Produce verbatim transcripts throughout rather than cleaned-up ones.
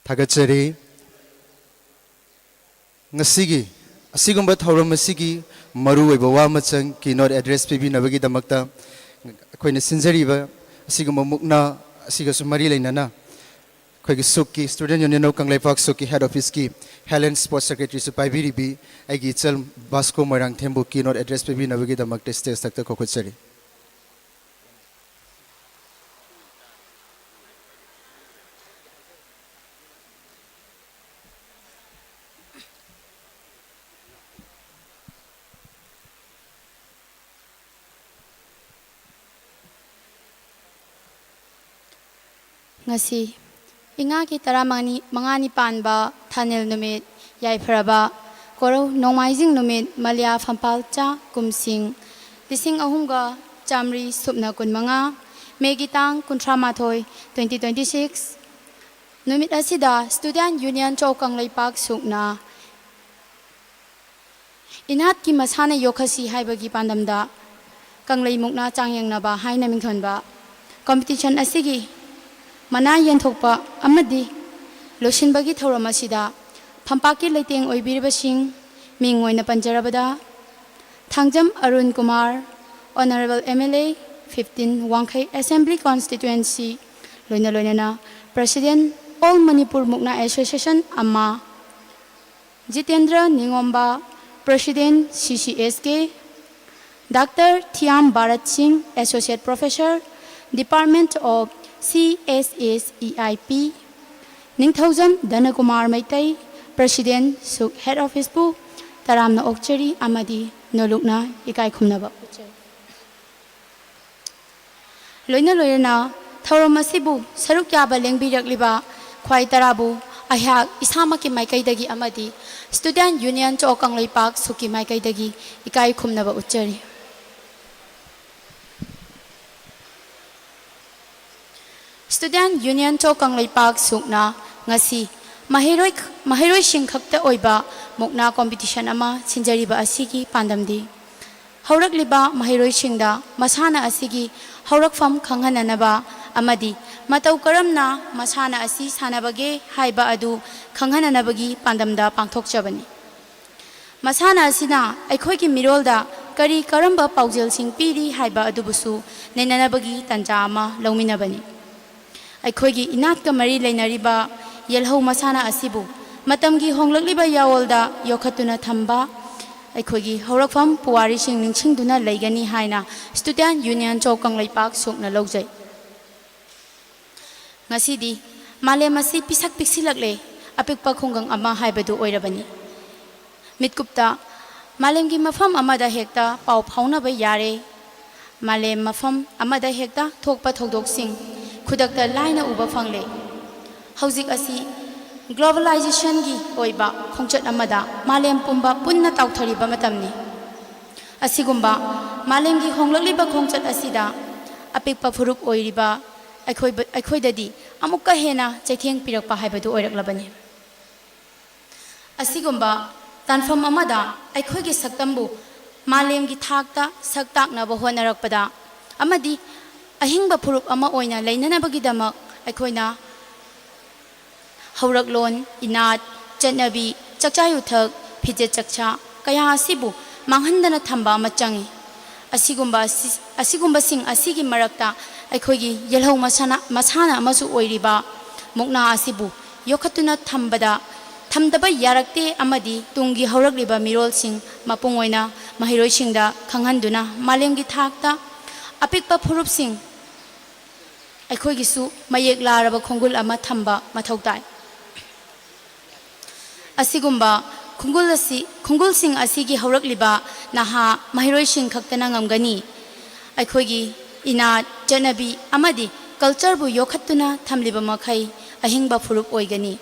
ꯊꯥꯒꯠꯆꯔꯤ꯫ ꯉꯁꯤꯒꯤ ꯑꯁꯤꯒꯨꯝꯕ ꯊꯧꯔꯝ ꯑꯁꯤꯒꯤ ꯃꯔꯨꯑꯣꯏꯕ ꯋꯥ ꯑꯃꯆꯪ keynote address ꯄꯤꯕꯤꯅꯕꯒꯤꯗꯃꯛꯇ ꯑꯩꯈꯣꯏꯅ ꯁꯤꯟꯖꯔꯤꯕ ꯑꯁꯤꯒꯨꯝꯕ ꯃꯨꯛꯅꯥ ꯑꯁꯤꯒꯁꯨ ꯃꯔꯤ ꯂꯩꯅꯅ ꯑꯩꯈꯣꯏꯒꯤ ꯁꯨꯛꯀꯤ, Student Union of Kangleipak ꯁꯨꯛꯀꯤ head officeꯀꯤ health and sports secretaryꯁꯨ ꯄꯥꯏꯕꯤꯔꯤꯕꯤ ꯑꯩꯒꯤ ꯏꯆꯜ ꯕꯥꯁꯀꯣ ꯃꯣꯏꯔꯥꯡꯊꯦꯝꯕꯨ keynote address ꯄꯤꯕꯤꯅꯕꯒꯤꯗꯃꯛꯇ stage ꯊꯛꯇ ꯀꯧꯈꯠꯆꯔꯤ꯫ ꯉꯁꯤ ꯏꯉꯥꯒꯤ ꯇꯔꯥꯃꯉꯥꯅꯤ, ꯃꯉꯥꯅꯤ ꯄꯥꯟꯕ ꯊꯥꯅꯤꯜ ꯅꯨꯃꯤꯠ, ꯌꯥꯏꯐꯔꯕ ꯀꯣꯔꯧ ꯅꯣꯡꯃꯥꯏꯖꯤꯡ ꯅꯨꯃꯤꯠ, ꯃꯂꯤꯌꯥ ꯐꯝꯄꯥꯜꯆꯥ ꯀꯨꯝꯁꯤꯡ ꯂꯤꯁꯤꯡ ꯑꯍꯨꯝꯒ ꯆꯥꯃꯔꯤ ꯁꯨꯞꯅ ꯀꯨꯟꯃꯉꯥ, ꯃꯦꯒꯤ ꯇꯥꯡ ꯀꯨꯟꯊ꯭ꯔꯥ ꯃꯥꯊꯣꯏ, twenty twenty six ꯅꯨꯃꯤꯠ ꯑꯁꯤꯗ Student Union of ꯀꯪꯂꯩꯄꯥꯛ ꯁꯨꯛꯅ ꯏꯅꯥꯠꯀꯤ ꯃꯁꯥꯟꯅ ꯌꯣꯛꯈꯠꯁꯤ ꯍꯥꯏꯕꯒꯤ ꯄꯥꯟꯗꯝꯗ ꯀꯪꯂꯩ ꯃꯨꯛꯅꯥ ꯆꯥꯡꯌꯦꯡꯅꯕ ꯍꯥꯏꯅ ꯃꯤꯡꯊꯣꯟꯕ competition ꯑꯁꯤꯒꯤ ꯃꯅꯥ ꯌꯦꯟꯊꯣꯛꯄ ꯑꯃꯗꯤ ꯂꯣꯏꯁꯤꯟꯕꯒꯤ ꯊꯧꯔꯝ ꯑꯁꯤꯗ ꯐꯝꯄꯥꯛꯀꯤ ꯂꯩꯇꯦꯡ ꯑꯣꯏꯕꯤꯔꯤꯕꯁꯤꯡ ꯃꯤꯡ ꯑꯣꯏꯅ ꯄꯟꯖꯔꯕꯗ, Thangjam Arun Kumar, Honourable M L A fifteen ꯋꯥꯡꯈꯩ Assembly Constituency, ꯂꯣꯏꯅ ꯂꯣꯏꯅꯅ President All Manipur Mukna Association ꯑꯃ, Jitendra Ningomba, President C C S K, doctor Thiyam Bharat Singh, Associate Professor, Department of C S S E I P, Ningthoujam ꯙꯅꯀꯨꯃꯥꯔ Meitei, President ꯁꯨꯛ head officeꯄꯨ ꯇꯔꯥꯝꯅ ꯑꯣꯛꯆꯔꯤ ꯑꯃꯗꯤ ꯅꯣꯂꯨꯛꯅ ꯏꯀꯥꯏ ꯈꯨꯝꯅꯕ ꯎꯠꯆꯔꯤ꯫ ꯂꯣꯏꯅ ꯂꯣꯏꯅꯅ ꯊꯧꯔꯝ ꯑꯁꯤꯕꯨ ꯁꯔꯨꯛ ꯌꯥꯕ ꯂꯦꯡꯕꯤꯔꯛꯂꯤꯕ ꯈ꯭ꯋꯥꯏ ꯇꯔꯥꯕꯨ ꯑꯩꯍꯥꯛ ꯏꯁꯥꯃꯛꯀꯤ ꯃꯥꯏꯀꯩꯗꯒꯤ ꯑꯃꯗꯤ Student Union of ꯀꯪꯂꯩꯄꯥꯛ ꯁꯨꯛꯀꯤ ꯃꯥꯏꯀꯩꯗꯒꯤ ꯏꯀꯥꯏ ꯈꯨꯝꯅꯕ ꯎꯠꯆꯔꯤ꯫ Student Union of ꯀꯪꯂꯩꯄꯥꯛ ꯁꯨꯛꯅ ꯉꯁꯤ ꯃꯍꯩꯔꯣꯏ, ꯃꯍꯩꯔꯣꯏꯁꯤꯡ ꯈꯛꯇ ꯑꯣꯏꯕ ꯃꯨꯛꯅꯥ competition ꯑꯃ ꯁꯤꯟꯖꯔꯤꯕ ꯑꯁꯤꯒꯤ ꯄꯥꯟꯗꯝꯗꯤ ꯍꯧꯔꯛꯂꯤꯕ ꯃꯍꯩꯔꯣꯏꯁꯤꯡꯗ ꯃꯁꯥꯟꯅ ꯑꯁꯤꯒꯤ ꯍꯧꯔꯛꯐꯝ ꯈꯪꯍꯟꯅꯅꯕ ꯑꯃꯗꯤ ꯃꯇꯧ ꯀꯔꯝꯅ ꯃꯁꯥꯟꯅ ꯑꯁꯤ ꯁꯥꯟꯅꯕꯒꯦ ꯍꯥꯏꯕ ꯑꯗꯨ ꯈꯪꯍꯟꯅꯅꯕꯒꯤ ꯄꯥꯟꯗꯝꯗ ꯄꯥꯡꯊꯣꯛꯆꯕꯅꯤ꯫ ꯃꯁꯥꯟꯅ ꯑꯁꯤꯅ ꯑꯩꯈꯣꯏꯒꯤ ꯃꯤꯔꯣꯜꯗ ꯀꯔꯤ ꯀꯔꯝꯕ ꯄꯥꯎꯖꯦꯜꯁꯤꯡ ꯄꯤꯔꯤ ꯍꯥꯏꯕ ꯑꯗꯨꯕꯨꯁꯨ ꯅꯩꯅꯅꯕꯒꯤ ꯇꯥꯟꯖꯥ ꯑꯃ ꯂꯧꯃꯤꯟꯅꯕꯅꯤ꯫ ꯑꯩꯈꯣꯏꯒꯤ ꯏꯅꯥꯠꯀ ꯃꯔꯤ ꯂꯩꯅꯔꯤꯕ ꯌꯦꯜꯍꯧ ꯃꯁꯥꯟꯅ ꯑꯁꯤꯕꯨ ꯃꯇꯝꯒꯤ ꯍꯣꯡꯂꯛꯂꯤꯕ ꯌꯥꯑꯣꯜꯗ ꯌꯣꯛꯈꯠꯇꯨꯅ ꯊꯝꯕ ꯑꯩꯈꯣꯏꯒꯤ ꯍꯧꯔꯛꯐꯝ ꯄꯨꯋꯥꯔꯤꯁꯤꯡ ꯅꯤꯡꯁꯤꯡꯗꯨꯅ ꯂꯩꯒꯅꯤ ꯍꯥꯏꯅ Student Union ꯆꯣꯞ ꯀꯪꯂꯩꯄꯥꯛ ꯁꯣꯛꯅ ꯂꯧꯖꯩ꯫ ꯉꯁꯤꯗꯤ ꯃꯥꯂꯦꯝ ꯑꯁꯤ ꯄꯤꯁꯛ ꯄꯤꯛꯁꯤꯜꯂꯛꯂꯦ, ꯑꯄꯤꯛꯄ ꯈꯨꯡꯒꯪ ꯑꯃ ꯍꯥꯏꯕꯗꯨ ꯑꯣꯏꯔꯕꯅꯤ꯫ ꯃꯤꯠꯀꯨꯞꯇ ꯃꯥꯂꯦꯝꯒꯤ ꯃꯐꯝ ꯑꯃꯗ ꯍꯦꯛꯇ ꯄꯥꯎ ꯐꯥꯎꯅꯕ ꯌꯥꯔꯦ꯫ ꯃꯥꯂꯦꯝ ꯃꯐꯝ ꯑꯃꯗ ꯍꯦꯛꯇ ꯊꯣꯛꯄ ꯊꯧꯗꯣꯛꯁꯤꯡ ꯈꯨꯗꯛꯇ ꯂꯥꯏꯅ ꯎꯕ ꯐꯪꯂꯦ꯫ ꯍꯧꯖꯤꯛ ꯑꯁꯤ globalizationꯒꯤ ꯑꯣꯏꯕ ꯈꯣꯡꯆꯠ ꯑꯃꯗ ꯃꯥꯂꯦꯝ ꯄꯨꯝꯕ ꯄꯨꯟꯅ ꯇꯥꯎꯊꯔꯤꯕ ꯃꯇꯝꯅꯤ꯫ ꯑꯁꯤꯒꯨꯝꯕ ꯃꯥꯂꯦꯝꯒꯤ ꯍꯣꯡꯂꯛꯂꯤꯕ ꯈꯣꯡꯆꯠ ꯑꯁꯤꯗ ꯑꯄꯤꯛꯄ ꯐꯨꯔꯨꯞ ꯑꯣꯏꯔꯤꯕ ꯑꯩꯈꯣꯏꯕ-, ꯑꯩꯈꯣꯏꯗꯗꯤ ꯑꯃꯨꯛꯀ ꯍꯦꯟꯅ ꯆꯩꯊꯦꯡ ꯄꯤꯔꯛꯄ ꯍꯥꯏꯕꯗꯨ ꯑꯣꯏꯔꯛꯂꯕꯅꯤ꯫ ꯑꯁꯤꯒꯨꯝꯕ ꯇꯥꯟꯐꯝ ꯑꯃꯗ ꯑꯩꯈꯣꯏꯒꯤ ꯁꯛꯇꯝꯕꯨ ꯃꯥꯂꯦꯝꯒꯤ ꯊꯥꯛꯇ ꯁꯛ ꯇꯥꯛꯅꯕ ꯍꯣꯠꯅꯔꯛꯄꯗ ꯑꯃꯗꯤ ꯑꯍꯤꯡꯕ ꯐꯨꯔꯨꯞ ꯑꯃ ꯑꯣꯏꯅ ꯂꯩꯅꯅꯕꯒꯤꯗꯃꯛ ꯑꯩꯈꯣꯏꯅ ꯍꯧꯔꯛꯂꯣꯟ, ꯏꯅꯥꯠ, ꯆꯠꯅꯕꯤ, ꯆꯥꯛꯆꯥ ꯌꯨꯊꯛ, ꯐꯤꯖꯦꯠ ꯆꯛꯆꯥ ꯀꯌꯥ ꯑꯁꯤꯕꯨ ꯃꯥꯡꯍꯟꯗꯅ ꯊꯝꯕ ꯑꯃ ꯆꯪꯏ꯫ ꯑꯁꯤꯒꯨꯝꯕ ꯑꯁꯤ-, ꯑꯁꯤꯒꯨꯝꯕꯁꯤꯡ ꯑꯁꯤꯒꯤ ꯃꯔꯛꯇ ꯑꯩꯈꯣꯏꯒꯤ ꯌꯦꯜꯍꯧ ꯃꯁꯥꯟꯅ, ꯃꯁꯥꯟꯅ ꯑꯃꯁꯨ ꯑꯣꯏꯔꯤꯕ ꯃꯨꯛꯅꯥ ꯑꯁꯤꯕꯨ ꯌꯣꯛꯈꯠꯇꯨꯅ ꯊꯝꯕꯗ, ꯊꯝꯗꯕ ꯌꯥꯔꯛꯇꯦ ꯑꯃꯗꯤ ꯇꯨꯡꯒꯤ ꯍꯧꯔꯛꯂꯤꯕ ꯃꯤꯔꯣꯜꯁꯤꯡ, ꯃꯄꯨꯡ ꯑꯣꯏꯅ ꯃꯍꯩꯔꯣꯏꯁꯤꯡꯗ ꯈꯪꯍꯟꯗꯨꯅ ꯃꯥꯂꯦꯝꯒꯤ ꯊꯥꯛꯇ ꯑꯄꯤꯛꯄ ꯐꯨꯔꯨꯞꯁꯤꯡ ꯑꯩꯈꯣꯏꯒꯤꯁꯨ ꯃꯌꯦꯛ ꯂꯥꯔꯕ ꯈꯣꯡꯒꯨꯜ ꯑꯃ ꯊꯝꯕ ꯃꯊꯧ ꯇꯥꯏ꯫ ꯑꯁꯤꯒꯨꯝꯕ ꯈꯣꯡꯒꯨꯜ ꯑꯁꯤ, ꯈꯣꯡꯒꯨꯜꯁꯤꯡ ꯑꯁꯤꯒꯤ ꯍꯧꯔꯛꯂꯤꯕ ꯅꯍꯥ ꯃꯍꯩꯔꯣꯏꯁꯤꯡ ꯈꯛꯇꯅ ꯉꯝꯒꯅꯤ꯫ ꯑꯩꯈꯣꯏꯒꯤ ꯏꯅꯥꯠ, ꯆꯠꯅꯕꯤ ꯑꯃꯗꯤ cultureꯕꯨ ꯌꯣꯛꯈꯠꯇꯨꯅ ꯊꯝꯂꯤꯕ ꯃꯈꯩ ꯑꯍꯤꯡꯕ ꯐꯨꯔꯨꯞ ꯑꯣꯏꯒꯅꯤ꯫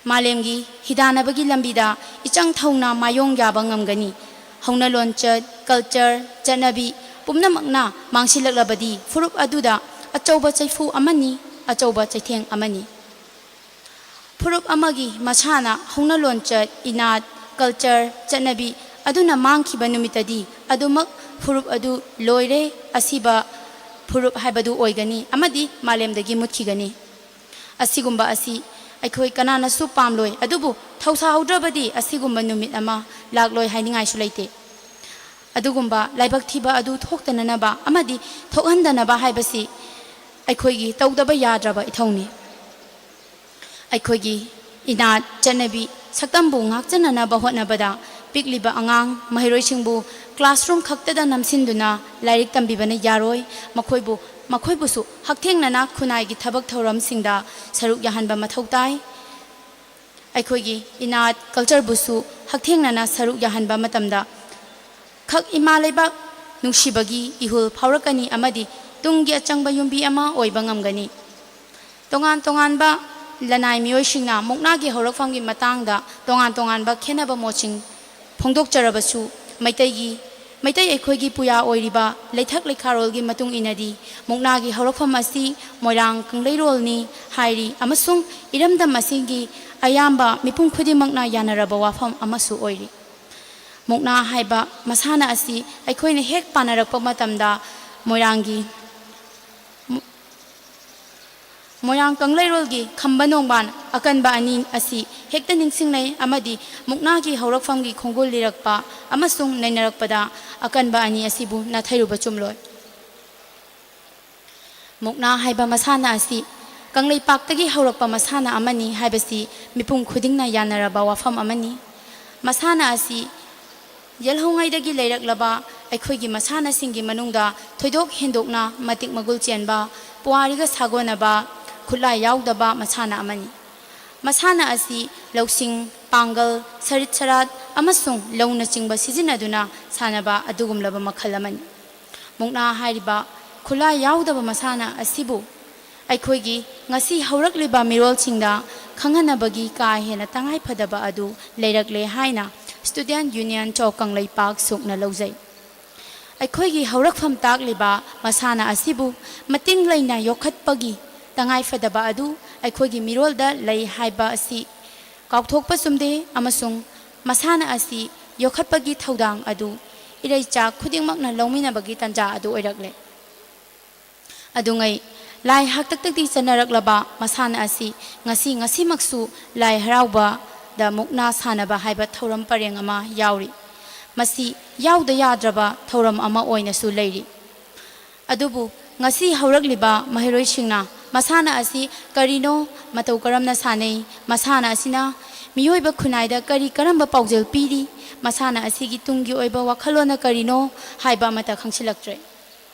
ꯃꯥꯂꯦꯝꯒꯤ ꯍꯤꯗꯥꯟꯅꯕꯒꯤ ꯂꯝꯕꯤꯗ ꯏꯆꯪ ꯊꯧꯅ ꯃꯥꯌꯣꯡ ꯌꯥꯕ ꯉꯝꯒꯅꯤ꯫ ꯍꯧꯅ ꯂꯣꯟꯆꯠ, culture, ꯆꯠꯅꯕꯤ ꯄꯨꯝꯅꯃꯛꯅ ꯃꯥꯡꯁꯤꯜꯂꯛꯂꯕꯗꯤ ꯐꯨꯔꯨꯞ ꯑꯗꯨꯗ ꯑꯆꯧꯕ ꯆꯩꯐꯨ ꯑꯃꯅꯤ, ꯑꯆꯧꯕ ꯆꯩꯊꯦꯡ ꯑꯃꯅꯤ꯫ ꯐꯨꯔꯨꯞ ꯑꯃꯒꯤ ꯃꯁꯥꯟꯅ, ꯍꯧꯅ ꯂꯣꯟꯆꯠ, ꯏꯅꯥꯠ, culture, ꯆꯠꯅꯕꯤ ꯑꯗꯨꯅ ꯃꯥꯡꯈꯤꯕ ꯅꯨꯃꯤꯠꯇꯗꯤ ꯑꯗꯨꯃꯛ ꯐꯨꯔꯨꯞ ꯑꯗꯨ ꯂꯣꯏꯔꯦ, ꯑꯁꯤꯕ ꯐꯨꯔꯨꯞ ꯍꯥꯏꯕꯗꯨ ꯑꯣꯏꯒꯅꯤ ꯑꯃꯗꯤ ꯃꯥꯂꯦꯝꯗꯒꯤ ꯃꯨꯠꯈꯤꯒꯅꯤ꯫ ꯑꯁꯤꯒꯨꯝꯕ ꯑꯁꯤ ꯑꯩꯈꯣꯏ ꯀꯅꯥꯅꯁꯨ ꯄꯥꯝꯂꯣꯏ, ꯑꯗꯨꯕꯨ ꯊꯧꯁꯥꯍꯧꯗ꯭ꯔꯕꯗꯤ ꯑꯁꯤꯒꯨꯝꯕ ꯅꯨꯃꯤꯠ ꯑꯃ ꯂꯥꯛꯂꯣꯏ ꯍꯥꯏꯅꯤꯡꯉꯥꯏꯁꯨ ꯂꯩꯇꯦ꯫ ꯑꯗꯨꯒꯨꯝꯕ ꯂꯥꯏꯕꯛ ꯊꯤꯕ ꯑꯗꯨ ꯊꯣꯛꯇꯅꯅꯕ ꯑꯃꯗꯤ ꯊꯣꯛꯍꯟꯗꯅꯕ ꯍꯥꯏꯕꯁꯤ ꯑꯩꯈꯣꯏꯒꯤ ꯇꯧꯗꯕ ꯌꯥꯗ꯭ꯔꯕ ꯏꯊꯧꯅꯤ꯫ ꯑꯩꯈꯣꯏꯒꯤ ꯏꯅꯥꯠ, ꯆꯠꯅꯕꯤ, ꯁꯛꯇꯝꯕꯨ ꯉꯥꯛꯆꯅꯅꯕ ꯍꯣꯠꯅꯕꯗ ꯄꯤꯛꯂꯤꯕ ꯑꯉꯥꯡ ꯃꯍꯩꯔꯣꯏꯁꯤꯡꯕꯨ classroom ꯈꯛꯇꯗ ꯅꯝꯁꯤꯟꯗꯨꯅ ꯂꯥꯏꯔꯤꯛ ꯇꯝꯕꯤꯕꯅ ꯌꯥꯔꯣꯏ꯫ ꯃꯈꯣꯏꯕꯨ, ꯃꯈꯣꯏꯕꯨꯁꯨ ꯍꯛꯊꯦꯡꯅꯅ ꯈꯨꯟꯅꯥꯏꯒꯤ ꯊꯕꯛ ꯊꯧꯔꯝꯁꯤꯡꯗ ꯁꯔꯨꯛ ꯌꯥꯍꯟꯕ ꯃꯊꯧ ꯇꯥꯏ꯫ ꯑꯩꯈꯣꯏꯒꯤ ꯏꯅꯥꯠ, cultureꯕꯨꯁꯨ ꯍꯛꯊꯦꯡꯅꯅ ꯁꯔꯨꯛ ꯌꯥꯍꯟꯕ ꯃꯇꯝꯗ ꯈꯛ ꯏꯃꯥ ꯂꯩꯕꯥꯛ ꯅꯨꯡꯁꯤꯕꯒꯤ ꯏꯍꯨꯜ ꯐꯥꯎꯔꯛꯀꯅꯤ ꯑꯃꯗꯤ ꯇꯨꯡꯒꯤ ꯑꯆꯪꯕ ꯌꯨꯝꯕꯤ ꯑꯃ ꯑꯣꯏꯕ ꯉꯝꯒꯅꯤ꯫ ꯇꯣꯉꯥꯟ ꯇꯣꯉꯥꯟꯕ ꯂꯅꯥꯏ ꯃꯤꯑꯣꯏꯁꯤꯡꯅ ꯃꯨꯛꯅꯥꯒꯤ ꯍꯧꯔꯛꯐꯝꯒꯤ ꯃꯇꯥꯡꯗ ꯇꯣꯉꯥꯟ ꯇꯣꯉꯥꯟꯕ ꯈꯦꯠꯅꯕ ꯃꯣꯠꯁꯤꯡ ꯐꯣꯡꯗꯣꯛꯆꯔꯕꯁꯨ, ꯃꯩꯇꯩꯒꯤ, ꯃꯩꯇꯩ ꯑꯩꯈꯣꯏꯒꯤ ꯄꯨꯌꯥ ꯑꯣꯏꯔꯤꯕ ꯂꯩꯊꯛ ꯂꯩꯈꯥꯔꯣꯜꯒꯤ ꯃꯇꯨꯡ ꯏꯟꯅꯗꯤ ꯃꯨꯛꯅꯥꯒꯤ ꯍꯧꯔꯛꯐꯝ ꯑꯁꯤ ꯃꯣꯏꯔꯥꯡ ꯀꯪꯂꯩꯔꯣꯜꯅꯤ ꯍꯥꯏꯔꯤ ꯑꯃꯁꯨꯡ ꯏꯔꯝꯗꯝ ꯑꯁꯤꯒꯤ ꯑꯌꯥꯝꯕ ꯃꯤꯄꯨꯝ ꯈꯨꯗꯤꯡꯃꯛꯅ ꯌꯥꯅꯔꯕ ꯋꯥꯐꯝ ꯑꯃꯁꯨ ꯑꯣꯏꯔꯤ꯫ ꯃꯨꯛꯅꯥ ꯍꯥꯏꯕ ꯃꯁꯥꯟꯅ ꯑꯁꯤ ꯑꯩꯈꯣꯏꯅ ꯍꯦꯛ ꯄꯥꯅꯔꯛꯄ ꯃꯇꯝꯗ ꯃꯣꯏꯔꯥꯡꯒꯤ ꯃꯣꯏꯔꯥꯡ ꯀꯪꯂꯩꯔꯣꯜꯒꯤ ꯈꯝꯕ ꯅꯣꯡꯕꯥꯟ ꯑꯀꯟꯕ ꯑꯅꯤ ꯑꯁꯤ ꯍꯦꯛꯇ ꯅꯤꯡꯁꯤꯡꯅꯩ ꯑꯃꯗꯤ ꯃꯨꯛꯅꯥꯒꯤ ꯍꯧꯔꯛꯐꯝꯒꯤ ꯈꯣꯡꯒꯨꯜ ꯂꯤꯔꯛꯄ ꯑꯃꯁꯨꯡ ꯅꯩꯅꯔꯛꯄꯗ ꯑꯀꯟꯕ ꯑꯅꯤ ꯑꯁꯤꯕꯨ ꯅꯥꯊꯩꯔꯨꯕ ꯆꯨꯝꯂꯣꯏ꯫ ꯃꯨꯛꯅꯥ ꯍꯥꯏꯕ ꯃꯁꯥꯟꯅ ꯑꯁꯤ ꯀꯪꯂꯩꯄꯥꯛꯇꯒꯤ ꯍꯧꯔꯛꯄ ꯃꯁꯥꯟꯅ ꯑꯃꯅꯤ ꯍꯥꯏꯕꯁꯤ ꯃꯤꯄꯨꯝ ꯈꯨꯗꯤꯡꯅ ꯌꯥꯅꯔꯕ ꯋꯥꯐꯝ ꯑꯃꯅꯤ꯫ ꯃꯁꯥꯟꯅ ꯑꯁꯤ ꯌꯦꯜꯍꯧꯉꯩꯗꯒꯤ ꯂꯩꯔꯛꯂꯕ ꯑꯩꯈꯣꯏꯒꯤ ꯃꯁꯥꯟꯅꯁꯤꯡꯒꯤ ꯃꯅꯨꯡꯗ ꯊꯣꯏꯗꯣꯛ ꯍꯦꯟꯗꯣꯛꯅ ꯃꯇꯤꯛ ꯃꯒꯨꯜ ꯆꯦꯟꯕ, ꯄꯨꯋꯥꯔꯤꯒ ꯁꯥꯒꯣꯟꯅꯕ, ꯈꯨꯠꯂꯥꯏ ꯌꯥꯎꯗꯕ ꯃꯁꯥꯟꯅ ꯑꯃꯅꯤ꯫ ꯃꯁꯥꯟꯅ ꯑꯁꯤ ꯂꯧꯁꯤꯡ, ꯄꯥꯡꯒꯜ, ꯁꯔꯤꯠ ꯁꯔꯥꯠ ꯑꯃꯁꯨꯡ ꯂꯧꯅꯆꯤꯡꯕ ꯁꯤꯖꯤꯟꯅꯗꯨꯅ ꯁꯥꯟꯅꯕ ꯑꯗꯨꯒꯨꯝꯂꯕ ꯃꯈꯜ ꯑꯃꯅꯤ꯫ ꯃꯨꯛꯅꯥ ꯍꯥꯏꯔꯤꯕ ꯈꯨꯠꯂꯥꯏ ꯌꯥꯎꯗꯕ ꯃꯁꯥꯟꯅ ꯑꯁꯤꯕꯨ ꯑꯩꯈꯣꯏꯒꯤ ꯉꯁꯤ ꯍꯧꯔꯛꯂꯤꯕ ꯃꯤꯔꯣꯜꯁꯤꯡꯗ ꯈꯪꯍꯟꯅꯕꯒꯤ ꯀꯥ ꯍꯦꯟꯅ ꯇꯉꯥꯏꯐꯗꯕ ꯑꯗꯨ ꯂꯩꯔꯛꯂꯦ ꯍꯥꯏꯅ Student Union ꯆꯣ ꯀꯪꯂꯩꯄꯥꯛ ꯁꯨꯛꯅ ꯂꯧꯖꯩ꯫ ꯑꯩꯈꯣꯏꯒꯤ ꯍꯧꯔꯛꯐꯝ ꯇꯥꯛꯂꯤꯕ ꯃꯁꯥꯟꯅ ꯑꯁꯤꯕꯨ ꯃꯇꯤꯡ ꯂꯩꯅ ꯌꯣꯛꯈꯠꯄꯒꯤ ꯇꯉꯥꯏꯐꯗꯕ ꯑꯗꯨ ꯑꯩꯈꯣꯏꯒꯤ ꯃꯤꯔꯣꯜꯗ ꯂꯩ ꯍꯥꯏꯕ ꯑꯁꯤ ꯀꯥꯎꯊꯣꯛꯄ ꯆꯨꯝꯗꯦ ꯑꯃꯁꯨꯡ ꯃꯁꯥꯟꯅ ꯑꯁꯤ ꯌꯣꯛꯈꯠꯄꯒꯤ ꯊꯧꯗꯥꯡ ꯑꯗꯨ ꯏꯔꯩꯆꯥ ꯈꯨꯗꯤꯡꯃꯛꯅ ꯂꯧꯃꯤꯟꯅꯕꯒꯤ ꯇꯥꯟꯖꯥ ꯑꯗꯨ ꯑꯣꯏꯔꯛꯂꯦ꯫ ꯑꯗꯨꯉꯩ, ꯂꯥꯏ ꯍꯥꯛꯇꯛꯇꯒꯤ ꯆꯠꯅꯔꯛꯂꯕ ꯃꯁꯥꯟꯅ ꯑꯁꯤ ꯉꯁꯤ, ꯉꯁꯤꯃꯛꯁꯨ ꯂꯥꯏ ꯍꯔꯥꯎꯕꯗ ꯃꯨꯛꯅꯥ ꯁꯥꯟꯅꯕ ꯍꯥꯏꯕ ꯊꯧꯔꯝ ꯄꯔꯦꯡ ꯑꯃ ꯌꯥꯎꯔꯤ꯫ ꯃꯁꯤ ꯌꯥꯎꯗ ꯌꯥꯗ꯭ꯔꯕ ꯊꯧꯔꯝ ꯑꯃ ꯑꯣꯏꯅꯁꯨ ꯂꯩꯔꯤ꯫ ꯑꯗꯨꯕꯨ ꯉꯁꯤ ꯍꯧꯔꯛꯂꯤꯕ ꯃꯍꯩꯔꯣꯏꯁꯤꯡꯅ ꯃꯁꯥꯟꯅ ꯑꯁꯤ ꯀꯔꯤꯅꯣ, ꯃꯇꯧ ꯀꯔꯝꯅ ꯁꯥꯟꯅꯩ, ꯃꯁꯥꯟꯅ ꯑꯁꯤꯅ ꯃꯤꯑꯣꯏꯕ ꯈꯨꯟꯅꯥꯏꯗ ꯀꯔꯤ ꯀꯔꯝꯕ ꯄꯥꯎꯖꯦꯜ ꯄꯤꯔꯤ, ꯃꯁꯥꯟꯅ ꯑꯁꯤꯒꯤ ꯇꯨꯡꯒꯤ ꯑꯣꯏꯕ ꯋꯥꯈꯜꯂꯣꯟꯅ ꯀꯔꯤꯅꯣ ꯍꯥꯏꯕ ꯑꯃꯠꯇ ꯈꯪꯁꯤꯜꯂꯛꯇ꯭ꯔꯦ꯫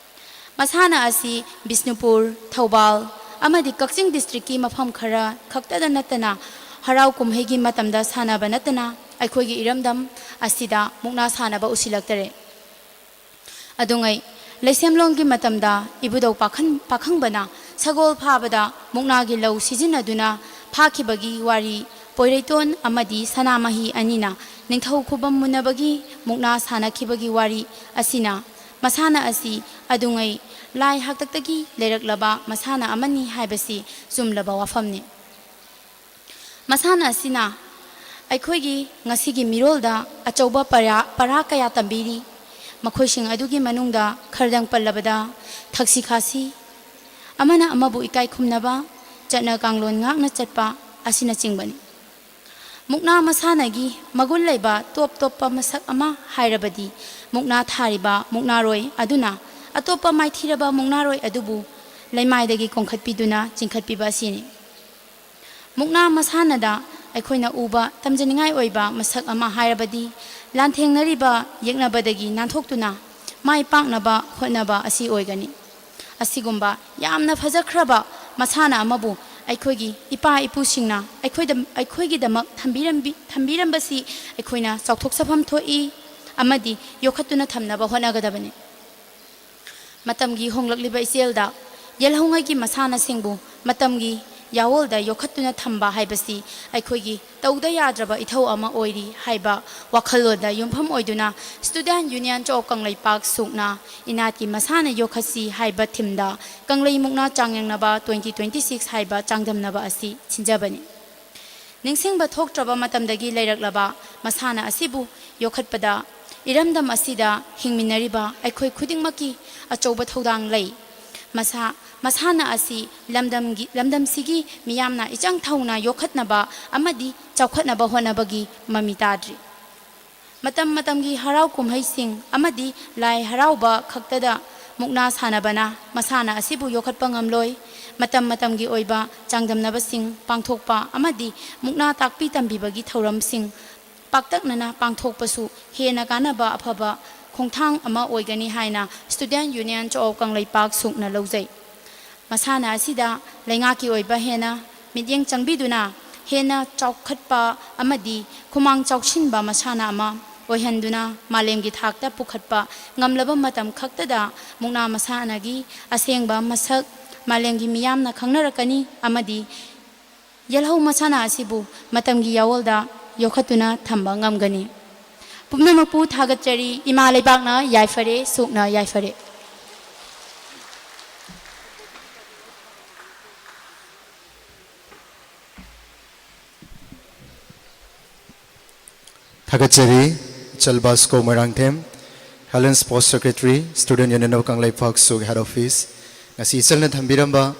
ꯃꯁꯥꯟꯅ ꯑꯁꯤ ꯕꯤꯁꯅꯨꯄꯨꯔ, ꯊꯧꯕꯥꯜ ꯑꯃꯗꯤ ꯀꯛꯆꯤꯡ ꯗꯤꯁꯇ꯭ꯔꯤꯛꯀꯤ ꯃꯐꯝ ꯈꯔ ꯈꯛꯇꯗ ꯅꯠꯇꯅ ꯍꯔꯥꯎ ꯀꯨꯝꯍꯩꯒꯤ ꯃꯇꯝꯗ ꯁꯥꯟꯅꯕ ꯅꯠꯇꯅ ꯑꯩꯈꯣꯏꯒꯤ ꯏꯔꯝꯗꯝ ꯑꯁꯤꯗ ꯃꯨꯛꯅꯥ ꯁꯥꯟꯅꯕ ꯎꯁꯤꯜꯂꯛꯇꯔꯦ꯫ ꯑꯗꯨꯉꯩ, ꯂꯩꯁꯦꯝꯂꯣꯟꯒꯤ ꯃꯇꯝꯗ ꯏꯕꯨꯙꯧ ꯄꯥꯈꯟ-, ꯄꯥꯈꯪꯕꯅ ꯁꯒꯣꯜ ꯐꯥꯕꯗ ꯃꯨꯛꯅꯥꯒꯤ ꯂꯧ ꯁꯤꯖꯤꯟꯅꯗꯨꯅ ꯐꯥꯈꯤꯕꯒꯤ ꯋꯥꯔꯤ, ꯄꯣꯏꯔꯩꯇꯣꯟ ꯑꯃꯗꯤ ꯁꯅꯥꯃꯍꯤ ꯑꯅꯤꯅ ꯅꯤꯡꯊꯧ ꯈꯨꯕꯝ ꯃꯨꯟꯅꯕꯒꯤ ꯃꯨꯛꯅꯥ ꯁꯥꯟꯅꯈꯤꯕꯒꯤ ꯋꯥꯔꯤ ꯑꯁꯤꯅ ꯃꯁꯥꯟꯅ ꯑꯁꯤ ꯑꯗꯨꯉꯩ ꯂꯥꯏ ꯍꯥꯛꯇꯛꯇꯒꯤ ꯂꯩꯔꯛꯂꯕ ꯃꯁꯥꯟꯅ ꯑꯃꯅꯤ ꯍꯥꯏꯕꯁꯤ ꯆꯨꯝꯂꯕ ꯋꯥꯐꯝꯅꯤ꯫ ꯃꯁꯥꯟꯅ ꯑꯁꯤꯅ ꯑꯩꯈꯣꯏꯒꯤ ꯉꯁꯤꯒꯤ ꯃꯤꯔꯣꯜꯗ ꯑꯆꯧꯕ ꯄꯔꯥ, ꯄꯔꯥ ꯀꯌꯥ ꯇꯝꯕꯤꯔꯤ꯫ ꯃꯈꯣꯏꯁꯤꯡ ꯑꯗꯨꯒꯤ ꯃꯅꯨꯡꯗ ꯈꯔꯗꯪ ꯄꯜꯂꯕꯗ ꯊꯛꯁꯤ ꯈꯥꯁꯤ, ꯑꯃꯅ ꯑꯃꯕꯨ ꯏꯀꯥꯏ ꯈꯨꯝꯅꯕ, ꯆꯠꯅ ꯀꯥꯡꯂꯣꯟ ꯉꯥꯛꯅ ꯆꯠꯄ ꯑꯁꯤꯅꯆꯤꯡꯕꯅꯤ꯫ ꯃꯨꯛꯅꯥ ꯃꯁꯥꯟꯅꯒꯤ ꯃꯒꯨꯟ ꯂꯩꯕ ꯇꯣꯞ ꯇꯣꯞꯄ ꯃꯁꯛ ꯑꯃ ꯍꯥꯏꯔꯕꯗꯤ ꯃꯨꯛꯅꯥ ꯊꯥꯔꯤꯕ ꯃꯨꯛꯅꯥꯔꯣꯏ ꯑꯗꯨꯅ ꯑꯇꯣꯞꯄ ꯃꯥꯏꯊꯤꯔꯕ ꯃꯨꯛꯅꯥꯔꯣꯏ ꯑꯗꯨꯕꯨ ꯂꯩꯃꯥꯏꯗꯒꯤ ꯀꯣꯟꯈꯠꯄꯤꯗꯨꯅ ꯆꯤꯡꯈꯠꯄꯤꯕ ꯑꯁꯤꯅꯤ꯫ ꯃꯨꯛꯅꯥ ꯃꯁꯥꯟꯅꯗ ꯑꯩꯈꯣꯏꯅ ꯎꯕ ꯇꯝꯖꯅꯤꯡꯉꯥꯏ ꯑꯣꯏꯕ ꯃꯁꯛ ꯑꯃ ꯍꯥꯏꯔꯕꯗꯤ ꯂꯥꯟꯊꯦꯡꯅꯔꯤꯕ ꯌꯦꯛꯅꯕꯗꯒꯤ ꯅꯥꯟꯊꯣꯛꯇꯨꯅ ꯃꯥꯏ ꯄꯥꯛꯅꯕ ꯍꯣꯠꯅꯕ ꯑꯁꯤ ꯑꯣꯏꯒꯅꯤ꯫ ꯑꯁꯤꯒꯨꯝꯕ ꯌꯥꯝꯅ ꯐꯖꯈ꯭ꯔꯕ ꯃꯁꯥꯟꯅ ꯑꯃꯕꯨ ꯑꯩꯈꯣꯏꯒꯤ ꯏꯄꯥ ꯏꯄꯨꯁꯤꯡꯅ ꯑꯩꯈꯣꯏꯗ, ꯑꯩꯈꯣꯏꯒꯤꯗꯃꯛ ꯊꯝꯕꯤꯔꯝꯕꯤ-, ꯊꯝꯕꯤꯔꯝꯕꯁꯤ ꯑꯩꯈꯣꯏꯅ ꯆꯥꯎꯊꯣꯛꯆꯐꯝ ꯊꯣꯛꯏ ꯑꯃꯗꯤ ꯌꯣꯛꯈꯠꯇꯨꯅ ꯊꯝꯅꯕ ꯍꯣꯠꯅꯒꯗꯕꯅꯤ꯫ ꯃꯇꯝꯒꯤ ꯍꯣꯡꯂꯛꯂꯤꯕ ꯏꯆꯦꯜꯗ ꯌꯦꯜꯍꯧꯉꯩꯒꯤ ꯃꯁꯥꯟꯅꯁꯤꯡꯕꯨ ꯃꯇꯝꯒꯤ ꯌꯥꯑꯣꯜꯗ ꯌꯣꯛꯈꯠꯇꯨꯅ ꯊꯝꯕ ꯍꯥꯏꯕꯁꯤ ꯑꯩꯈꯣꯏꯒꯤ ꯇꯧꯗ ꯌꯥꯗ꯭ꯔꯕ ꯏꯊꯧ ꯑꯃ ꯑꯣꯏꯔꯤ ꯍꯥꯏꯕ ꯋꯥꯈꯜꯂꯣꯟꯗ ꯌꯨꯝꯐꯝ ꯑꯣꯏꯗꯨꯅ Student Union of ꯀꯪꯂꯩꯄꯥꯛ ꯁꯨꯛꯅ ꯏꯅꯥꯠꯀꯤ ꯃꯁꯥꯟꯅ ꯌꯣꯛꯈꯠꯁꯤ ꯍꯥꯏꯕ ꯊꯤꯝꯗ ꯀꯪꯂꯩ ꯃꯨꯛꯅꯥ ꯆꯥꯡꯌꯦꯡꯅꯕ twenty twenty-six ꯍꯥꯏꯕ ꯆꯥꯡꯗꯝꯅꯕ ꯑꯁꯤ ꯁꯤꯟꯖꯕꯅꯤ꯫ ꯅꯤꯡꯁꯤꯡꯕ ꯊꯣꯛꯇ꯭ꯔꯕ ꯃꯇꯝꯗꯒꯤ ꯂꯩꯔꯛꯂꯕ ꯃꯁꯥꯟꯅ ꯑꯁꯤꯕꯨ ꯌꯣꯛꯈꯠꯄꯗ ꯏꯔꯝꯗꯝ ꯑꯁꯤꯗ ꯍꯤꯡꯃꯤꯟꯅꯔꯤꯕ ꯑꯩꯈꯣꯏ ꯈꯨꯗꯤꯡꯃꯛꯀꯤ ꯑꯆꯧꯕ ꯊꯧꯗꯥꯡ ꯂꯩ꯫ ꯃꯁꯥ ꯃꯁꯥꯟꯅ ꯑꯁꯤ ꯂꯝꯗꯝꯒꯤ ꯂꯝꯗꯝꯁꯤꯒꯤ ꯃꯤꯌꯥꯝꯅ ꯏꯆꯪ ꯊꯧꯅ ꯌꯣꯛꯈꯠꯅꯕ ꯑꯃꯗꯤ ꯆꯥꯎꯈꯠꯅꯕ ꯍꯣꯠꯅꯕꯒꯤ ꯃꯃꯤ ꯇꯥꯗ꯭ꯔꯤ꯫ ꯃꯇꯝ ꯃꯇꯝꯒꯤ ꯍꯔꯥꯎ ꯀꯨꯝꯍꯩꯁꯤꯡ ꯑꯃꯗꯤ ꯂꯥꯏ ꯍꯔꯥꯎꯕ ꯈꯛꯇꯗ ꯃꯨꯛꯅꯥ ꯁꯥꯟꯅꯕꯅ ꯃꯁꯥꯟꯅ ꯑꯁꯤꯕꯨ ꯌꯣꯛꯈꯠꯄ ꯉꯝꯂꯣꯏ꯫ ꯃꯇꯝ ꯃꯇꯝꯒꯤ ꯑꯣꯏꯕ ꯆꯥꯡꯗꯝꯅꯕꯁꯤꯡ ꯄꯥꯡꯊꯣꯛꯄ ꯑꯃꯗꯤ ꯃꯨꯛꯅꯥ ꯇꯥꯛꯄꯤ ꯇꯝꯕꯤꯕꯒꯤ ꯊꯧꯔꯝꯁꯤꯡ ꯄꯥꯛꯇꯛꯅꯅ ꯄꯥꯡꯊꯣꯛꯄꯁꯨ ꯍꯦꯟꯅ ꯀꯥꯟꯅꯕ ꯑꯐꯕ ꯈꯣꯡꯊꯥꯡ ꯑꯃ ꯑꯣꯏꯒꯅꯤ ꯍꯥꯏꯅ Student Union of ꯀꯪꯂꯩꯄꯥꯛ ꯁꯨꯛꯅ ꯂꯧꯖꯩ꯫ ꯃꯁꯥꯟꯅ ꯑꯁꯤꯗ ꯂꯩꯉꯥꯛꯀꯤ ꯑꯣꯏꯕ ꯍꯦꯟꯅ ꯃꯤꯠꯌꯦꯡ ꯆꯪꯕꯤꯗꯨꯅ ꯍꯦꯟꯅ ꯆꯥꯎꯈꯠꯄ ꯑꯃꯗꯤ ꯈꯨꯃꯥꯡ ꯆꯥꯎꯁꯤꯟꯕ ꯃꯁꯥꯟꯅ ꯑꯃ ꯑꯣꯏꯍꯟꯗꯨꯅ ꯃꯥꯂꯦꯝꯒꯤ ꯊꯥꯛꯇ ꯄꯨꯈꯠꯄ ꯉꯝꯂꯕ ꯃꯇꯝ ꯈꯛꯇꯗ ꯃꯨꯛꯅꯥ ꯃꯁꯥꯟꯅꯒꯤ ꯑꯁꯦꯡꯕ ꯃꯁꯛ ꯃꯥꯂꯦꯝꯒꯤ ꯃꯤꯌꯥꯝꯅ ꯈꯪꯅꯔꯛꯀꯅꯤ ꯑꯃꯗꯤ ꯌꯦꯜꯍꯧ ꯃꯁꯥꯟꯅ ꯑꯁꯤꯕꯨ ꯃꯇꯝꯒꯤ ꯌꯥꯑꯣꯜꯗ ꯌꯣꯛꯈꯠꯇꯨꯅ ꯊꯝꯕ ꯉꯝꯒꯅꯤ꯫ ꯄꯨꯝꯅꯃꯛꯄꯨ ꯊꯥꯒꯠꯆꯔꯤ꯫ ꯏꯃꯥ ꯂꯩꯕꯥꯛꯅ ꯌꯥꯏꯐꯔꯦ, ꯁꯨꯛꯅ ꯌꯥꯏꯐꯔꯦ꯫ ꯊꯥꯒꯠꯆꯔꯤ꯫ ꯏꯆꯜ Vasco Moirangthem, Helen Sports Secretary, Student Union of Kangleipak ꯁꯨꯛ Head Office꯫ ꯉꯁꯤ ꯏꯆꯜꯅ ꯊꯝꯕꯤꯔꯝꯕ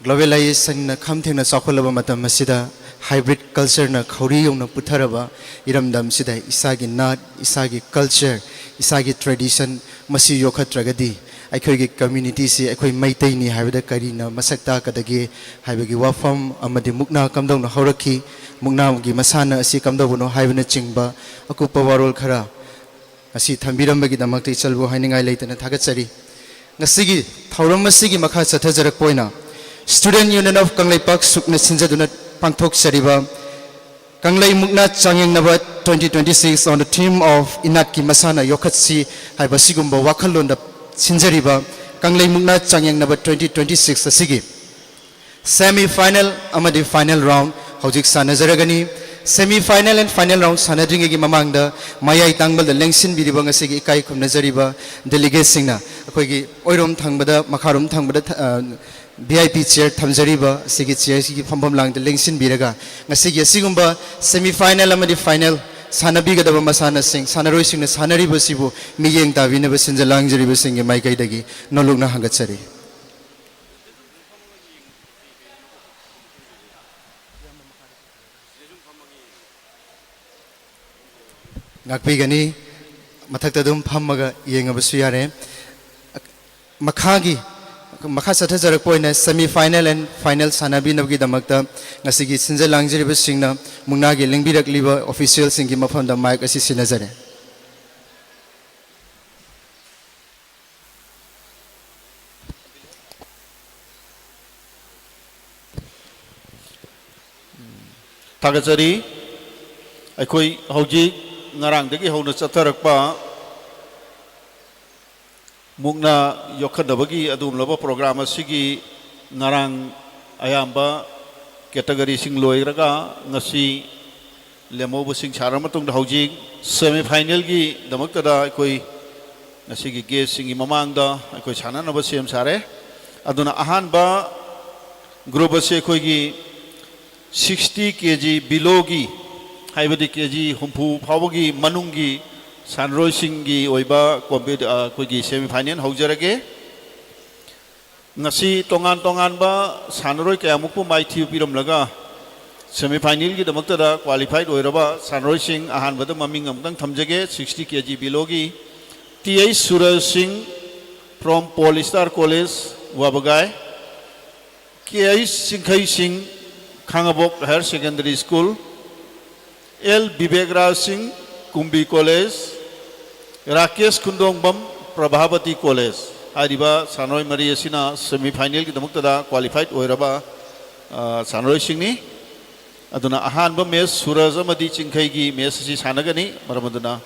Globalizationꯅ ꯈꯝ ꯊꯦꯡꯅ ꯆꯥꯎꯈꯠꯂꯕ ꯃꯇꯝ ꯑꯁꯤꯗ hybrid cultureꯅ ꯈꯧꯔꯤ ꯌꯧꯅ ꯄꯨꯊꯔꯕ ꯏꯔꯝꯗꯝꯁꯤꯗ ꯏꯁꯥꯒꯤ ꯅꯥꯠ, ꯏꯁꯥꯒꯤ culture, ꯏꯁꯥꯒꯤ tradition ꯃꯁꯤ ꯌꯣꯛꯈꯠꯇ꯭ꯔꯒꯗꯤ ꯑꯩꯈꯣꯏꯒꯤ communityꯁꯤ ꯑꯩꯈꯣꯏ ꯃꯩꯇꯩꯅꯤ ꯍꯥꯏꯕꯗ ꯀꯔꯤꯅ ꯃꯁꯛ ꯇꯥꯛꯀꯗꯒꯦ ꯍꯥꯏꯕꯒꯤ ꯋꯥꯐꯝ ꯑꯃꯗꯤ ꯃꯨꯛꯅꯥ ꯀꯝꯗꯧꯅ ꯍꯧꯔꯛꯈꯤ, ꯃꯨꯛꯅꯥꯒꯤ ꯃꯁꯥꯟꯅ ꯑꯁꯤ ꯀꯝꯗꯧꯕꯅꯣ ꯍꯥꯏꯕꯅꯆꯤꯡꯕ ꯑꯀꯨꯞꯄ ꯋꯥꯔꯣꯜ ꯈꯔ ꯉꯁꯤ ꯊꯝꯕꯤꯔꯝꯕꯒꯤꯗꯃꯛꯇ ꯏꯆꯜꯕꯨ ꯍꯥꯏꯅꯤꯡꯉꯥꯏ ꯂꯩꯇꯅ ꯊꯥꯒꯠꯆꯔꯤ꯫ ꯉꯁꯤꯒꯤ ꯊꯧꯔꯝ ꯑꯁꯤꯒꯤ ꯃꯈꯥ ꯆꯠꯊꯖꯔꯛꯄ ꯑꯣꯏꯅ Student Union of ꯀꯪꯂꯩꯄꯥꯛ ꯁꯨꯛꯅ ꯁꯤꯟꯖꯗꯨꯅ ꯄꯥꯡꯊꯣꯛꯆꯔꯤꯕ ꯀꯪꯂꯩ ꯃꯨꯛꯅꯥ ꯆꯥꯡꯌꯦꯡꯅꯕ twenty twenty-six on the theme of ꯏꯅꯥꯠꯀꯤ ꯃꯁꯥꯟꯅ ꯌꯣꯛꯈꯠꯁꯤ ꯍꯥꯏꯕ ꯑꯁꯤꯒꯨꯝꯕ ꯋꯥꯈꯜꯂꯣꯟꯗ ꯁꯤꯟꯖꯔꯤꯕ ꯀꯪꯂꯩ ꯃꯨꯛꯅꯥ ꯆꯥꯡꯌꯦꯡꯅꯕ twenty twenty-six ꯑꯁꯤꯒꯤ semi final ꯑꯃꯗꯤ final round ꯍꯧꯖꯤꯛ ꯁꯥꯟꯅꯖꯔꯒꯅꯤ꯫ Semi final and final round ꯁꯥꯟꯅꯗ꯭ꯔꯤꯉꯩꯒꯤ ꯃꯃꯥꯡꯗ ꯃꯌꯥꯏ ꯇꯥꯡꯕꯜꯗ ꯂꯦꯡꯁꯤꯟꯕꯤꯔꯤꯕ ꯉꯁꯤꯒꯤ ꯏꯀꯥꯏ ꯈꯨꯝꯅꯖꯔꯤꯕ delegateꯁꯤꯡꯅ ꯑꯩꯈꯣꯏꯒꯤ ꯑꯣꯏꯔꯣꯝ ꯊꯪꯕꯗ, ꯃꯈꯥꯔꯣꯝ ꯊꯪꯕꯗ ꯊ-, ꯑ, V I P chair ꯊꯝꯖꯔꯤꯕ ꯑꯁꯤꯒꯤ chairꯁꯤꯒꯤ ꯐꯝꯐꯝ ꯂꯥꯡꯗ ꯂꯦꯡꯁꯤꯟꯕꯤꯔꯒ ꯉꯁꯤꯒꯤ ꯑꯁꯤꯒꯨꯝꯕ semi final ꯑꯃꯗꯤ final ꯁꯥꯟꯅꯕꯤꯒꯗꯕ ꯃꯁꯥꯟꯅꯁꯤꯡ, ꯁꯥꯟꯅꯔꯣꯏꯁꯤꯡꯅ ꯁꯥꯟꯅꯔꯤꯕꯁꯤꯕꯨ ꯃꯤꯠꯌꯦꯡ ꯇꯥꯕꯤꯅꯕ ꯁꯤꯟꯖ ꯂꯥꯡꯖꯔꯤꯕꯁꯤꯡꯒꯤ ꯃꯥꯏꯀꯩꯗꯒꯤ ꯅꯣꯂꯨꯛꯅ ꯍꯪꯒꯠꯆꯔꯤ꯫ ꯉꯥꯛꯄꯤꯒꯅꯤ꯫ ꯃꯊꯛꯇ ꯑꯗꯨꯝ ꯐꯝꯃꯒ ꯌꯦꯡꯉꯕꯁꯨ ꯌꯥꯔꯦ꯫ ꯃꯈꯥꯒꯤ, ꯃꯈꯥ ꯆꯠꯊꯖꯔꯛꯄ ꯑꯣꯏꯅ semi final and final ꯁꯥꯟꯅꯕꯤꯅꯕꯒꯤꯗꯃꯛꯇ ꯉꯁꯤꯒꯤ ꯁꯤꯟꯖ ꯂꯥꯡꯖꯔꯤꯕꯁꯤꯡꯅ ꯃꯨꯛꯅꯥꯒꯤ ꯂꯦꯡꯕꯤꯔꯛꯂꯤꯕ officialꯁꯤꯡꯒꯤ ꯃꯐꯝꯗ mic ꯑꯁꯤ ꯁꯤꯟꯅꯖꯔꯦ꯫ ꯊꯥꯒꯠꯆꯔꯤ꯫ ꯑꯩꯈꯣꯏ ꯍꯧꯖꯤꯛ ꯉꯔꯥꯡꯗꯒꯤ ꯍꯧꯅ ꯆꯠꯊꯔꯛꯄ ꯃꯨꯛꯅꯥ ꯌꯣꯛꯈꯠꯅꯕꯒꯤ ꯑꯗꯨꯒꯨꯝꯂꯕ program ꯑꯁꯤꯒꯤ ꯉꯔꯥꯡ ꯑꯌꯥꯝꯕ categoryꯁꯤꯡ ꯂꯣꯏꯔꯒ ꯉꯁꯤ ꯂꯦꯝꯍꯧꯕꯁꯤꯡ ꯁꯥꯟꯅꯔ ꯃꯇꯨꯡꯗ ꯍꯧꯖꯤꯛ semi finalꯒꯤꯗꯃꯛꯇꯗ ꯑꯩꯈꯣꯏ ꯉꯁꯤꯒꯤ guestꯁꯤꯡꯒꯤ ꯃꯃꯥꯡꯗ ꯑꯩꯈꯣꯏ ꯁꯥꯟꯅꯅꯕ ꯁꯦꯝ ꯁꯥꯔꯦ꯫ ꯑꯗꯨꯅ ꯑꯍꯥꯟꯕ group ꯑꯁꯤ ꯑꯩꯈꯣꯏꯒꯤ sixty kg belowꯒꯤ, ꯍꯥꯏꯕꯗꯤ kg ꯍꯨꯝꯐꯨ ꯐꯥꯎꯕꯒꯤ ꯃꯅꯨꯡꯒꯤ ꯁꯥꯟꯅꯔꯣꯏꯁꯤꯡꯒꯤ ꯑꯣꯏꯕ compet-, ꯑ, ꯑꯩꯈꯣꯏꯒꯤ semi final ꯍꯧꯖꯔꯒꯦ꯫ ꯉꯁꯤ ꯇꯣꯉꯥꯟ ꯇꯣꯉꯥꯟꯕ ꯁꯥꯟꯅꯔꯣꯏ ꯀꯌꯥꯃꯨꯛꯄꯨ ꯃꯥꯏꯊꯤꯕ ꯄꯤꯔꯝꯂꯒ semi finalꯒꯤꯗꯃꯛꯇꯗ qualified ꯑꯣꯏꯔꯕ ꯁꯥꯟꯅꯔꯣꯏꯁꯤꯡ ꯑꯍꯥꯟꯕꯗ ꯃꯃꯤꯡ ꯑꯃꯨꯛꯇꯪ ꯊꯝꯖꯒꯦ꯫ Sixty kg belowꯒꯤ T H ꯁꯨꯔꯖ ꯁꯤꯡ from Paul Star College, ꯋꯥꯕꯒꯥꯏ, K H ꯆꯤꯡꯈꯩ ꯁꯤꯡ, ꯈꯥꯉꯕꯣꯛ Higher Secondary School, L Bibek ꯔꯥꯖ ꯁꯤꯡ, ꯀꯨꯝꯕꯤ College, ꯔꯥꯀꯦꯁ ꯈꯨꯟꯗꯣꯡꯕꯝ, ꯄ꯭ꯔꯚꯥꯕꯇꯤ College꯫ ꯍꯥꯏꯔꯤꯕ ꯁꯥꯟꯅꯔꯣꯏ ꯃꯔꯤ ꯑꯁꯤꯅ semi finalꯒꯤꯗꯃꯛꯇꯗ qualified ꯑꯣꯏꯔꯕ, ꯑ, ꯁꯥꯟꯅꯔꯣꯏꯁꯤꯡꯅꯤ꯫ ꯑꯗꯨꯅ ꯑꯍꯥꯟꯕ match ꯁꯨꯔꯖ ꯑꯃꯗꯤ ꯆꯤꯡꯈꯩꯒꯤ match ꯑꯁꯤ ꯁꯥꯟꯅꯒꯅꯤ꯫ ꯃꯔꯝ ꯑꯗꯨꯅ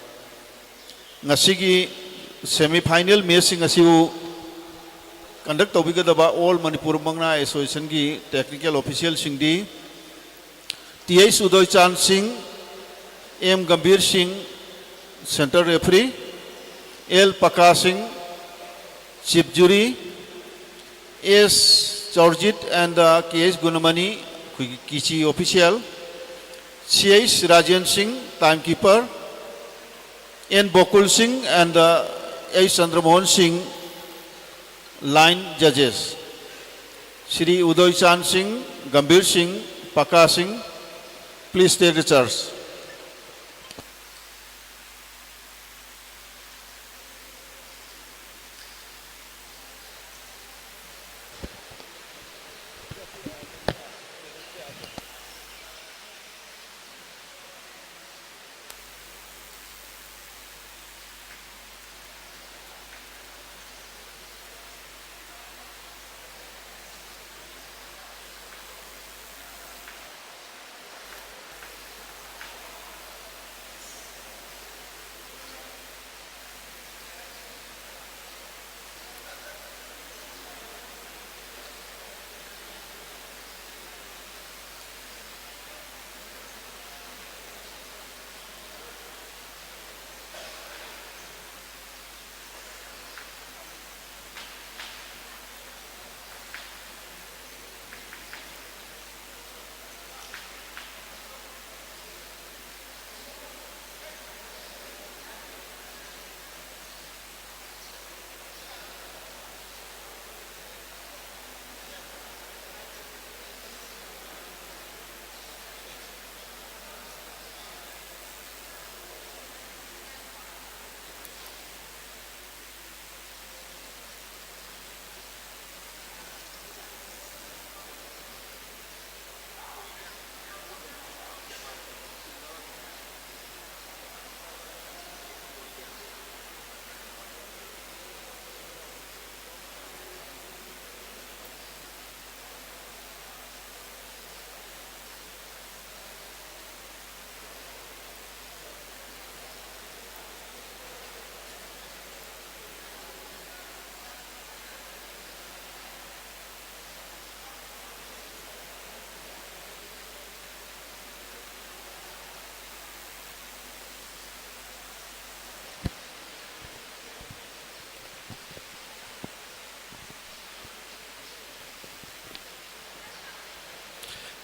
ꯉꯁꯤꯒꯤ semi final matchꯁꯤꯡ ꯑꯁꯤꯕꯨ conduct ꯇꯧꯕꯤꯒꯗꯕ All Manipur ꯃꯨꯛꯅꯥ Associationꯒꯤ technical officialꯁꯤꯡꯗꯤ T H ꯎꯗꯣꯏꯆꯥꯟ ꯁꯤꯡ, M ꯒꯝꯚꯤꯔ ꯁꯤꯡ, center referee, L ꯄꯀꯥ ꯁꯤꯡ, chief jury, S ꯆꯧꯔꯖꯤꯠ and K H ꯒꯨꯅꯃꯅꯤ, ꯑꯩꯈꯣꯏꯒꯤ ꯀꯤꯆꯤ official, C H ꯔꯥꯖꯦꯟ ꯁꯤꯡ, Timekeeper, N Bokul Singh and, uh, H Chandramohan Singh, line judges. Shri Udoy Chand Singh, Gambhir Singh, Paka Singh, please take the chairs.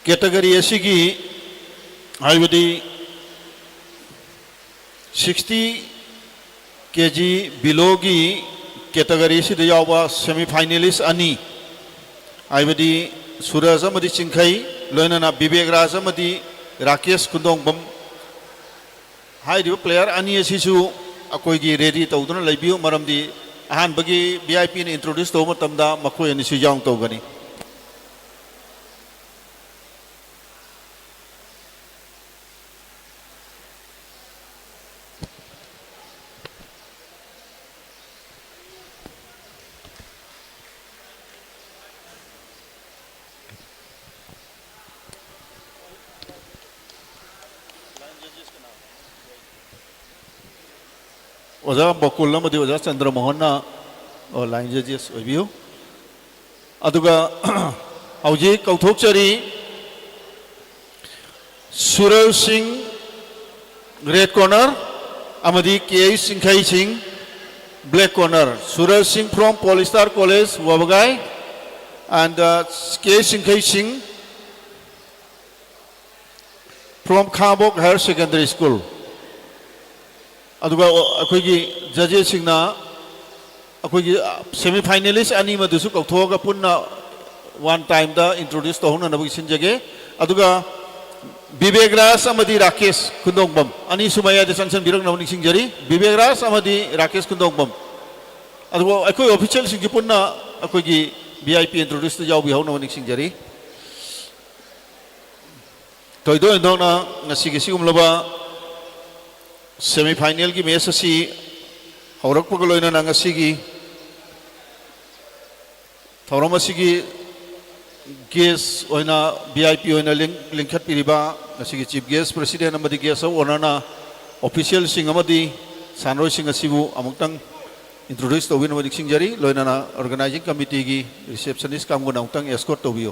Category ꯑꯁꯤꯒꯤ, ꯍꯥꯏꯕꯗꯤ sixty ꯀꯦ G ꯕꯤꯂꯣꯒꯤ ꯀꯦꯇꯒꯣꯔꯤꯁꯤꯗ ꯌꯥꯎꯕ ꯁꯦꯃꯤꯐꯥꯏꯅꯦꯂꯤꯁ ꯑꯅꯤ, ꯍꯥꯏꯕꯗꯤ ꯁꯨꯔꯖ ꯑꯃꯗꯤ ꯆꯤꯡꯈꯩ, ꯂꯣꯏꯅꯅ ꯕꯤꯕꯦꯛ ꯔꯥꯖ ꯑꯃꯗꯤ ꯔꯥꯀꯦꯁ ꯈꯨꯟꯗꯣꯡꯕꯝ ꯍꯥꯏꯔꯤꯕ ꯄ꯭ꯂꯦꯌꯔ ꯑꯅꯤ ꯑꯁꯤꯁꯨ ꯑꯩꯈꯣꯏꯒꯤ ꯔꯦꯗꯤ ꯇꯧꯗꯨꯅ ꯂꯩꯕꯤꯌꯨ, ꯃꯔꯝꯗꯤ ꯑꯍꯥꯟꯕꯒꯤ ꯚꯤ ꯑꯥꯏ ꯄꯤꯅ ꯏꯟꯇ꯭ꯔꯣꯗ꯭ꯌꯨꯁ ꯇꯧꯕ ꯃꯇꯝꯗ ꯃꯈꯣꯏ ꯑꯅꯤꯁꯨ ꯌꯥꯎꯟ ꯇꯧꯒꯅꯤ꯫ ꯑꯣꯖꯥ ꯕꯀꯨꯜ ꯑꯃꯗꯤ ꯑꯣꯖꯥ ꯆꯟꯗ꯭ꯔꯃꯣꯍꯟꯅ, ꯑꯣ, ꯂꯥꯏꯟ ꯖꯖꯦꯁ ꯑꯣꯏꯕꯤꯌꯨ꯫ ꯑꯗꯨꯒ ꯍꯧꯖꯤꯛ ꯀꯧꯊꯣꯛꯆꯔꯤ, ꯁꯨꯔꯖ ꯁꯤꯡ, ꯔꯦꯗ ꯀꯣꯔꯅꯔ, ꯑꯃꯗꯤ ꯀꯦ ꯑꯩꯆ ꯆꯤꯡꯈꯩ ꯁꯤꯡ, ꯕ꯭ꯂꯦꯛ ꯀꯣꯔꯅꯔ꯫ ꯁꯨꯔꯖ ꯁꯤꯡ from Poly Star College, ꯋꯥꯕꯒꯥꯏ, and, uh, ꯀꯦ ꯑꯩꯆ ꯆꯤꯡꯈꯩ ꯁꯤꯡ from Khangabok Higher Secondary School꯫ ꯑꯗꯨꯒ ꯑꯩꯈꯣꯏꯒꯤ ꯖꯖꯦꯁꯁꯤꯡꯅ ꯑꯩꯈꯣꯏꯒꯤ ꯁꯦꯃꯤꯐꯥꯏꯅꯦꯂꯤꯁ ꯑꯅꯤꯃꯗꯨꯁꯨ ꯀꯧꯊꯣꯛꯑꯒ ꯄꯨꯟꯅ ꯋꯥꯟ ꯇꯥꯏꯝꯗ ꯏꯟꯇ꯭ꯔꯣꯗ꯭ꯌꯨꯁ ꯇꯧꯍꯧꯅꯅꯕꯒꯤ ꯁꯤꯟꯖꯒꯦ꯫ ꯑꯗꯨꯒ ꯕꯤꯕꯦꯛ ꯔꯥꯖ ꯑꯃꯗꯤ ꯔꯥꯀꯦꯁ ꯈꯨꯟꯗꯣꯡꯕꯝ ꯑꯅꯤꯁꯨ ꯃꯌꯥꯏꯗ ꯆꯪꯁꯤꯟꯕꯤꯔꯛꯅꯕ ꯅꯤꯡꯁꯤꯡꯖꯔꯤ꯫ ꯕꯤꯕꯦꯛ ꯔꯥꯖ ꯑꯃꯗꯤ ꯔꯥꯀꯦꯁ ꯈꯨꯟꯗꯣꯡꯕꯝ꯫ ꯑꯗꯨꯒ ꯑꯩꯈꯣꯏ ꯑꯣꯐꯤꯁꯤꯌꯦꯜꯁꯤꯡꯁꯨ ꯄꯨꯟꯅ ꯑꯩꯈꯣꯏꯒꯤ ꯚꯤ ꯑꯥꯏ ꯄꯤ ꯏꯟꯇ꯭ꯔꯣꯗ꯭ꯌꯨꯁꯇ ꯌꯥꯎꯕꯤꯍꯧꯅꯕ ꯅꯤꯡꯁꯤꯡꯖꯔꯤ꯫ ꯊꯣꯏꯗꯣꯛ ꯍꯦꯟꯗꯣꯛꯅ ꯉꯁꯤꯒꯤ ꯁꯤꯒꯨꯝꯂꯕ ꯁꯦꯃꯤꯐꯥꯏꯅꯦꯜꯒꯤ ꯃꯦꯆ ꯑꯁꯤ ꯍꯧꯔꯛꯄꯒ ꯂꯣꯏꯅꯅ ꯉꯁꯤꯒꯤ ꯊꯧꯔꯝ ꯑꯁꯤꯒꯤ ꯒꯦꯁ ꯑꯣꯏꯅ, ꯚꯤ ꯑꯥꯏ ꯄꯤ ꯑꯣꯏꯅ ꯂꯤꯡ-, ꯂꯤꯡꯈꯠꯄꯤꯔꯤꯕ ꯉꯁꯤꯒꯤ ꯆꯤꯐ ꯒꯦꯁ, ꯄ꯭ꯔꯦꯁꯤꯗꯦꯟ ꯑꯃꯗꯤ ꯒꯦꯁ ꯑꯣꯐ ꯑꯣꯅꯔꯅ ꯑꯣꯐꯤꯁꯤꯌꯦꯜꯁꯤꯡ ꯑꯃꯗꯤ ꯁꯥꯟꯅꯔꯣꯏꯁꯤꯡ ꯑꯁꯤꯕꯨ ꯑꯃꯨꯛꯇꯪ ꯏꯟꯇ꯭ꯔꯣꯗ꯭ꯌꯨꯁ ꯇꯧꯕꯤꯅꯕ ꯅꯤꯡꯁꯤꯡꯖꯔꯤ꯫ ꯂꯣꯏꯅꯅ ꯑꯣꯔꯒꯅꯥꯏꯖꯤꯡ ꯀꯃꯤꯇꯤꯒꯤ ꯔꯤꯁꯦꯞꯁꯅꯤꯁ ꯀꯥꯡꯕꯨꯅ ꯑꯃꯨꯛꯇꯪ ꯑꯦꯁꯀꯣꯔꯠ ꯇꯧꯕꯤꯌꯨ꯫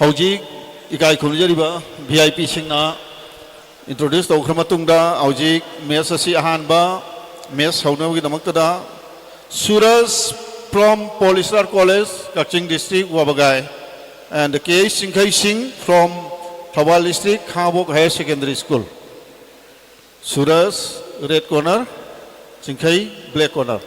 ꯍꯧꯖꯤꯛ ꯏꯀꯥꯏ ꯈꯨꯝꯅꯖꯔꯤꯕ V I P ꯁꯤꯡꯅ introduce ꯇꯧꯈ꯭ꯔ ꯃꯇꯨꯡꯗ, ꯍꯧꯖꯤꯛ match ꯑꯁꯤ ꯑꯍꯥꯟꯕ match ꯍꯧꯅꯕꯒꯤꯗꯃꯛꯇꯗ Suraj from Poly Star College, Kakching District, Wabagai, and K H ꯆꯤꯡꯈꯩ ꯁꯤꯡ from Thoubal District, Khangabok Higher Secondary School. Suraj, red corner, ꯆꯤꯡꯈꯩ, black corner.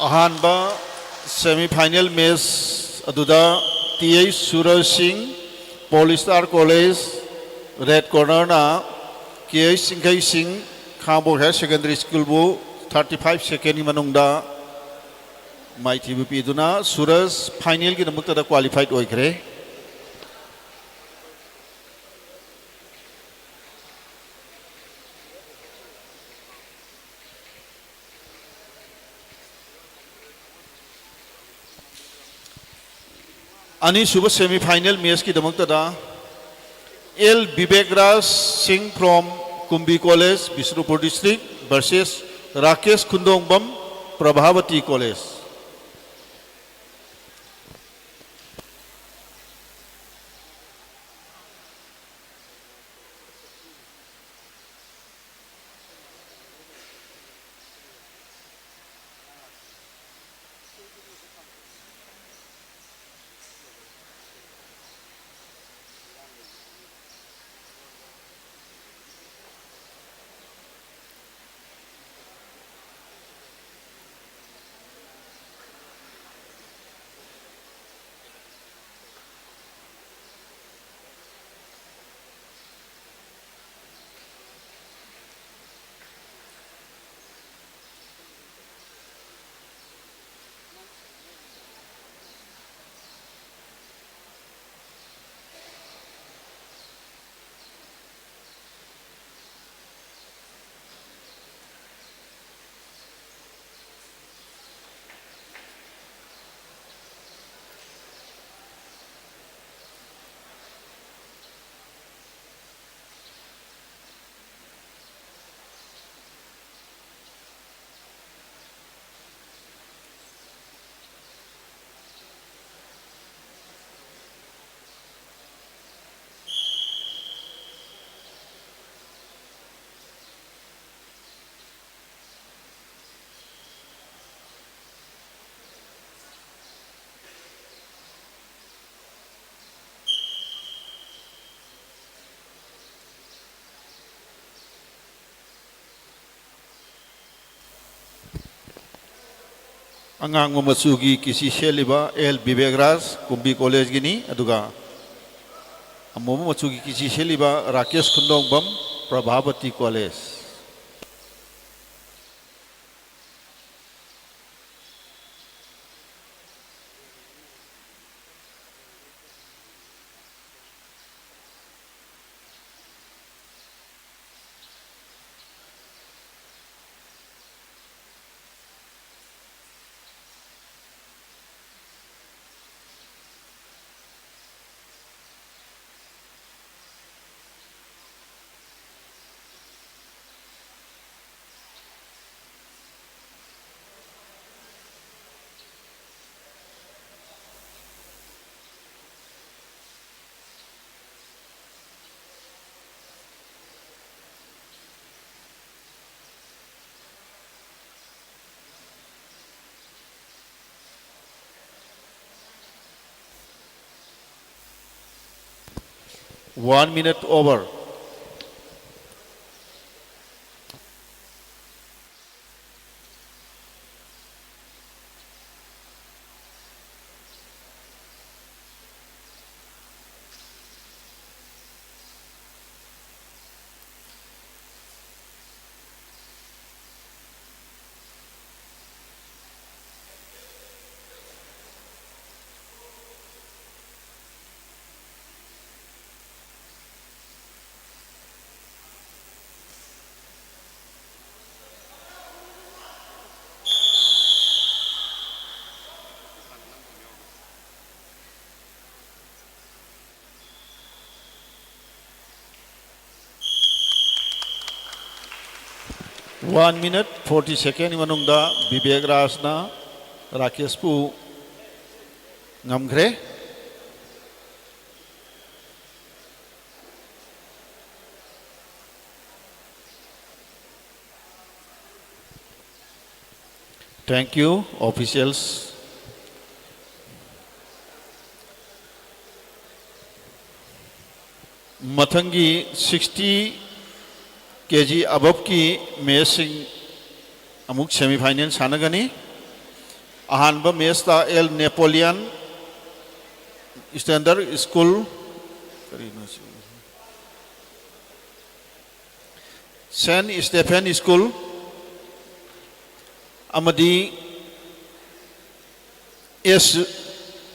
ꯑꯍꯥꯟꯕ semi final match ꯑꯗꯨꯗ T H ꯁꯨꯔꯖ ꯁꯤꯡ, Poly Star College, red cornerꯅ K H ꯆꯤꯡꯈꯩ ꯁꯤꯡ, ꯈꯥꯉꯕꯣꯛ Higher Secondary Schoolꯕꯨ thirty five secondꯒꯤ ꯃꯅꯨꯡꯗ ꯃꯥꯏꯊꯤꯕ ꯄꯤꯗꯨꯅ ꯁꯨꯔꯖ finalꯒꯤꯗꯃꯛꯇꯗ qualified ꯑꯣꯏꯈ꯭ꯔꯦ꯫ ꯑꯅꯤꯁꯨꯕ semi final matchꯀꯤꯗꯃꯛꯇꯗ L ꯕꯤꯕꯦꯛ ꯔꯥꯖ ꯁꯤꯡ from ꯀꯨꯝꯕꯤ College, Bishnupur District, versus Rakesh Khundongbam, Prabhavati College꯫ ꯑꯉꯥꯡꯕ ꯃꯆꯨꯒꯤ ꯀꯤꯁꯤ ꯁꯦꯠꯂꯤꯕ ꯑꯦꯜ ꯕꯤꯕꯦꯛ ꯔꯥꯖ, ꯀꯨꯝꯕꯤ ꯀꯣꯂꯦꯖꯀꯤꯅꯤ꯫ ꯑꯗꯨꯒ ꯑꯃꯨꯕ ꯃꯆꯨꯒꯤ ꯀꯤꯁꯤ ꯁꯦꯠꯂꯤꯕ Rakesh Khundongbam, Prabhabati college. One minute over. One minute forty second ꯃꯅꯨꯡꯗ ꯕꯤꯕꯦꯛ ꯔꯥꯖꯅ ꯔꯥꯀꯦꯁꯄꯨ ꯉꯝꯈ꯭ꯔꯦ꯫ Thank you, officials. ꯃꯊꯪꯒꯤ sixty K G aboveꯀꯤ matchꯁꯤꯡ ꯑꯃꯨꯛ semifinal ꯁꯥꯟꯅꯒꯅꯤ꯫ ꯑꯍꯥꯟꯕ ꯃꯦꯠꯁꯇ ꯑꯦꯜ ꯅꯦꯄꯣꯂꯤꯌꯟ ꯁ꯭ꯇꯦꯟꯗꯔ ꯁ꯭ꯀꯨꯜ, ꯀꯔꯤꯅꯣ ꯁꯤ? ꯁꯦꯟꯠ ꯁ꯭ꯇꯦꯐꯦꯟ ꯁ꯭ꯀꯨꯜ ꯑꯃꯗꯤ ꯑꯦꯁ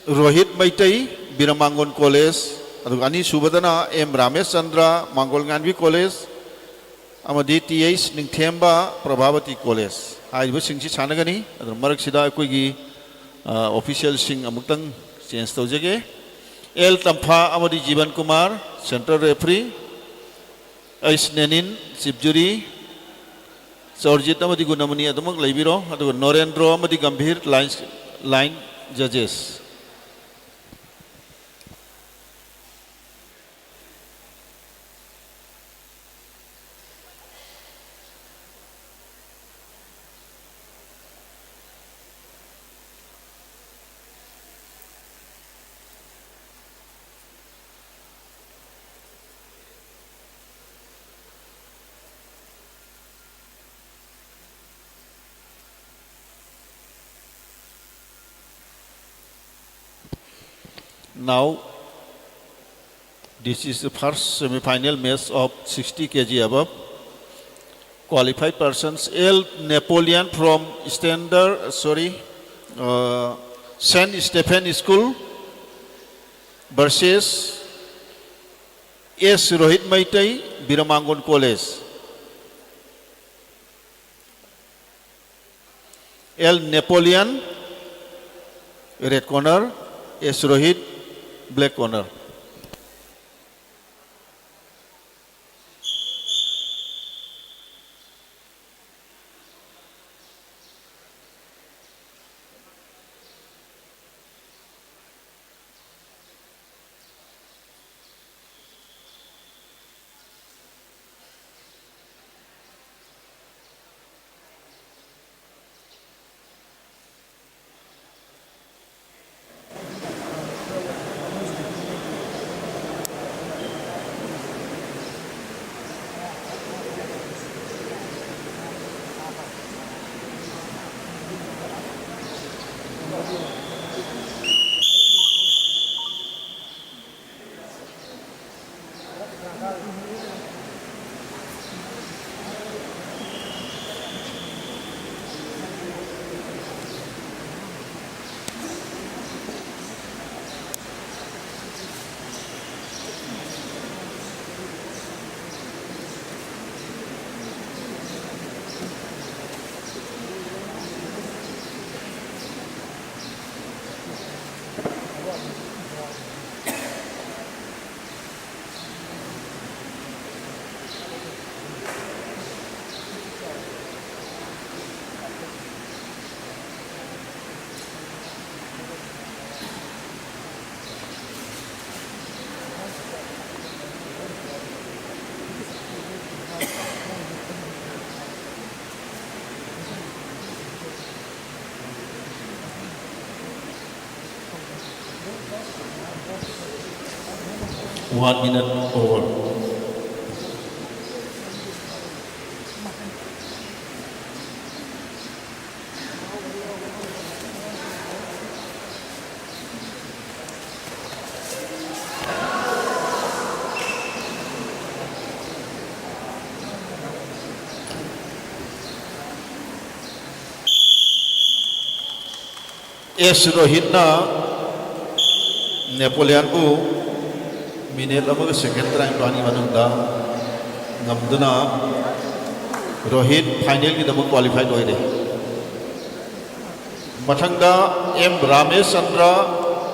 ꯔꯣꯍꯤꯠ ꯃꯩꯇꯩ, ꯕꯤꯔꯃꯥꯡꯒꯣꯟ ꯀꯣꯂꯦꯖ, ꯑꯗꯨꯒ ꯑꯅꯤꯁꯨꯕꯗꯅ ꯑꯦꯝ ꯔꯥꯃꯦꯁ ꯆꯟꯗ꯭ꯔ, ꯃꯥꯡꯒꯣꯜ ꯉꯥꯟꯕꯤ ꯀꯣꯂꯦꯖ, ꯑꯃꯗꯤ ꯇꯤ ꯑꯩꯆ ꯅꯤꯡꯊꯦꯝꯕ, ꯄ꯭ꯔꯚꯥꯕꯇꯤ ꯀꯣꯂꯦꯖ ꯍꯥꯏꯔꯤꯕꯁꯤꯡꯁꯤ ꯁꯥꯟꯅꯒꯅꯤ꯫ ꯑꯗꯨꯅ ꯃꯔꯛꯁꯤꯗ ꯑꯩꯈꯣꯏꯒꯤ, ꯑ, ꯑꯣꯐꯤꯁꯤꯌꯦꯜꯁꯤꯡ ꯑꯃꯨꯛꯇꯪ ꯆꯦꯟꯖ ꯇꯧꯖꯒꯦ꯫ ꯑꯦꯜ ꯇꯝꯐꯥ ꯑꯃꯗꯤ Jiban Kumar, central referee, H Nenin, chief jury, Chaorajit ꯑꯃꯗꯤ ꯒꯨꯅꯃꯅꯤ ꯑꯗꯨꯃꯛ ꯂꯩꯕꯤꯔꯣ, ꯑꯗꯨꯒ ꯅꯣꯔꯦꯟꯗ꯭ꯔꯣ ꯑꯃꯗꯤ ꯒꯝꯚꯤꯔ, ꯂꯥꯏꯟ, ꯂꯥꯏꯟ ꯖꯖꯦꯁ꯫ Now, this is the first semi-final match of sixty K G above. Qualified persons, L Napoleon from Standard, uh, sorry, uh, Saint Stephen School versus S Rohit Maitai, Biramangon College. L Napoleon, red corner, S Rohit, black corner. One minute over. S ꯔꯣꯍꯤꯠꯅ ꯅꯦꯄꯣꯂꯤꯌꯟꯕꯨ minute ꯑꯃꯒ ꯁꯦꯀꯦꯟ ꯇꯔꯥꯅꯤꯄꯥꯜꯒꯤ ꯃꯅꯨꯡꯗ ꯉꯝꯗꯨꯅ Rohit ꯐꯥꯏꯅꯦꯜꯒꯤꯗꯃꯛ qualify ꯑꯣꯏꯔꯦ꯫ ꯃꯊꯪꯗ M Ramesh Chandra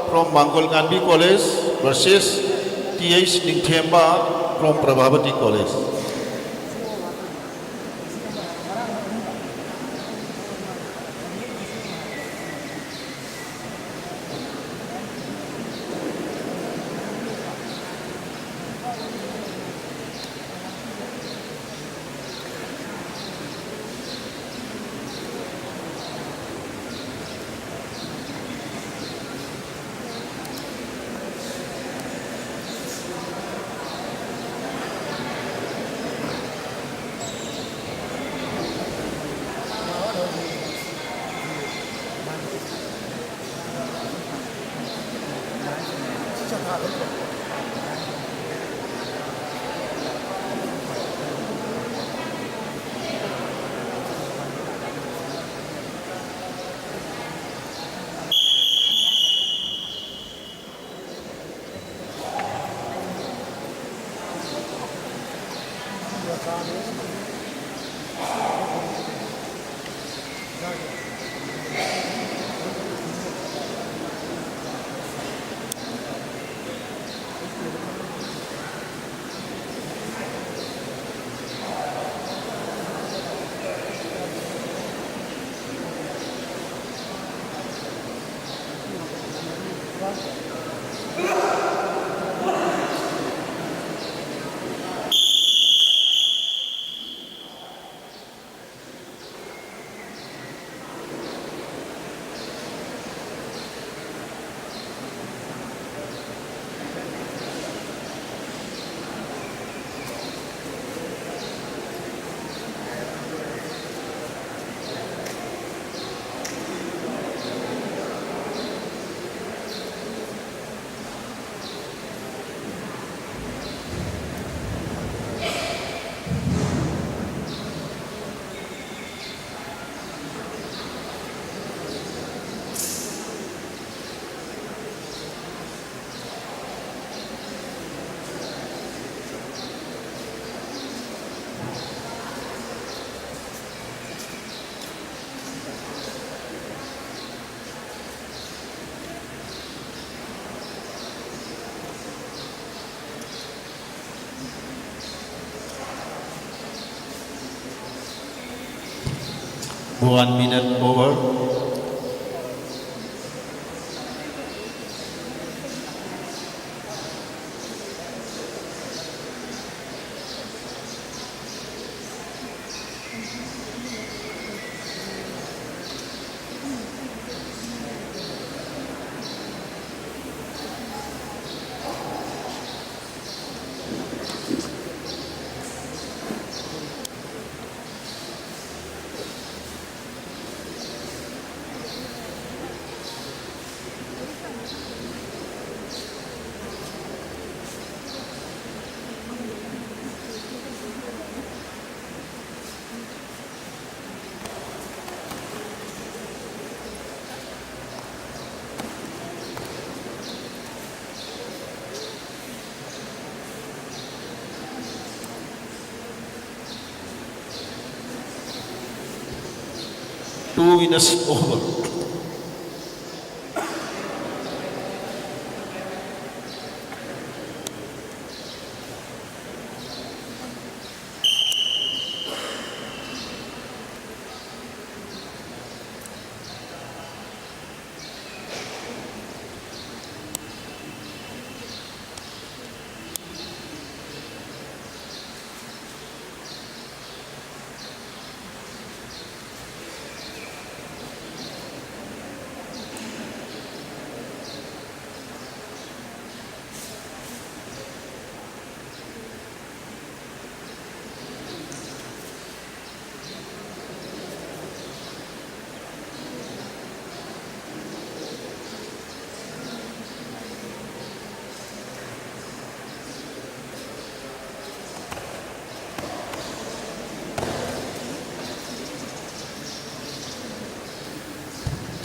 from Mangol Nganbi college versus T H Ningthemba from Prabhabati college. One minute over. Two minutes over.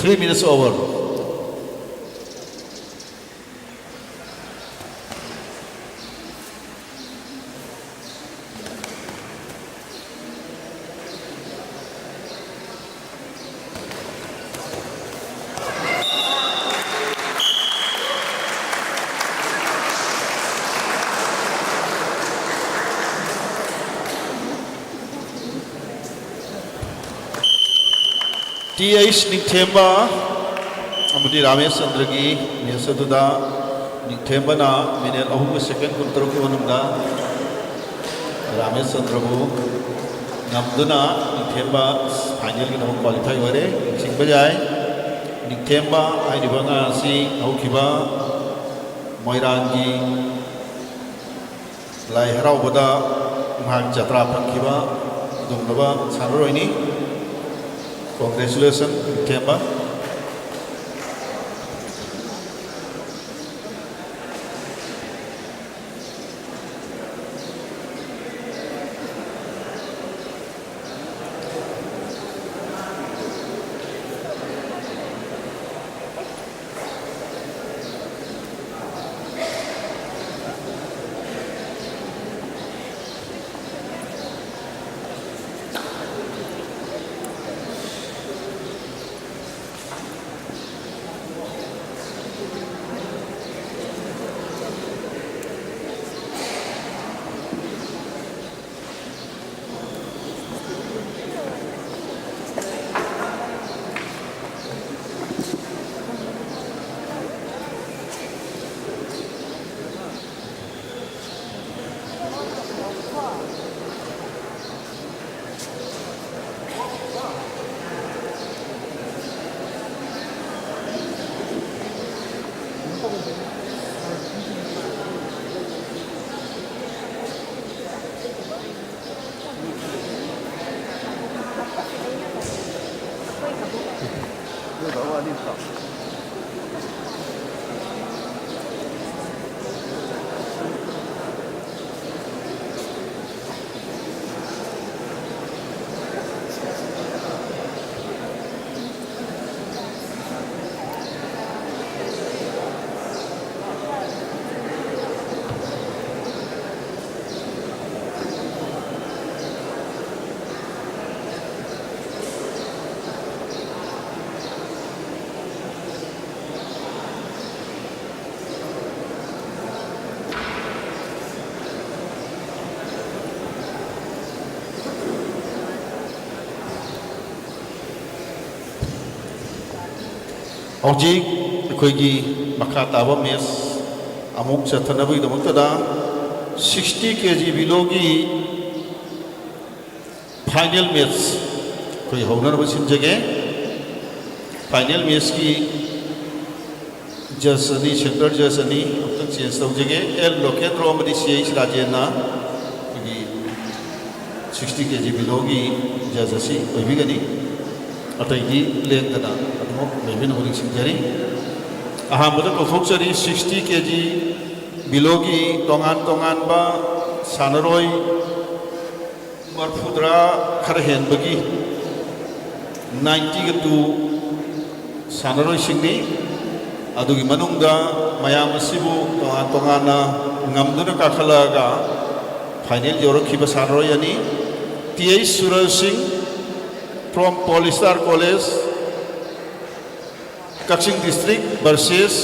Three minutes over. T H Ningthemba ꯑꯃꯗꯤ Ramesh ꯆꯟꯗ꯭ꯔꯒꯤ match ꯑꯗꯨꯗ ꯅꯤꯡꯊꯦꯝꯕꯅ minute ꯑꯍꯨꯝꯒ ꯁꯦꯀꯦꯟ ꯀꯨꯟꯇꯔꯨꯛꯀꯤ ꯃꯅꯨꯡꯗ Ramesh ꯆꯟꯗ꯭ꯔꯕꯨ ꯉꯝꯗꯨꯅ ꯅꯤꯡꯊꯦꯝꯕ ꯐꯥꯏꯅꯦꯜꯒꯤꯗꯃꯛ qualify ꯑꯣꯏꯔꯦ꯫ ꯌꯦꯡꯁꯤꯟꯕ ꯌꯥꯏ꯫ ꯅꯤꯡꯊꯦꯝꯕ ꯍꯥꯏꯔꯤꯕ ꯑꯉꯥꯡ ꯑꯁꯤ ꯍꯧꯈꯤꯕ ꯃꯣꯏꯔꯥꯡꯒꯤ ꯂꯥꯏ ꯍꯔꯥꯎꯕꯗ ꯃꯍꯥꯛ ꯖꯇ꯭ꯔꯥ ꯐꯪꯈꯤꯕ ꯈꯨꯗꯣꯡꯂꯕ ꯁꯥꯟꯅꯔꯣꯏꯅꯤ꯫ Congratulation, ꯅꯤꯡꯊꯦꯝꯕ꯫ ꯍꯧꯖꯤꯛ ꯑꯩꯈꯣꯏꯒꯤ ꯃꯈꯥ ꯇꯥꯕ ꯃꯦꯠꯆ ꯑꯃꯨꯛ ꯆꯠꯊꯅꯕꯒꯤꯗꯃꯛꯇꯗ ꯁꯤꯛꯁꯇꯤ ꯀꯦ ꯖꯤ ꯕꯤꯂꯣꯒꯤ ꯐꯥꯏꯅꯦꯜ ꯃꯦꯠꯆ ꯑꯩꯈꯣꯏ ꯍꯧꯅꯅꯕ ꯁꯤꯟꯖꯒꯦ꯫ ꯐꯥꯏꯅꯦꯜ ꯃꯦꯠꯆꯀꯤ ꯖꯖ ꯑꯅꯤ, ꯁꯦꯟꯇꯔ ꯖꯖ ꯑꯅꯤ ꯑꯃꯨꯛꯇꯪ ꯆꯦꯟꯖ ꯇꯧꯖꯒꯦ꯫ ꯑꯦꯜ ꯂꯣꯀꯦꯟꯗ꯭ꯔꯣ ꯑꯃꯗꯤ ꯁꯤ ꯑꯩꯆ ꯔꯥꯖꯦꯟꯅ ꯑꯩꯈꯣꯏꯒꯤ ꯁꯤꯛꯁꯇꯤ ꯀꯦ ꯖꯤ ꯕꯤꯂꯣꯒꯤ ꯖꯖ ꯑꯁꯤ ꯑꯣꯏꯕꯤꯒꯅꯤ꯫ ꯑꯇꯩꯗꯤ ꯂꯦꯡꯗꯅ ꯑꯗꯨꯃꯛ ꯂꯩꯕꯤꯅꯕ ꯅꯤꯡꯁꯤꯡꯖꯔꯤ꯫ ꯑꯍꯥꯟꯕꯗ ꯀꯧꯊꯣꯛꯆꯔꯤ, ꯁꯤꯛꯁꯇꯤ ꯀꯦ ꯖꯤ ꯕꯤꯂꯣꯒꯤ ꯇꯣꯉꯥꯟ ꯇꯣꯉꯥꯟꯕ ꯁꯥꯟꯅꯔꯣꯏ ꯃꯔꯐꯨꯇꯔꯥ ꯈꯔ ꯍꯦꯟꯕꯒꯤ ninety-two ꯁꯥꯟꯅꯔꯣꯏꯁꯤꯡꯅꯤ꯫ ꯑꯗꯨꯒꯤ ꯃꯅꯨꯡꯗ ꯃꯌꯥꯝ ꯑꯁꯤꯕꯨ ꯇꯣꯉꯥꯟ ꯇꯣꯉꯥꯟꯅ ꯉꯝꯗꯨꯅ ꯀꯥꯈꯠꯂꯛꯑꯒ ꯐꯥꯏꯅꯦꯜ ꯌꯧꯔꯛꯈꯤꯕ ꯁꯥꯟꯅꯔꯣꯏ ꯑꯅꯤ, ꯇꯤ ꯑꯩꯆ ꯁꯨꯔꯖ ꯁꯤꯡ from Poly Star College, Kakching District versus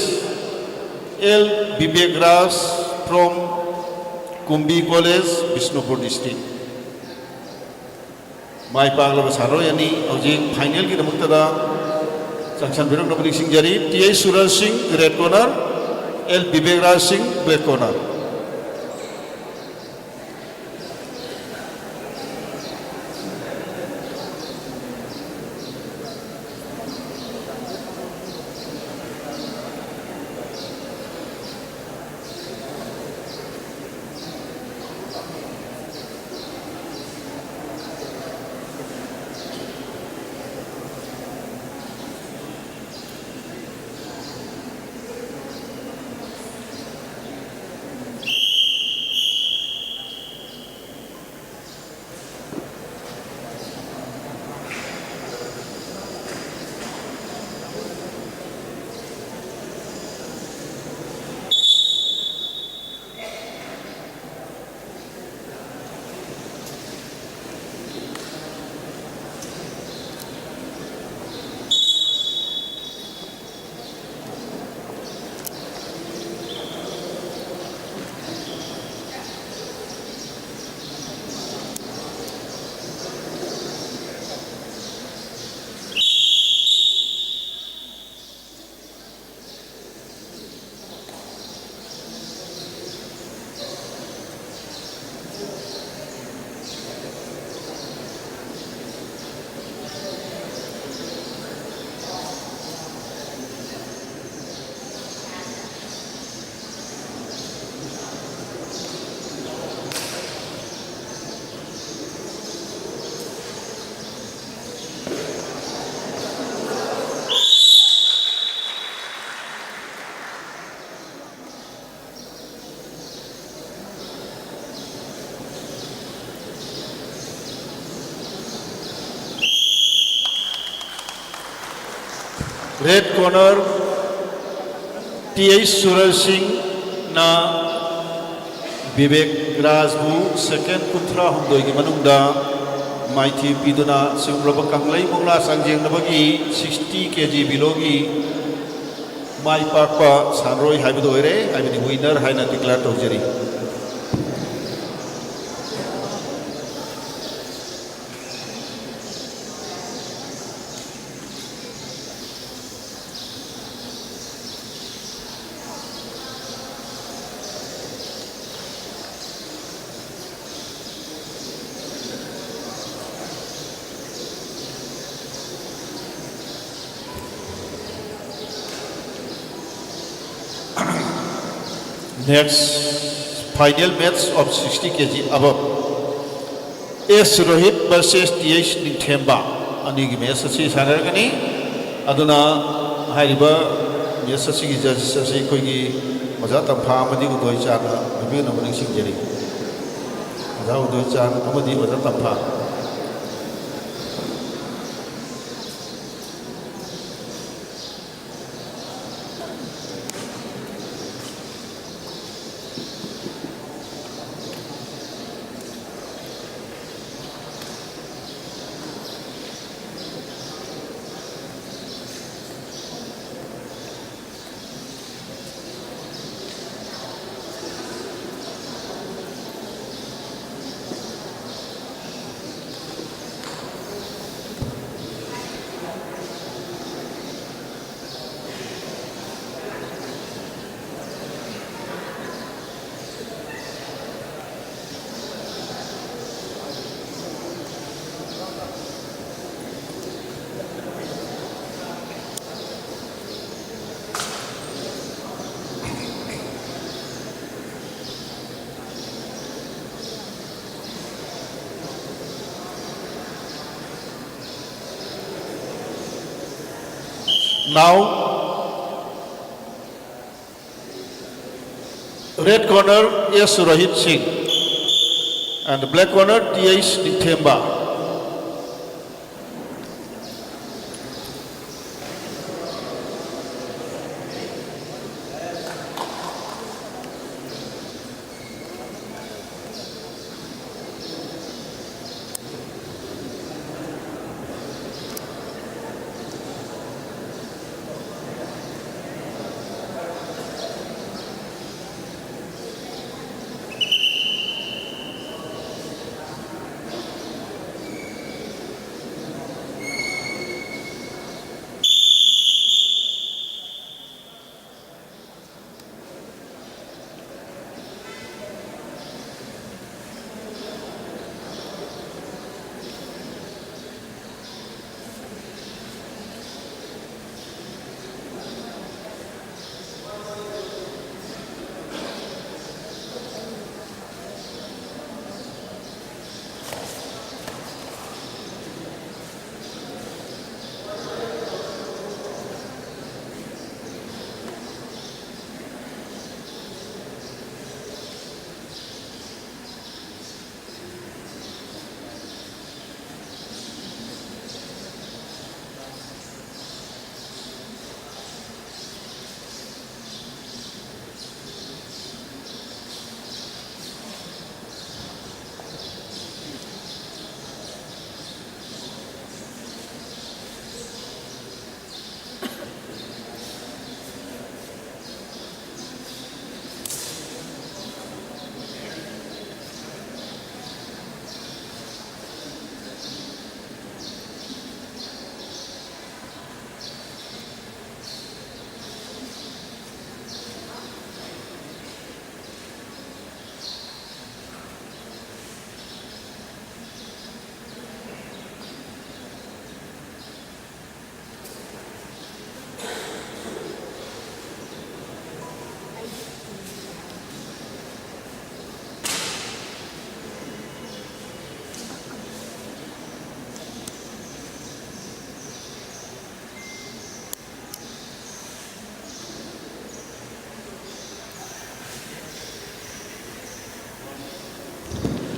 L Vivek Raj from Kumbi College, Bishnupur District. ꯃꯥꯏ ꯄꯥꯛꯂꯕ ꯁꯥꯟꯅꯔꯣꯏ ꯑꯅꯤ ꯍꯧꯖꯤꯛ ꯐꯥꯏꯅꯦꯜꯒꯤꯗꯃꯛꯇꯗ ꯆꯪꯁꯟꯕꯤꯔꯛꯅꯕ ꯅꯤꯡꯁꯤꯡꯖꯔꯤ꯫ ꯇꯤ ꯑꯩꯆ ꯁꯨꯔꯖ ꯁꯤꯡ, red corner, ꯑꯦꯜ ꯕꯤꯕꯦꯛ ꯔꯥꯖ ꯁꯤꯡ, black corner꯫ Red corner, T H ꯁꯨꯔꯖ ꯁꯤꯡꯅ ꯕꯤꯕꯦꯛ ꯔꯥꯖꯕꯨ ꯁꯦꯀꯦꯟ ꯀꯨꯟꯊ꯭ꯔꯥ ꯍꯨꯝꯗꯣꯏꯒꯤ ꯃꯅꯨꯡꯗ ꯃꯥꯏꯊꯤ ꯄꯤꯗꯨꯅ ꯁꯤꯒꯨꯝꯂꯕ ꯀꯪꯂꯩ ꯃꯨꯛꯅꯥ ꯆꯥꯡꯖꯦꯡꯅꯕꯒꯤ sixty K G belowꯒꯤ ꯃꯥꯏ ꯄꯥꯛꯄ ꯁꯥꯟꯅꯔꯣꯏ ꯍꯥꯏꯕꯗꯨ ꯑꯣꯏꯔꯦ, ꯍꯥꯏꯕꯗꯤ winner ꯍꯥꯏꯅ declare ꯇꯧꯖꯔꯤ꯫ Next, final match of sixty K G above, S Rohit versus T H ꯅꯤꯡꯊꯦꯝꯕ ꯑꯅꯤꯒꯤ match ꯑꯁꯤ ꯁꯥꯟꯅꯔꯒꯅꯤ꯫ ꯑꯗꯨꯅ ꯍꯥꯏꯔꯤꯕ match ꯑꯁꯤꯒꯤ judges ꯑꯁꯤ ꯑꯩꯈꯣꯏꯒꯤ ꯑꯣꯖꯥ ꯇꯝꯐꯥ ꯑꯃꯗꯤ ꯎꯗꯣꯏ ꯆꯥꯟꯅ ꯍꯥꯏꯕꯤꯅꯕ ꯅꯤꯡꯁꯤꯡꯖꯔꯤ꯫ ꯑꯣꯖꯥ ꯎꯗꯣꯏ ꯆꯥꯟ ꯑꯃꯗꯤ ꯑꯣꯖꯥ ꯇꯝꯐꯥ꯫ Now, red corner, S Rohit Singh, and black corner, T H Ningthemba.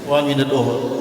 One minute over.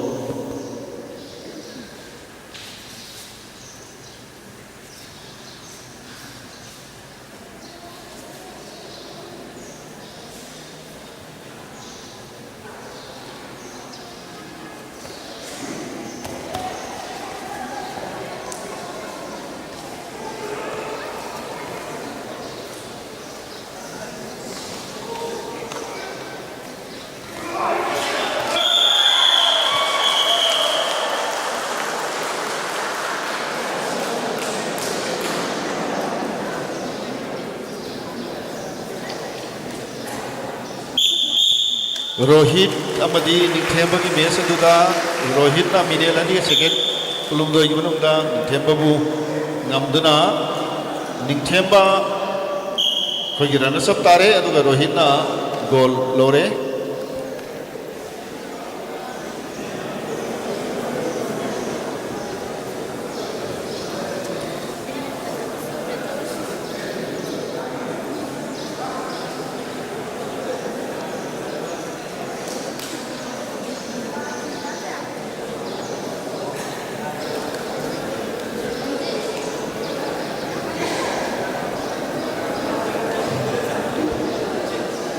Rohit ꯑꯃꯗꯤ ꯅꯤꯡꯊꯦꯝꯕꯒꯤ ꯃꯦꯆ ꯑꯗꯨꯗ ꯔꯣꯍꯤꯠꯅ ꯃꯤꯅꯦꯠ ꯑꯅꯤ ꯁꯦꯀꯦꯟ ꯀꯨꯟꯍꯨꯝꯗꯣꯏꯒꯤ ꯃꯅꯨꯡꯗ ꯅꯤꯡꯊꯦꯝꯕꯕꯨ ꯉꯝꯗꯨꯅ ꯅꯤꯡꯊꯦꯝꯕ ꯑꯩꯈꯣꯏꯒꯤ ꯔꯅꯔꯁ ꯑꯞ ꯇꯥꯔꯦ, ꯑꯗꯨꯒ ꯔꯣꯍꯤꯠꯅ ꯒꯣꯜ ꯂꯧꯔꯦ꯫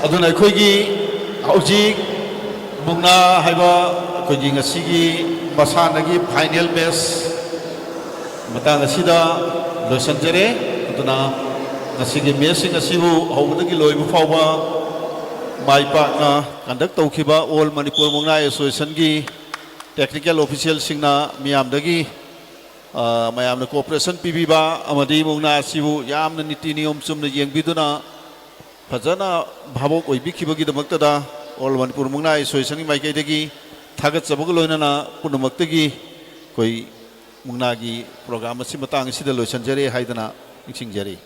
ꯑꯗꯨꯅ ꯑꯩꯈꯣꯏꯒꯤ ꯍꯧꯖꯤꯛ ꯃꯨꯛꯅꯥ ꯍꯥꯏꯕ ꯑꯩꯈꯣꯏꯒꯤ ꯉꯁꯤꯒꯤ ꯃꯁꯥꯟꯅꯒꯤ ꯐꯥꯏꯅꯦꯜ ꯃꯦꯆ ꯃꯇꯥꯡ ꯑꯁꯤꯗ ꯂꯣꯏꯁꯤꯟꯖꯔꯦ꯫ ꯑꯗꯨꯅ ꯉꯁꯤꯒꯤ ꯃꯦꯆꯁꯤꯡ ꯑꯁꯤꯕꯨ ꯍꯧꯕꯗꯒꯤ ꯂꯣꯏꯕ ꯐꯥꯎꯕ ꯃꯥꯏ ꯄꯥꯛꯅ ꯀꯟꯗꯛ ꯇꯧꯈꯤꯕ ꯑꯣꯜ ꯃꯅꯤꯄꯨꯔ ꯃꯨꯛꯅꯥ ꯑꯦꯁꯣꯁꯤꯌꯦꯁꯟꯒꯤ ꯇꯦꯛꯅꯤꯀꯦꯜ ꯑꯣꯐꯤꯁꯤꯌꯦꯜꯁꯤꯡꯅ ꯃꯤꯌꯥꯝꯗꯒꯤ, ꯑ, ꯃꯌꯥꯝꯅ ꯀꯣꯑꯣꯄꯔꯦꯁꯟ ꯄꯤꯕꯤꯕ ꯑꯃꯗꯤ ꯃꯨꯛꯅꯥ ꯑꯁꯤꯕꯨ ꯌꯥꯝꯅ ꯅꯤꯇꯤ ꯅꯤꯌꯣꯝ ꯆꯨꯝꯅ ꯌꯦꯡꯕꯤꯗꯨꯅ ꯐꯖꯅ ꯚꯥꯕꯣꯛ ꯑꯣꯏꯕꯤꯈꯤꯕꯒꯤꯗꯃꯛꯇꯗ ꯑꯣꯜ ꯃꯅꯤꯄꯨꯔ ꯃꯨꯛꯅꯥ ꯑꯦꯁꯣꯁꯤꯌꯦꯁꯟꯒꯤ ꯃꯥꯏꯀꯩꯗꯒꯤ ꯊꯥꯒꯠꯆꯕꯒ ꯂꯣꯏꯅꯅ ꯄꯨꯝꯅꯃꯛꯇꯒꯤ ꯑꯩꯈꯣꯏ ꯃꯨꯛꯅꯥꯒꯤ ꯄ꯭ꯔꯣꯒ꯭ꯔꯥꯝ ꯑꯁꯤ ꯃꯇꯥꯡ ꯑꯁꯤꯗ ꯂꯣꯏꯁꯤꯟꯖꯔꯦ ꯍꯥꯏꯗꯅ ꯅꯤꯡꯁꯤꯡꯖꯔꯤ꯫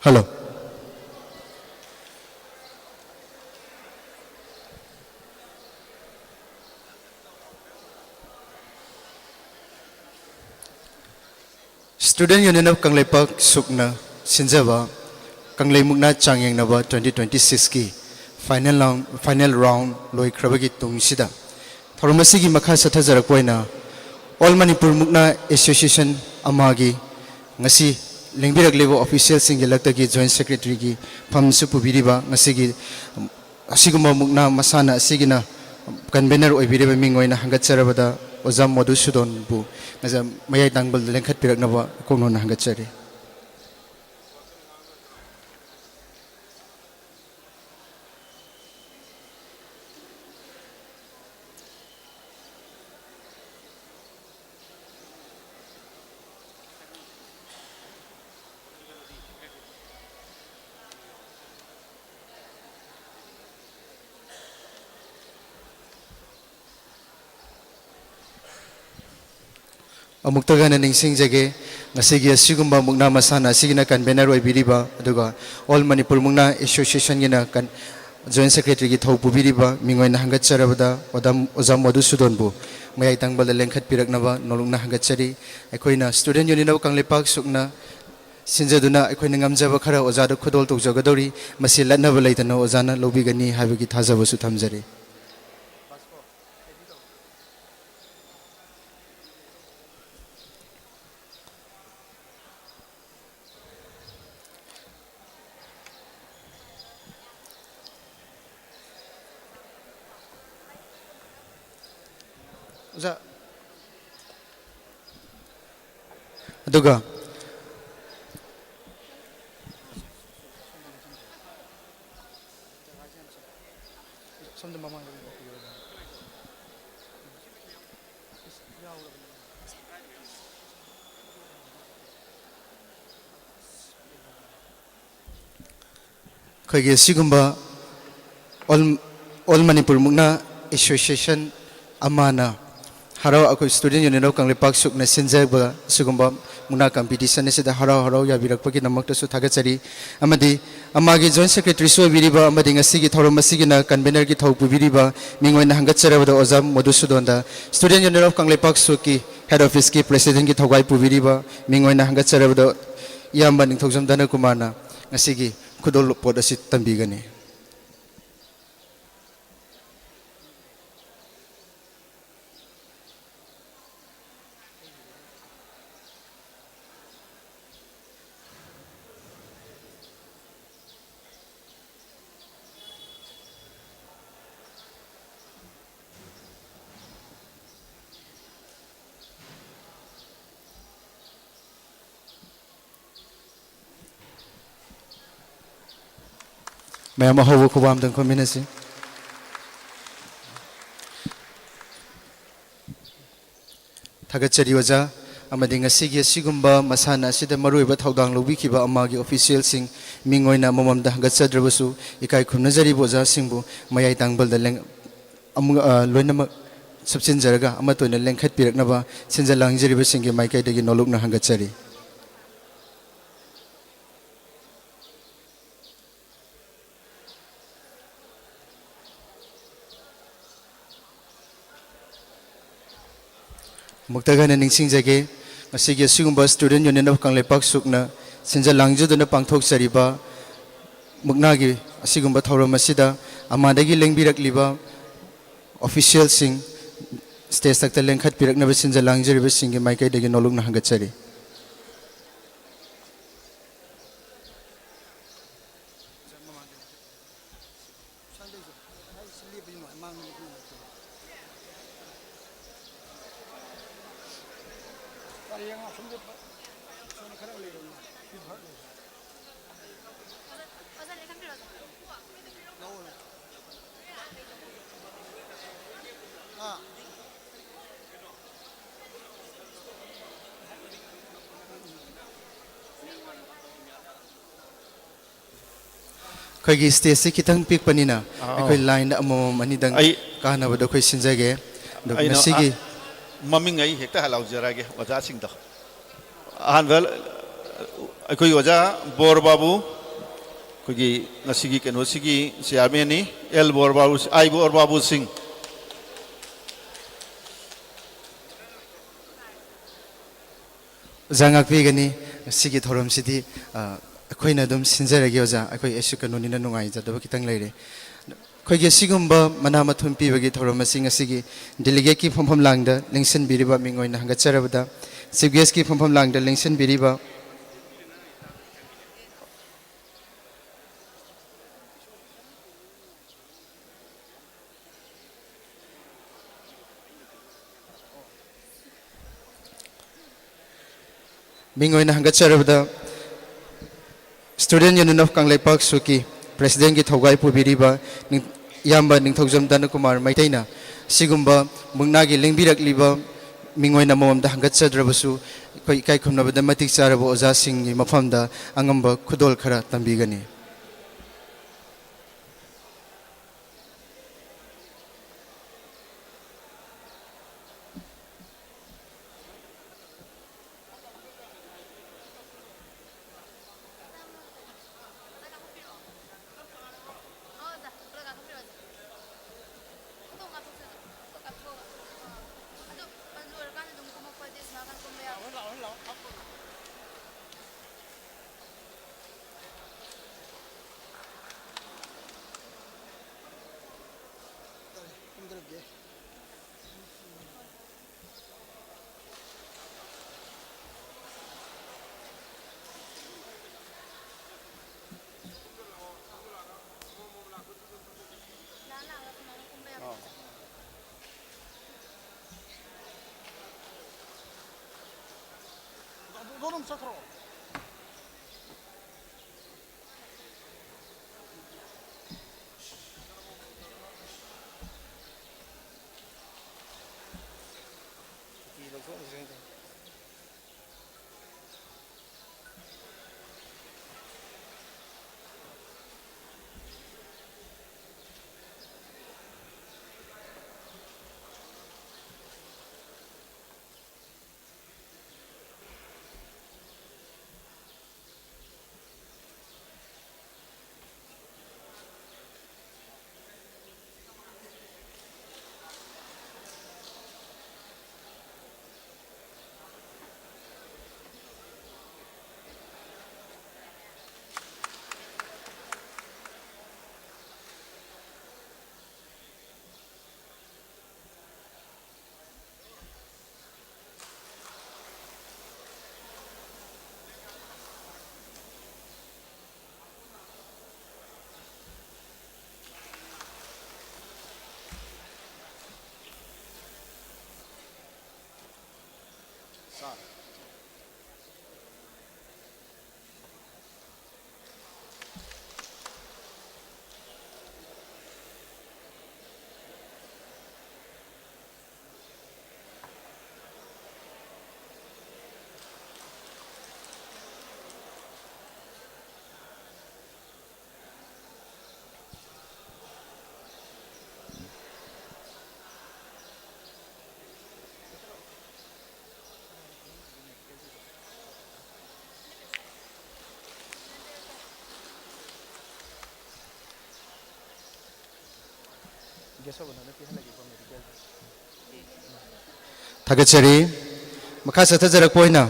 Hello. Student Union of Kangleipak ꯁꯨꯛꯅ ꯁꯤꯟꯖꯕ ꯀꯪꯂꯩ ꯃꯨꯛꯅꯥ ꯆꯥꯡꯌꯦꯡꯅꯕ twenty twenty-sixꯀꯤ final round, final round ꯂꯣꯏꯈ꯭ꯔꯕꯒꯤ ꯇꯨꯡꯁꯤꯗ, ꯊꯧꯔꯝ ꯑꯁꯤꯒꯤ ꯃꯈꯥ ꯆꯠꯊꯖꯔꯛꯄ ꯑꯣꯏꯅ All Manipur Mukna Association ꯑꯃꯒꯤ ꯉꯁꯤ ꯂꯦꯡꯕꯤꯔꯛꯂꯤꯕ officialꯁꯤꯡꯒꯤ ꯂꯛꯇꯒꯤ Joint Secretaryꯒꯤ ꯐꯝꯁꯨ ꯄꯨꯕꯤꯔꯤꯕ ꯉꯁꯤꯒꯤ ꯑꯁꯤꯒꯨꯝꯕ ꯃꯨꯛꯅꯥ ꯃꯁꯥꯟꯅ ꯑꯁꯤꯒꯤꯅ convener ꯑꯣꯏꯕꯤꯔꯤꯕ ꯃꯤꯡ ꯑꯣꯏꯅ ꯍꯪꯒꯠꯆꯔꯕꯗ ꯑꯣꯖꯥ ꯃꯣꯗꯨꯁꯨꯗꯣꯟꯕꯨ ꯉꯁꯤ ꯃꯌꯥꯏ ꯇꯥꯡꯕꯜꯗ ꯂꯦꯡꯈꯠꯄꯤꯔꯛꯅꯕ ꯏꯀꯣꯛꯅꯣꯟꯅ ꯍꯪꯒꯠꯆꯔꯤ꯫ ꯑꯃꯨꯛꯇꯒ ꯍꯟꯅ ꯅꯤꯡꯁꯤꯡꯖꯒꯦ, ꯉꯁꯤꯒꯤ ꯑꯁꯤꯒꯨꯝꯕ ꯃꯨꯛꯅꯥ ꯃꯁꯥꯟꯅ ꯑꯁꯤꯒꯤꯅ convener ꯑꯣꯏꯕꯤꯔꯤꯕ, ꯑꯗꯨꯒ All Manipur Mukna Associationꯒꯤꯅ ꯀꯟ-, Joint Secretaryꯒꯤ ꯊꯧ ꯄꯨꯕꯤꯔꯤꯕ ꯃꯤꯡ ꯑꯣꯏꯅ ꯍꯪꯒꯠꯆꯔꯕꯗ ꯑꯣꯗꯝ-, ꯑꯣꯖꯥ ꯃꯣꯗꯨꯁꯨꯗꯣꯟꯕꯨ ꯃꯌꯥꯏ ꯇꯥꯡꯕꯜꯗ ꯂꯦꯡꯈꯠꯄꯤꯔꯛꯅꯕ ꯅꯣꯂꯨꯛꯅ ꯍꯪꯒꯠꯆꯔꯤ꯫ ꯑꯩꯈꯣꯏꯅ Student Union of ꯀꯪꯂꯩꯄꯥꯛ ꯁꯨꯛꯅ ꯁꯤꯟꯖꯗꯨꯅ ꯑꯩꯈꯣꯏꯅ ꯉꯝꯖꯕ ꯈꯔ ꯑꯣꯖꯥꯗ ꯈꯨꯗꯣꯜ ꯇꯧꯖꯒꯗꯧꯔꯤ꯫ ꯃꯁꯤ ꯂꯠꯅꯕ ꯂꯩꯇꯅ ꯑꯣꯖꯥꯅ ꯂꯧꯕꯤꯒꯅꯤ ꯍꯥꯏꯕꯒꯤ ꯊꯥꯖꯕꯁꯨ ꯊꯝꯖꯔꯤ꯫ ꯑꯣꯖꯥ, ꯑꯗꯨꯒ ꯁꯣꯝꯗ ꯃꯃꯥꯡꯗ ꯑꯣꯏꯅ ꯄꯤꯔꯣ꯫ ꯑꯩꯈꯣꯏꯒꯤ ꯑꯁꯤꯒꯨꯝꯕ All, All Manipur Mukna Association ꯑꯃꯅ ꯍꯔꯥꯎ ꯑꯩꯈꯣꯏ Student Union of ꯀꯪꯂꯩꯄꯥꯛ ꯁꯨꯛꯅ ꯁꯤꯟꯖꯕ ꯑꯁꯤꯒꯨꯝꯕ ꯃꯨꯛꯅꯥ competition ꯑꯁꯤꯗ ꯍꯔꯥꯎ ꯍꯔꯥꯎ ꯌꯥꯕꯤꯔꯛꯄꯒꯤꯗꯃꯛꯇꯁꯨ ꯊꯥꯒꯠꯆꯔꯤ꯫ ꯑꯃꯗꯤ ꯑꯃꯥꯒꯤ Joint Secretaryꯁꯨ ꯑꯣꯏꯕꯤꯔꯤꯕ ꯑꯃꯗꯤ ꯉꯁꯤꯒꯤ ꯊꯧꯔꯝ ꯑꯁꯤꯒꯤꯅ convenerꯒꯤ ꯊꯧ ꯄꯨꯕꯤꯔꯤꯕ ꯃꯤꯡ ꯑꯣꯏꯅ ꯍꯪꯒꯠꯆꯔꯕꯗ ꯑꯣꯖꯥ ꯃꯙꯨꯁꯨꯗꯟꯗ, Student Union of Kangleipak ꯁꯨꯛꯀꯤ head officeꯀꯤ presidentꯀꯤ ꯊꯧꯒꯥꯏ ꯄꯨꯕꯤꯔꯤꯕ ꯃꯤꯡ ꯑꯣꯏꯅ ꯍꯪꯒꯠꯆꯔꯕꯗ ꯏꯌꯥꯝꯕ ꯅꯤꯡꯊꯧꯖꯝ ꯙꯅꯀꯨꯃꯥꯔꯅ ꯉꯁꯤꯒꯤ ꯈꯨꯗꯣꯜꯄꯣꯠ ꯑꯁꯤ ꯇꯝꯕꯤꯒꯅꯤ꯫ ꯃꯌꯥꯝ ꯑꯍꯧꯕ ꯈꯨꯕꯥꯝꯗꯪ ꯈꯣꯝꯃꯤꯟꯅꯁꯤ꯫ ꯊꯥꯒꯠꯆꯔꯤ ꯑꯣꯖꯥ꯫ ꯑꯃꯗꯤ ꯉꯁꯤꯒꯤ ꯑꯁꯤꯒꯨꯝꯕ ꯃꯁꯥꯟꯅ ꯑꯁꯤꯗ ꯃꯔꯨꯑꯣꯏꯕ ꯊꯧꯗꯥꯡ ꯂꯧꯕꯤꯈꯤꯕ ꯑꯃꯥꯒꯤ officialꯁꯤꯡ ꯃꯤꯡ ꯑꯣꯏꯅ ꯑꯃꯃꯝꯗ ꯍꯪꯒꯠꯆꯗ꯭ꯔꯕꯁꯨ ꯏꯀꯥꯏ ꯈꯨꯝꯅꯖꯔꯤꯕ ꯑꯣꯖꯥꯁꯤꯡꯕꯨ ꯃꯌꯥꯏ ꯇꯥꯡꯕꯜꯗ ꯂꯦꯡ-, ꯑꯃꯨꯛ, ꯑ, ꯂꯣꯏꯅꯃꯛ ꯁꯨꯞꯆꯤꯟꯖꯔꯒ ꯑꯃꯠꯇ ꯑꯣꯏꯅ ꯂꯦꯡꯈꯠꯄꯤꯔꯛꯅꯕ ꯁꯤꯟꯖ ꯂꯥꯡꯖꯔꯤꯕꯁꯤꯡꯒꯤ ꯃꯥꯏꯀꯩꯗꯒꯤ ꯅꯣꯂꯨꯛꯅ ꯍꯪꯒꯠꯆꯔꯤ꯫ ꯑꯃꯨꯛꯇꯒ ꯍꯟꯅ ꯅꯤꯡꯁꯤꯡꯖꯒꯦ, ꯉꯁꯤꯒꯤ ꯑꯁꯤꯒꯨꯝꯕ Student Union of ꯀꯪꯂꯩꯄꯥꯛ ꯁꯨꯛꯅ ꯁꯤꯟꯖ ꯂꯥꯡꯖꯗꯨꯅ ꯄꯥꯡꯊꯣꯛꯆꯔꯤꯕ ꯃꯨꯛꯅꯥꯒꯤ ꯑꯁꯤꯒꯨꯝꯕ ꯊꯧꯔꯝ ꯑꯁꯤꯗ ꯑꯃꯥꯗꯒꯤ ꯂꯦꯡꯕꯤꯔꯛꯂꯤꯕ officialꯁꯤꯡ stage ꯊꯛꯇ ꯂꯦꯡꯈꯠꯄꯤꯔꯛꯅꯕ ꯁꯤꯟꯖ ꯂꯥꯡꯖꯔꯤꯕꯁꯤꯡꯒꯤ ꯃꯥꯏꯀꯩꯗꯒꯤ ꯅꯣꯂꯨꯛꯅ ꯍꯪꯒꯠꯆꯔꯤ꯫ ꯑꯩꯈꯣꯏꯒꯤ stageꯁꯤ ꯈꯤꯇꯪ ꯄꯤꯛꯄꯅꯤꯅ ꯑꯥ, ꯑꯩꯈꯣꯏ lineꯗ ꯑꯃꯃꯝ ꯑꯅꯤꯗꯪ ꯑꯩ ꯀꯥꯟꯅꯕꯗꯣ ꯑꯩꯈꯣꯏ ꯁꯤꯟꯖꯒꯦ꯫ ꯑꯗꯨꯒ ꯑꯩꯅ, ꯉꯁꯤꯒꯤ ꯑ-, ꯃꯃꯤꯡ ꯑꯩ ꯍꯦꯛꯇ ꯍꯜꯍꯧꯖꯔꯛꯑꯒꯦ ꯑꯣꯖꯥꯁꯤꯡꯗꯣ꯫ ꯑꯍꯥꯟꯕ ꯑꯩꯈꯣꯏ ꯑꯣꯖꯥ ꯕꯣꯔ ꯕꯥꯕꯨ, ꯑꯩꯈꯣꯏꯒꯤ ꯉꯁꯤꯒꯤ ꯀꯩꯅꯣꯁꯤꯒꯤ ꯆꯤꯌꯥꯔꯃꯦꯟꯅꯤ, ꯑꯦꯜ ꯕꯣꯔ ꯕꯥꯕꯨ, ꯑꯥꯏ ꯕꯣꯔ ꯕꯥꯕꯨ ꯁꯤꯡ꯫ ꯑꯣꯖꯥ ꯉꯥꯛꯄꯤꯒꯅꯤ꯫ ꯉꯁꯤꯒꯤ ꯊꯧꯔꯝꯁꯤꯗꯤ, ꯑ, ꯑꯩꯈꯣꯏꯅ ꯑꯗꯨꯝ ꯁꯤꯟꯖꯔꯒꯦ ꯑꯣꯖꯥ꯫ ꯑꯩꯈꯣꯏ ꯑꯩꯁꯨ ꯀꯩꯅꯣꯅꯤꯅ ꯅꯨꯡꯉꯥꯏꯖꯗꯕ ꯈꯤꯇꯪ ꯂꯩꯔꯦ꯫ ꯑꯩꯈꯣꯏꯒꯤ ꯑꯁꯤꯒꯨꯝꯕ ꯃꯅꯥ ꯃꯊꯨꯝ ꯄꯤꯕꯒꯤ ꯊꯧꯔꯝ ꯑꯁꯤ ꯉꯁꯤꯒꯤ delegateꯀꯤ ꯐꯝꯐꯝ ꯂꯥꯡꯗ ꯂꯦꯡꯁꯤꯟꯕꯤꯔꯤꯕ ꯃꯤꯡ ꯑꯣꯏꯅ ꯍꯪꯒꯠꯆꯔꯕꯗ, chief guestꯀꯤ ꯐꯝꯐꯝ ꯂꯥꯡꯗ ꯂꯦꯡꯁꯤꯟꯕꯤꯔꯤꯕ ꯃꯤꯡ ꯑꯣꯏꯅ ꯍꯪꯒꯠꯆꯔꯕꯗ, Student Union of ꯀꯪꯂꯩꯄꯥꯛ ꯁꯨꯀꯤ presidentꯀꯤ ꯊꯧꯒꯥꯏ ꯄꯨꯕꯤꯔꯤꯕ ꯅꯤꯡ-, ꯏꯌꯥꯝꯕ ꯅꯤꯡꯊꯧꯖꯝ ꯗꯅꯀꯨꯃꯥꯔ ꯃꯩꯇꯩꯅ ꯑꯁꯤꯒꯨꯝꯕ ꯃꯨꯛꯅꯥꯒꯤ ꯂꯦꯡꯕꯤꯔꯛꯂꯤꯕ ꯃꯤꯡ ꯑꯣꯏꯅ ꯃꯉꯣꯟꯗ ꯍꯪꯒꯠꯆꯗ꯭ꯔꯕꯁꯨ, ꯑꯩꯈꯣꯏ ꯏꯀꯥꯏ ꯈꯨꯝꯅꯕꯗ ꯃꯇꯤꯛ ꯆꯥꯔꯕ ꯑꯣꯖꯥꯁꯤꯡꯒꯤ ꯃꯐꯝꯗ ꯑꯉꯝꯕ ꯈꯨꯗꯣꯜ ꯈꯔ ꯇꯝꯕꯤꯒꯅꯤ꯫ ꯊꯥꯒꯠꯆꯔꯤ꯫ ꯃꯈꯥ ꯆꯠꯊꯖꯔꯛꯄ ꯑꯣꯏꯅ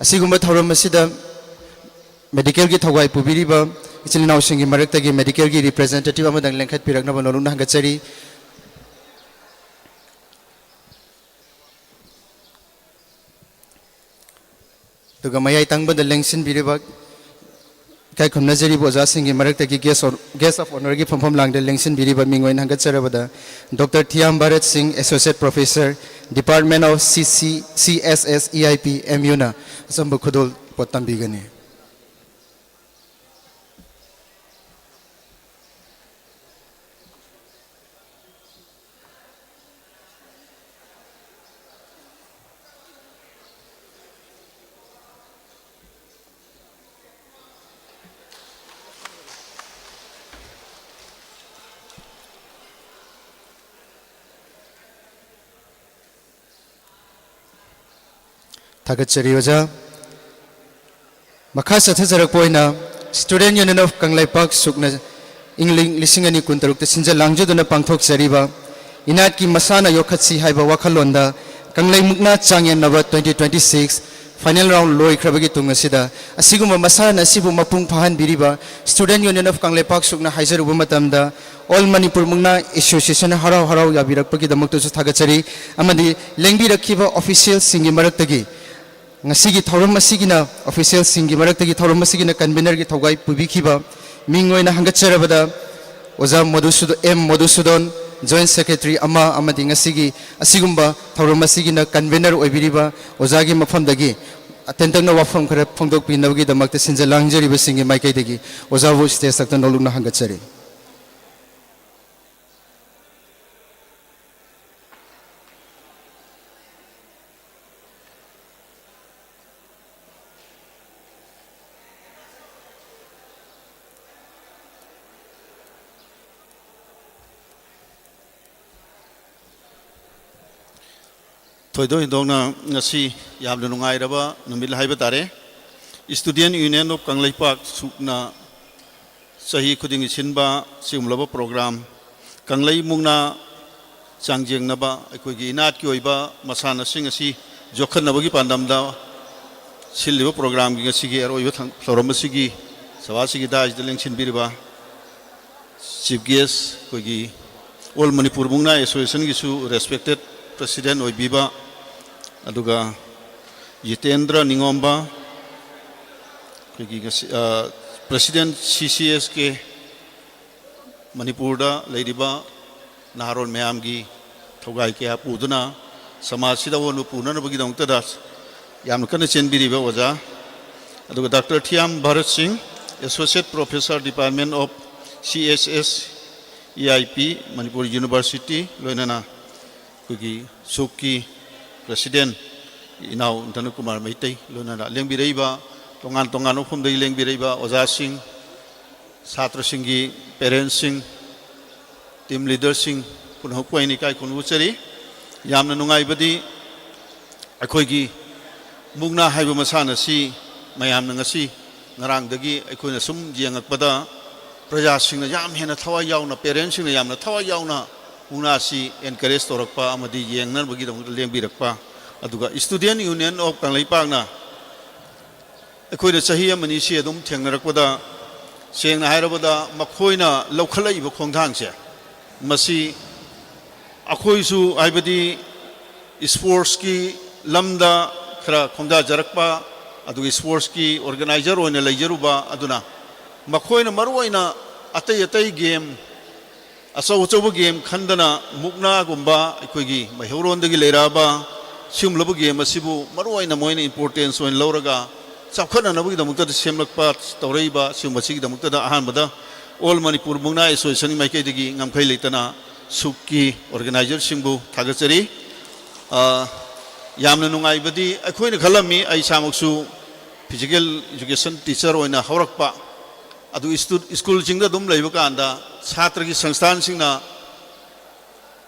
ꯑꯁꯤꯒꯨꯝꯕ ꯊꯧꯔꯝ ꯑꯁꯤꯗ ꯃꯦꯗꯤꯀꯦꯜꯒꯤ ꯊꯧꯒꯥꯏ ꯄꯨꯕꯤꯔꯤꯕ ꯏꯆꯤꯜ ꯏꯅꯥꯎꯁꯤꯡꯒꯤ ꯃꯔꯛꯇꯒꯤ ꯃꯦꯗꯤꯀꯦꯜꯒꯤ ꯔꯤꯄ꯭ꯔꯦꯖꯦꯟꯇꯦꯇꯤꯚ ꯑꯃꯗꯪ ꯂꯦꯡꯈꯠꯄꯤꯔꯛꯅꯕ ꯅꯣꯂꯨꯛꯅ ꯍꯪꯒꯠꯆꯔꯤ꯫ ꯑꯗꯨꯒ ꯃꯌꯥꯏ ꯊꯪꯕꯗ ꯂꯦꯡꯁꯤꯟꯕꯤꯔꯤꯕ ꯏꯀꯥꯏ ꯈꯨꯝꯅꯖꯔꯤꯕ ꯑꯣꯖꯥꯁꯤꯡꯒꯤ ꯃꯔꯛꯇꯒꯤ guest of, guest of honourꯒꯤ ꯐꯝꯐꯝ ꯂꯥꯡꯗ ꯂꯦꯡꯁꯤꯟꯕꯤꯔꯤꯕ ꯃꯤꯡ ꯑꯣꯏꯅ ꯍꯪꯒꯠꯆꯔꯕꯗ doctor Thiyam Bharat Singh, Associate Professor, Department of C C, C S S E I P, M Uꯅ ꯑꯆꯝꯕ ꯈꯨꯗꯣꯜ ꯄꯣꯠ ꯇꯝꯕꯤꯒꯅꯤ꯫ ꯊꯥꯒꯠꯆꯔꯤ ꯑꯣꯖꯥ꯫ ꯃꯈꯥ ꯆꯠꯊꯖꯔꯛꯄ ꯑꯣꯏꯅ Student Union of ꯀꯪꯂꯩꯄꯥꯛ ꯁꯨꯛꯅ ꯏꯪ ꯂꯤꯁꯤꯡ ꯑꯅꯤ ꯀꯨꯟꯇꯔꯨꯛꯇ ꯁꯤꯟꯖ ꯂꯥꯡꯖꯗꯨꯅ ꯄꯥꯡꯊꯣꯛꯆꯔꯤꯕ ꯏꯅꯥꯠꯀꯤ ꯃꯁꯥꯟꯅ ꯌꯣꯛꯈꯠꯁꯤ ꯍꯥꯏꯕ ꯋꯥꯈꯜꯂꯣꯟꯗ ꯀꯪꯂꯩ ꯃꯨꯛꯅꯥ ꯆꯥꯡꯌꯦꯠꯅꯕ twenty twenty-six final round ꯂꯣꯏꯈ꯭ꯔꯕꯒꯤ ꯇꯨꯡ ꯑꯁꯤꯗ ꯑꯁꯤꯒꯨꯝꯕ ꯃꯁꯥꯟꯅ ꯑꯁꯤꯕꯨ ꯃꯄꯨꯡ ꯐꯥꯍꯟꯕꯤꯔꯤꯕ Student Union of ꯀꯪꯂꯩꯄꯥꯛ ꯁꯨꯛꯅ ꯍꯥꯏꯖꯔꯨꯕ ꯃꯇꯝꯗ All Manipur Mukna Association ꯍꯔꯥꯎ ꯍꯔꯥꯎ ꯌꯥꯕꯤꯔꯛꯄꯒꯤꯗꯃꯛꯇꯁꯨ ꯊꯥꯒꯠꯆꯔꯤ꯫ ꯑꯃꯗꯤ ꯂꯦꯡꯕꯤꯔꯛꯈꯤꯕ officialꯁꯤꯡꯒꯤ ꯃꯔꯛꯇꯒꯤ ꯉꯁꯤꯒꯤ ꯊꯧꯔꯝ ꯑꯁꯤꯒꯤꯅ, officialꯁꯤꯡꯒꯤ ꯃꯔꯛꯇꯒꯤ ꯊꯧꯔꯝ ꯑꯁꯤꯒꯤꯅ convenerꯒꯤ ꯊꯧꯒꯥꯏ ꯄꯨꯕꯤꯈꯤꯕ ꯃꯤꯡ ꯑꯣꯏꯅ ꯍꯪꯒꯠꯆꯔꯕꯗ ꯑꯣꯖꯥ ꯃꯙꯨꯁꯨꯗ-, ꯑꯦꯝ ꯃꯙꯨꯁꯨꯗꯟ, Joint Secretary ꯑꯃ, ꯑꯃꯗꯤ ꯉꯁꯤꯒꯤ ꯑꯁꯤꯒꯨꯝꯕ ꯊꯧꯔꯝ ꯑꯁꯤꯒꯤꯅ convener ꯑꯣꯏꯕꯤꯔꯤꯕ ꯑꯣꯖꯥꯒꯤ ꯃꯐꯝꯗꯒꯤ ꯇꯦꯟꯇꯛꯅ ꯋꯥꯐꯝ ꯈꯔ ꯐꯣꯡꯗꯣꯛꯄꯤꯅꯕꯒꯤꯗꯃꯛꯇ ꯁꯤꯟꯖ ꯂꯥꯡꯖꯔꯤꯕꯁꯤꯡꯒꯤ ꯃꯥꯏꯀꯩꯗꯒꯤ ꯑꯣꯖꯥꯕꯨ stage ꯊꯛꯇ ꯅꯣꯂꯨꯛꯅ ꯍꯪꯒꯠꯆꯔꯤ꯫ ꯊꯣꯏꯗꯣꯛ ꯍꯦꯟꯗꯣꯛꯅ ꯉꯁꯤ ꯌꯥꯝꯅ ꯅꯨꯡꯉꯥꯏꯔꯕ ꯅꯨꯃꯤꯠ ꯍꯥꯏꯕ ꯇꯥꯔꯦ꯫ Student Union of ꯀꯪꯂꯩꯄꯥꯛ ꯁꯨꯛꯅ ꯆꯍꯤ ꯈꯨꯗꯤꯡꯒꯤ ꯁꯤꯟꯕ ꯁꯤꯒꯨꯝꯂꯕ program ꯀꯪꯂꯩ ꯃꯨꯛꯅꯥ ꯆꯥꯡꯖꯦꯡꯅꯕ ꯑꯩꯈꯣꯏꯒꯤ ꯏꯅꯥꯠꯀꯤ ꯑꯣꯏꯕ ꯃꯁꯥꯟꯅꯁꯤꯡ ꯑꯁꯤ ꯌꯣꯛꯈꯠꯅꯕꯒꯤ ꯄꯥꯟꯗꯝꯗ ꯁꯤꯜꯂꯤꯕ ꯄ꯭ꯔꯣꯒ꯭ꯔꯥꯝꯒꯤ ꯉꯁꯤꯒꯤ ꯑꯔꯣꯏꯕ ꯊꯧ- ꯊꯧꯔꯝ ꯑꯁꯤꯒꯤ ꯁꯚꯥꯁꯤꯒꯤ ꯗꯥꯏꯁꯤꯗ ꯂꯦꯡꯁꯤꯟꯕꯤꯔꯤꯕ ꯆꯤꯐ ꯒꯦꯁ, ꯑꯩꯈꯣꯏꯒꯤ ꯑꯣꯜ ꯃꯅꯤꯄꯨꯔ ꯃꯨꯛꯅꯥ ꯑꯦꯁꯣꯁꯤꯌꯦꯁꯟꯒꯤꯁꯨ ꯔꯦꯁꯄꯦꯛꯇꯦꯠ ꯄ꯭ꯔꯁꯤꯗꯦꯟ ꯑꯣꯏꯕꯤꯕ, ꯑꯗꯨꯒ ꯖꯤꯇꯦꯟꯗ꯭ꯔ ꯅꯤꯉꯣꯝꯕ, ꯑꯩꯈꯣꯏꯒꯤ ꯉꯁꯤ, ꯑ, ꯄ꯭ꯔꯁꯤꯗꯦꯟ ꯁꯤ ꯁꯤ ꯑꯦꯁ ꯀꯦ, ꯃꯅꯤꯄꯨꯔꯗ ꯂꯩꯔꯤꯕ ꯅꯍꯥꯔꯣꯜ ꯃꯌꯥꯝꯒꯤ ꯊꯧꯒꯥꯏ ꯀꯌꯥ ꯄꯨꯗꯨꯅ ꯁꯃꯥꯖꯁꯤꯗ ꯑꯑꯣꯟꯕ ꯄꯨꯅꯅꯕꯒꯤꯗꯃꯛꯇꯗ ꯌꯥꯝꯅ ꯀꯟꯅ ꯆꯦꯟꯕꯤꯔꯤꯕ ꯑꯣꯖꯥ, ꯑꯗꯨꯒ doctor Thiyam Bharat Singh, Associate Professor, Department of C S S, E I P, Manipur University, ꯂꯣꯏꯅꯅ ꯑꯩꯈꯣꯏꯒꯤ ꯁꯨꯛꯀꯤ ꯄ꯭ꯔꯁꯤꯗꯦꯟ ꯏꯅꯥꯎ ꯙꯅꯀꯨꯃꯥꯔ ꯃꯩꯇꯩ, ꯂꯣꯏꯅꯅ ꯂꯦꯡꯕꯤꯔꯛꯏꯕ, ꯇꯣꯉꯥꯟ ꯇꯣꯉꯥꯟꯕ ꯃꯐꯝꯗꯒꯤ ꯂꯦꯡꯕꯤꯔꯛꯏꯕ ꯑꯣꯖꯥꯁꯤꯡ, ꯁꯥꯇ꯭ꯔꯁꯤꯡꯒꯤ ꯄꯦꯔꯦꯟꯁꯁꯤꯡ, ꯇꯤꯝ ꯂꯤꯗꯔꯁꯤꯡ ꯄꯨꯝꯅꯃꯛꯄꯨ ꯑꯩꯅ ꯏꯀꯥꯏ ꯈꯨꯝꯅꯕ ꯎꯠꯆꯔꯤ꯫ ꯌꯥꯝꯅ ꯅꯨꯡꯉꯥꯏꯕꯗꯤ ꯑꯩꯈꯣꯏꯒꯤ ꯃꯨꯛꯅꯥ ꯍꯥꯏꯕ ꯃꯁꯥꯟꯅ ꯑꯁꯤ ꯃꯌꯥꯝꯅ ꯉꯁꯤ ꯉꯔꯥꯡꯗꯒꯤ ꯑꯩꯈꯣꯏꯅ ꯁꯨꯝ ꯌꯦꯡꯉꯛꯄꯗ ꯄ꯭ꯔꯖꯥꯁꯤꯡꯅ ꯌꯥꯝ ꯍꯦꯟꯅ ꯊꯋꯥꯏ ꯌꯥꯎꯅ, ꯄꯦꯔꯦꯟꯁꯁꯤꯡꯅ ꯌꯥꯝꯅ ꯊꯋꯥꯏ ꯌꯥꯎꯅ ꯃꯨꯛꯅꯥ ꯑꯁꯤ ꯑꯦꯟꯀꯔꯦꯖ ꯇꯧꯔꯛꯄ ꯑꯃꯗꯤ ꯌꯦꯡꯅꯕꯒꯤꯗꯃꯛꯇ ꯂꯦꯡꯕꯤꯔꯛꯄ, ꯑꯗꯨꯒ Student Union of ꯀꯪꯂꯩꯄꯥꯛꯅ ꯑꯩꯈꯣꯏꯅ ꯆꯍꯤ ꯑꯃꯅꯤ ꯁꯤ ꯑꯗꯨꯝ ꯊꯦꯡꯅꯔꯛꯄꯗ, ꯁꯦꯡꯅ ꯍꯥꯏꯔꯕꯗ, ꯃꯈꯣꯏꯅ ꯂꯧꯈꯠꯂꯛꯏꯕ ꯈꯣꯡꯊꯥꯡꯁꯦ, ꯃꯁꯤ ꯑꯩꯈꯣꯏꯁꯨ, ꯍꯥꯏꯕꯗꯤ ꯏꯁꯄꯣꯔꯠꯁꯀꯤ ꯂꯝꯗ ꯈꯔ ꯈꯣꯡꯗꯥꯖꯔꯛꯄ, ꯑꯗꯨꯒ ꯏꯁꯄꯣꯔꯠꯁꯀꯤ ꯑꯣꯔꯒꯅꯥꯏꯖꯔ ꯑꯣꯏꯅ ꯂꯩꯖꯔꯨꯕ ꯑꯗꯨꯅ, ꯃꯈꯣꯏꯅ ꯃꯔꯨꯑꯣꯏꯅ ꯑꯇꯩ ꯑꯇꯩ ꯒꯦꯝ, ꯑꯆꯧ ꯑꯆꯧꯕ ꯒꯦꯝ ꯈꯟꯗꯅ ꯃꯨꯛꯅꯥꯒꯨꯝꯕ ꯑꯩꯈꯣꯏꯒꯤ ꯃꯩꯍꯧꯔꯣꯟꯗꯒꯤ ꯂꯩꯔꯛꯑꯕ ꯁꯤꯒꯨꯝꯂꯕ ꯒꯦꯝ ꯑꯁꯤꯕꯨ ꯃꯔꯨꯑꯣꯏꯅ ꯃꯣꯏꯅ ꯏꯝꯄꯣꯔꯇꯦꯟꯁ ꯑꯣꯏꯅ ꯂꯧꯔꯒ ꯆꯥꯎꯈꯠꯅꯅꯕꯒꯤꯗꯃꯛꯇꯗ ꯁꯦꯝꯂꯛꯄ ꯇꯧꯔꯛꯏꯕ ꯁꯤꯒꯨꯝꯕꯁꯤꯒꯤꯗꯃꯛꯇꯗ ꯑꯍꯥꯟꯕꯗ ꯑꯣꯜ ꯃꯅꯤꯄꯨꯔ ꯃꯨꯛꯅꯥ ꯑꯦꯁꯣꯁꯤꯌꯦꯁꯟꯒꯤ ꯃꯥꯏꯀꯩꯗꯒꯤ ꯉꯝꯈꯩ ꯂꯩꯇꯅ ꯁꯨꯛꯀꯤ ꯑꯣꯔꯒꯅꯥꯏꯖꯔꯁꯤꯡꯕꯨ ꯊꯥꯒꯠꯆꯔꯤ꯫ ꯑ, ꯌꯥꯝꯅ ꯅꯨꯡꯉꯥꯏꯕꯗꯤ ꯑꯩꯈꯣꯏꯅ ꯈꯜꯂꯝꯃꯤ, ꯑꯩ ꯏꯁꯥꯃꯛꯁꯨ ꯐꯤꯖꯤꯀꯦꯜ ꯏꯖꯨꯀꯦꯁꯟ ꯇꯤꯆꯔ ꯑꯣꯏꯅ ꯍꯧꯔꯛꯄ, ꯑꯗꯨ ꯏꯁꯇꯨ-, ꯁ꯭ꯀꯨꯜꯁꯤꯡꯗ ꯑꯗꯨꯝ ꯂꯩꯕ ꯀꯥꯟꯗ ꯁꯥꯇ꯭ꯔꯒꯤ ꯁꯪꯁꯊꯥꯟꯁꯤꯡꯅ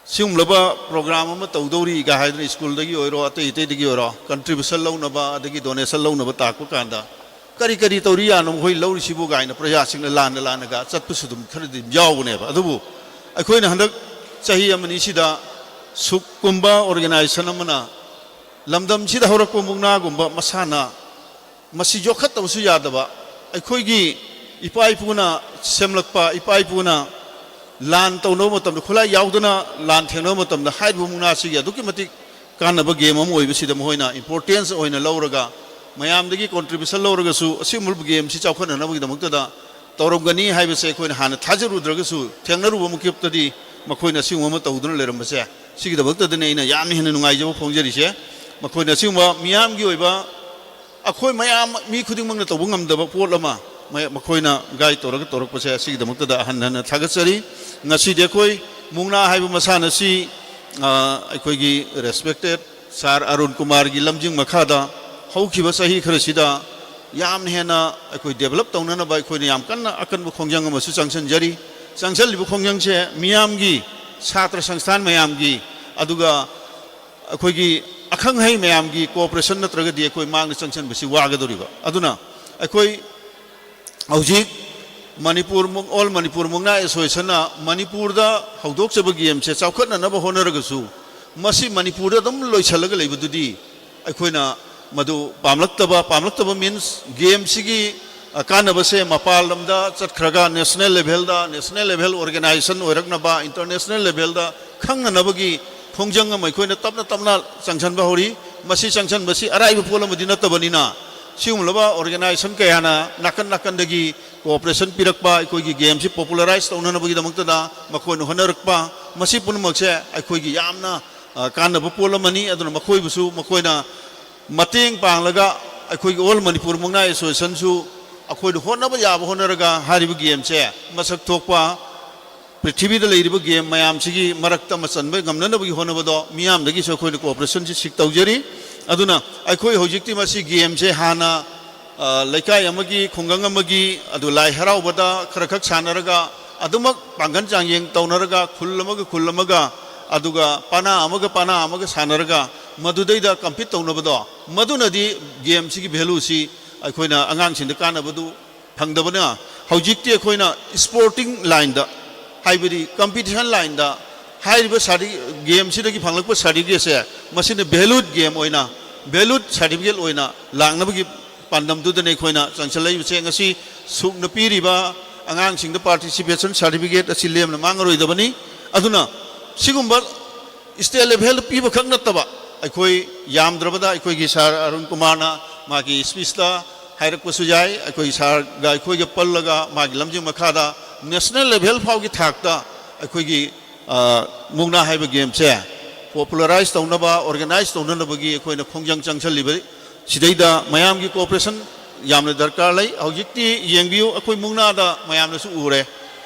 ꯁꯤꯒꯨꯝꯂꯕ ꯄ꯭ꯔꯣꯒ꯭ꯔꯥꯝ ꯑꯃ ꯇꯧꯗꯧꯔꯤꯒ ꯍꯥꯏꯗꯅ ꯁ꯭ꯀꯨꯜꯗꯒꯤ ꯑꯣꯏꯔꯣ, ꯑꯇꯩ ꯑꯇꯩꯗꯒꯤ ꯑꯣꯏꯔꯣ, ꯀꯟꯇ꯭ꯔꯤꯕ꯭ꯌꯨꯁꯟ ꯂꯧꯅꯕ ꯑꯗꯒꯤ ꯗꯣꯅꯦꯁꯟ ꯂꯧꯅꯕ ꯇꯥꯛꯄ ꯀꯥꯟꯗ ꯀꯔꯤ ꯀꯔꯤ ꯇꯧꯔꯤ ꯌꯥꯅꯣ ꯃꯈꯣꯏ ꯂꯧꯔꯤꯁꯤꯕꯨ ꯀꯥꯏꯅ ꯄ꯭ꯔꯖꯥꯁꯤꯡꯅ ꯂꯥꯟꯅ ꯂꯥꯟꯅꯒ ꯆꯠꯄꯁꯨ ꯑꯗꯨꯝ ꯈꯔꯗꯤ ꯑꯗꯨꯝ ꯌꯥꯎꯕꯅꯦꯕ꯫ ꯑꯗꯨꯕꯨ ꯑꯩꯈꯣꯏꯅ ꯍꯟꯗꯛ ꯆꯍꯤ ꯑꯃꯅꯤꯁꯤꯗ ꯁꯨꯛꯀꯨꯝꯕ ꯑꯣꯔꯒꯅꯥꯏꯖꯦꯁꯟ ꯑꯃꯅ ꯂꯝꯗꯝꯁꯤꯗ ꯍꯧꯔꯛꯄ ꯃꯨꯛꯅꯥꯒꯨꯝꯕ ꯃꯁꯥꯟꯅ ꯃꯁꯤ ꯌꯣꯛꯈꯠꯇꯕꯁꯨ ꯌꯥꯗꯕ, ꯑꯩꯈꯣꯏꯒꯤ ꯏꯄꯥ ꯏꯄꯨꯅ ꯁꯦꯝꯂꯛꯄ, ꯏꯄꯥ ꯏꯄꯨꯅ ꯂꯥꯟ ꯇꯧꯅꯕ ꯃꯇꯝꯗ, ꯈꯨꯠꯂꯥꯏ ꯌꯥꯎꯗꯅ ꯂꯥꯟ ꯊꯦꯡꯅꯕ ꯃꯇꯝꯗ ꯍꯥꯏꯔꯤꯕ ꯃꯨꯛꯅꯥꯁꯤꯒꯤ ꯑꯗꯨꯛꯀꯤ ꯃꯇꯤꯛ ꯀꯥꯟꯅꯕ ꯒꯦꯝ ꯑꯃ ꯑꯣꯏꯕꯁꯤꯗ ꯃꯈꯣꯏꯅ ꯏꯝꯄꯣꯔꯇꯦꯟꯁ ꯑꯣꯏꯅ ꯂꯧꯔꯒ, ꯃꯌꯥꯝꯗꯒꯤ ꯀꯣꯟꯇ꯭ꯔꯤꯕ꯭ꯌꯨꯁꯟ ꯂꯧꯔꯒꯁꯨ ꯑꯁꯤꯒꯨꯝꯕ ꯒꯦꯝꯁꯤ ꯆꯥꯎꯈꯠꯅꯅꯕꯒꯤꯗꯃꯛꯇꯗ ꯇꯧꯔꯝꯒꯅꯤ ꯍꯥꯏꯕꯁꯦ ꯑꯩꯈꯣꯏꯅ ꯍꯥꯟꯅ ꯊꯥꯖꯔꯨꯗ꯭ꯔꯒꯁꯨ, ꯊꯦꯡꯅꯔꯨꯕ ꯃꯤꯀꯨꯞꯇꯗꯤ ꯃꯈꯣꯏꯅ ꯑꯁꯤꯒꯨꯝꯕ ꯑꯃ ꯇꯧꯗꯨꯅ ꯂꯩꯔꯝꯕꯁꯦ, ꯁꯤꯒꯤꯗꯃꯛꯇꯗꯅꯦ ꯑꯩꯅ ꯌꯥꯝꯅ ꯍꯦꯟꯅ ꯅꯨꯡꯉꯥꯏꯖꯕ ꯐꯣꯡꯖꯔꯤꯁꯦ꯫ ꯃꯈꯣꯏꯅ ꯑꯁꯤꯒꯨꯝꯕ ꯃꯤꯌꯥꯝꯒꯤ ꯑꯣꯏꯕ, ꯑꯩꯈꯣꯏ ꯃꯌꯥꯝ, ꯃꯤ ꯈꯨꯗꯤꯡꯃꯛꯅ ꯇꯧꯕ ꯉꯝꯗꯕ ꯄꯣꯠ ꯑꯃ ꯃ-, ꯃꯈꯣꯏꯅ ꯒꯥꯏꯗ ꯇꯧꯔꯒ ꯇꯧꯔꯛꯄꯁꯦ, ꯑꯁꯤꯒꯤꯗꯃꯛꯇꯗ ꯑꯍꯟ ꯍꯟꯅ ꯊꯥꯒꯠꯆꯔꯤ꯫ ꯉꯁꯤꯗꯤ ꯑꯩꯈꯣꯏ ꯃꯨꯛꯅꯥ ꯍꯥꯏꯕ ꯃꯁꯥꯟꯅ ꯑꯁꯤ, ꯑ, ꯑꯩꯈꯣꯏꯒꯤ ꯔꯦꯁꯄꯦꯛꯇꯦꯠ ꯁꯥꯔ ꯑꯔꯨꯟ ꯀꯨꯃꯥꯔꯒꯤ ꯂꯝꯖꯤꯡ ꯃꯈꯥꯗ ꯍꯧꯈꯤꯕ ꯆꯍꯤ ꯈꯔꯁꯤꯗ ꯌꯥꯝꯅ ꯍꯦꯟꯅ ꯑꯩꯈꯣꯏ ꯗꯦꯕꯂꯞ ꯇꯧꯅꯅꯕ ꯑꯩꯈꯣꯏꯅ ꯌꯥꯝ ꯀꯟꯅ ꯑꯀꯟꯕ ꯈꯣꯡꯖꯪ ꯑꯃꯁꯨ ꯆꯪꯁꯤꯟꯖꯔꯤ꯫ ꯆꯪꯁꯤꯜꯂꯤꯕ ꯈꯣꯡꯖꯪꯁꯦ ꯃꯤꯌꯥꯝꯒꯤ, ꯁꯥꯇ꯭ꯔ ꯁꯪꯁꯊꯥꯟ ꯃꯌꯥꯝꯒꯤ, ꯑꯗꯨꯒ ꯑꯩꯈꯣꯏꯒꯤ ꯑꯈꯪ ꯑꯍꯩ ꯃꯌꯥꯝꯒꯤ ꯀꯣꯑꯣꯄꯔꯦꯁꯟ ꯅꯠꯇ꯭ꯔꯒꯗꯤ ꯑꯩꯈꯣꯏ ꯃꯥꯡꯗ ꯆꯪꯁꯤꯟꯕꯁꯤ ꯋꯥꯒꯗꯧꯔꯤꯕ꯫ ꯑꯗꯨꯅ ꯑꯩꯈꯣꯏ ꯍꯧꯖꯤꯛ ꯃꯅꯤꯄꯨꯔ ꯃꯨꯛ-, ꯑꯣꯜ ꯃꯅꯤꯄꯨꯔ ꯃꯨꯛꯅꯥ ꯑꯦꯁꯣꯁꯤꯌꯦꯁꯟꯅ ꯃꯅꯤꯄꯨꯔꯗ ꯍꯧꯗꯣꯛꯆꯕ ꯒꯦꯝꯁꯦ ꯆꯥꯎꯈꯠꯅꯅꯕ ꯍꯣꯠꯅꯔꯒꯁꯨ, ꯃꯁꯤ ꯃꯅꯤꯄꯨꯔꯗ ꯑꯗꯨꯝ ꯂꯣꯏꯁꯤꯜꯂꯒ ꯂꯩꯕꯗꯨꯗꯤ ꯑꯩꯈꯣꯏꯅ ꯃꯗꯨ ꯄꯥꯝꯂꯛꯇꯕ, ꯄꯥꯝꯂꯛꯇꯕ ꯃꯤꯟꯁ ꯒꯦꯝꯁꯤꯒꯤ, ꯑ, ꯀꯥꯟꯅꯕꯁꯦ ꯃꯄꯥꯟ ꯂꯝꯗ ꯆꯠꯈ꯭ꯔꯒ ꯅꯦꯁꯅꯦꯜ ꯂꯦꯚꯦꯜꯗ, ꯅꯦꯁꯅꯦꯜ ꯂꯦꯚꯦꯜ ꯑꯣꯔꯒꯅꯥꯏꯖꯦꯁꯟ ꯑꯣꯏꯔꯛꯅꯕ, ꯏꯟꯇꯔꯅꯦꯁꯅꯦꯜ ꯂꯦꯚꯦꯜꯗ ꯈꯪꯅꯅꯕꯒꯤ ꯈꯣꯡꯖꯪ ꯑꯃ ꯑꯩꯈꯣꯏꯅ ꯇꯞꯅ ꯇꯞꯅ ꯆꯪꯁꯤꯟꯕ ꯍꯧꯔꯤ꯫ ꯃꯁꯤ ꯆꯪꯁꯤꯟꯕꯁꯤ ꯑꯔꯥꯏꯕ ꯄꯣꯠ ꯑꯃꯗꯤ ꯅꯠꯇꯕꯅꯤꯅ, ꯁꯤꯒꯨꯝꯂꯕ ꯑꯣꯔꯒꯅꯥꯏꯖꯦꯁꯟ ꯀꯌꯥꯅ ꯅꯥꯀꯟ ꯅꯥꯀꯟꯗꯒꯤ ꯀꯣꯑꯣꯄꯔꯦꯁꯟ ꯄꯤꯔꯛꯄ, ꯑꯩꯈꯣꯏꯒꯤ ꯒꯦꯝꯁꯤ ꯄꯣꯄꯨꯂꯔꯥꯏꯖ ꯇꯧꯅꯅꯕꯒꯤꯗꯃꯛꯇꯗ ꯃꯈꯣꯏꯅ ꯍꯣꯠꯅꯔꯛꯄ, ꯃꯁꯤ ꯄꯨꯝꯅꯃꯛꯁꯦ ꯑꯩꯈꯣꯏꯒꯤ ꯌꯥꯝꯅ, ꯑ, ꯀꯥꯟꯅꯕ ꯄꯣꯠ ꯑꯃꯅꯤ꯫ ꯑꯗꯨꯅ ꯃꯈꯣꯏꯕꯨꯁꯨ ꯃꯈꯣꯏꯅ ꯃꯇꯦꯡ ꯄꯥꯡꯂꯒ ꯑꯩꯈꯣꯏꯒꯤ ꯑꯣꯜ ꯃꯅꯤꯄꯨꯔ ꯃꯨꯛꯅꯥ ꯑꯦꯁꯣꯁꯤꯌꯦꯁꯟꯁꯨ ꯑꯩꯈꯣꯏꯅ ꯍꯣꯠꯅꯕ ꯌꯥꯕ ꯍꯣꯠꯅꯔꯒ ꯍꯥꯏꯔꯤꯕ ꯒꯦꯝꯁꯦ ꯃꯁꯛ ꯊꯣꯛꯄ ꯄ꯭ꯔꯤꯊꯤꯕꯤꯗ ꯂꯩꯔꯤꯕ ꯒꯦꯝ ꯃꯌꯥꯝꯁꯤꯒꯤ ꯃꯔꯛꯇ ꯑꯃ ꯆꯟꯕ ꯉꯝꯅꯅꯕꯒꯤ ꯍꯣꯠꯅꯕꯗꯣ ꯃꯤꯌꯥꯝꯗꯒꯤꯁꯨ ꯑꯩꯈꯣꯏꯅ ꯀꯣꯑꯣꯄꯔꯦꯁꯟꯁꯤ ꯁꯤꯛ ꯇꯧꯖꯔꯤ꯫ ꯑꯗꯨꯅ ꯑꯩꯈꯣꯏ ꯍꯧꯖꯤꯛꯇꯤ ꯃꯁꯤ ꯒꯦꯝꯁꯦ ꯍꯥꯟꯅ, ꯑ, ꯂꯩꯀꯥꯏ ꯑꯃꯒꯤ, ꯈꯨꯡꯒꯪ ꯑꯃꯒꯤ, ꯑꯗꯨ ꯂꯥꯏ ꯍꯔꯥꯎꯕꯗ ꯈꯔ ꯈꯛ ꯁꯥꯟꯅꯔꯒ, ꯑꯗꯨꯃꯛ ꯄꯥꯡꯒꯜ ꯆꯥꯡꯌꯦꯡ ꯇꯧꯅꯔꯒ, ꯈꯨꯜ ꯑꯃꯒ ꯈꯨꯜ ꯑꯃꯒ, ꯑꯗꯨꯒ ꯄꯅꯥ ꯑꯃꯒ ꯄꯅꯥ ꯑꯃꯒ ꯁꯥꯟꯅꯔꯒ, ꯃꯗꯨꯗꯩꯗ ꯀꯝꯄꯤꯠ ꯇꯧꯅꯕꯗꯣ, ꯃꯗꯨꯅꯗꯤ ꯒꯦꯝꯁꯤꯒꯤ ꯚꯦꯂꯨꯁꯤ ꯑꯩꯈꯣꯏꯅ ꯑꯉꯥꯡꯁꯤꯡꯗ ꯀꯥꯟꯅꯕꯗꯨ ꯐꯪꯗꯕꯅ, ꯍꯧꯖꯤꯛꯇꯤ ꯑꯩꯈꯣꯏꯅ ꯁ꯭ꯄꯣꯔꯇꯤꯡ ꯂꯥꯏꯟꯗ, ꯍꯥꯏꯕꯗꯤ ꯀꯝꯄꯤꯇꯤꯁꯟ ꯂꯥꯏꯟꯗ ꯍꯥꯏꯔꯤꯕ ꯁꯥꯔꯇꯤ-, ꯒꯦꯝꯁꯤꯗꯒꯤ ꯐꯪꯂꯛꯄ ꯁꯥꯔꯇꯤꯐꯤꯀꯦꯠꯁꯦ ꯃꯁꯤꯅ ꯚꯦꯂꯨꯠ ꯒꯦꯝ ꯑꯣꯏꯅ, ꯚꯦꯂꯨꯠ ꯁꯥꯔꯇꯤꯐꯤꯀꯦꯠ ꯑꯣꯏꯅ ꯂꯥꯛꯅꯕꯒꯤ ꯄꯥꯟꯗꯝꯗꯨꯗꯅꯤ ꯑꯩꯈꯣꯏꯅ ꯆꯪꯁꯤꯜꯂꯛꯏꯕꯁꯦ꯫ ꯉꯁꯤ ꯁꯨꯛꯅ ꯄꯤꯔꯤꯕ ꯑꯉꯥꯡꯁꯤꯡꯗ ꯄꯥꯔꯇꯤꯁꯤꯄꯦꯁꯟ ꯁꯥꯔꯇꯤꯐꯤꯀꯦꯠ ꯑꯁꯤ ꯂꯦꯝꯅ ꯃꯥꯡꯉꯔꯣꯏꯗꯕꯅꯤ꯫ ꯑꯗꯨꯅ ꯁꯤꯒꯨꯝꯕ ꯁ꯭ꯇꯦꯠ ꯂꯦꯚꯦꯜꯗ ꯄꯤꯕꯈꯛ ꯅꯠꯇꯕ, ꯑꯩꯈꯣꯏ ꯌꯥꯝꯗ꯭ꯔꯕꯗ ꯑꯩꯈꯣꯏꯒꯤ ꯁꯥꯔ ꯑꯔꯨꯟ ꯀꯨꯃꯥꯔꯅ ꯃꯥꯒꯤ ꯁ꯭ꯄꯤꯆꯇ ꯍꯥꯏꯔꯛꯄꯁꯨ ꯌꯥꯏ, ꯑꯩꯈꯣꯏ ꯁꯥꯔꯒ ꯑꯩꯈꯣꯏꯒ ꯄꯨꯜꯂꯒ ꯃꯥꯒꯤ ꯂꯝꯖꯤꯡ ꯃꯈꯥꯗ ꯅꯦꯁꯅꯦꯜ ꯂꯦꯚꯦꯜ ꯐꯥꯎꯒꯤ ꯊꯥꯛꯇ ꯑꯩꯈꯣꯏꯒꯤ, ꯑ, ꯃꯨꯛꯅꯥ ꯍꯥꯏꯕ ꯒꯦꯝꯁꯦ ꯄꯣꯄꯨꯂꯔꯥꯏꯖ ꯇꯧꯅꯕ, ꯑꯣꯔꯒꯅꯥꯏꯖ ꯇꯧꯅꯅꯕꯒꯤ ꯑꯩꯈꯣꯏꯅ ꯈꯣꯡꯖꯪ ꯆꯪꯁꯤꯜꯂꯤꯕ ꯁꯤꯗꯩꯗ ꯃꯌꯥꯝꯒꯤ ꯀꯣꯑꯣꯄꯔꯦꯁꯟ ꯌꯥꯝꯅ ꯗꯔꯀꯥꯔ ꯂꯩ꯫ ꯍꯧꯖꯤꯛꯇꯤ ꯌꯦꯡꯕꯤꯌꯨ, ꯑꯩꯈꯣꯏ ꯃꯨꯛꯅꯥꯗ ꯃꯌꯥꯝꯅꯁꯨ ꯎꯔꯦ,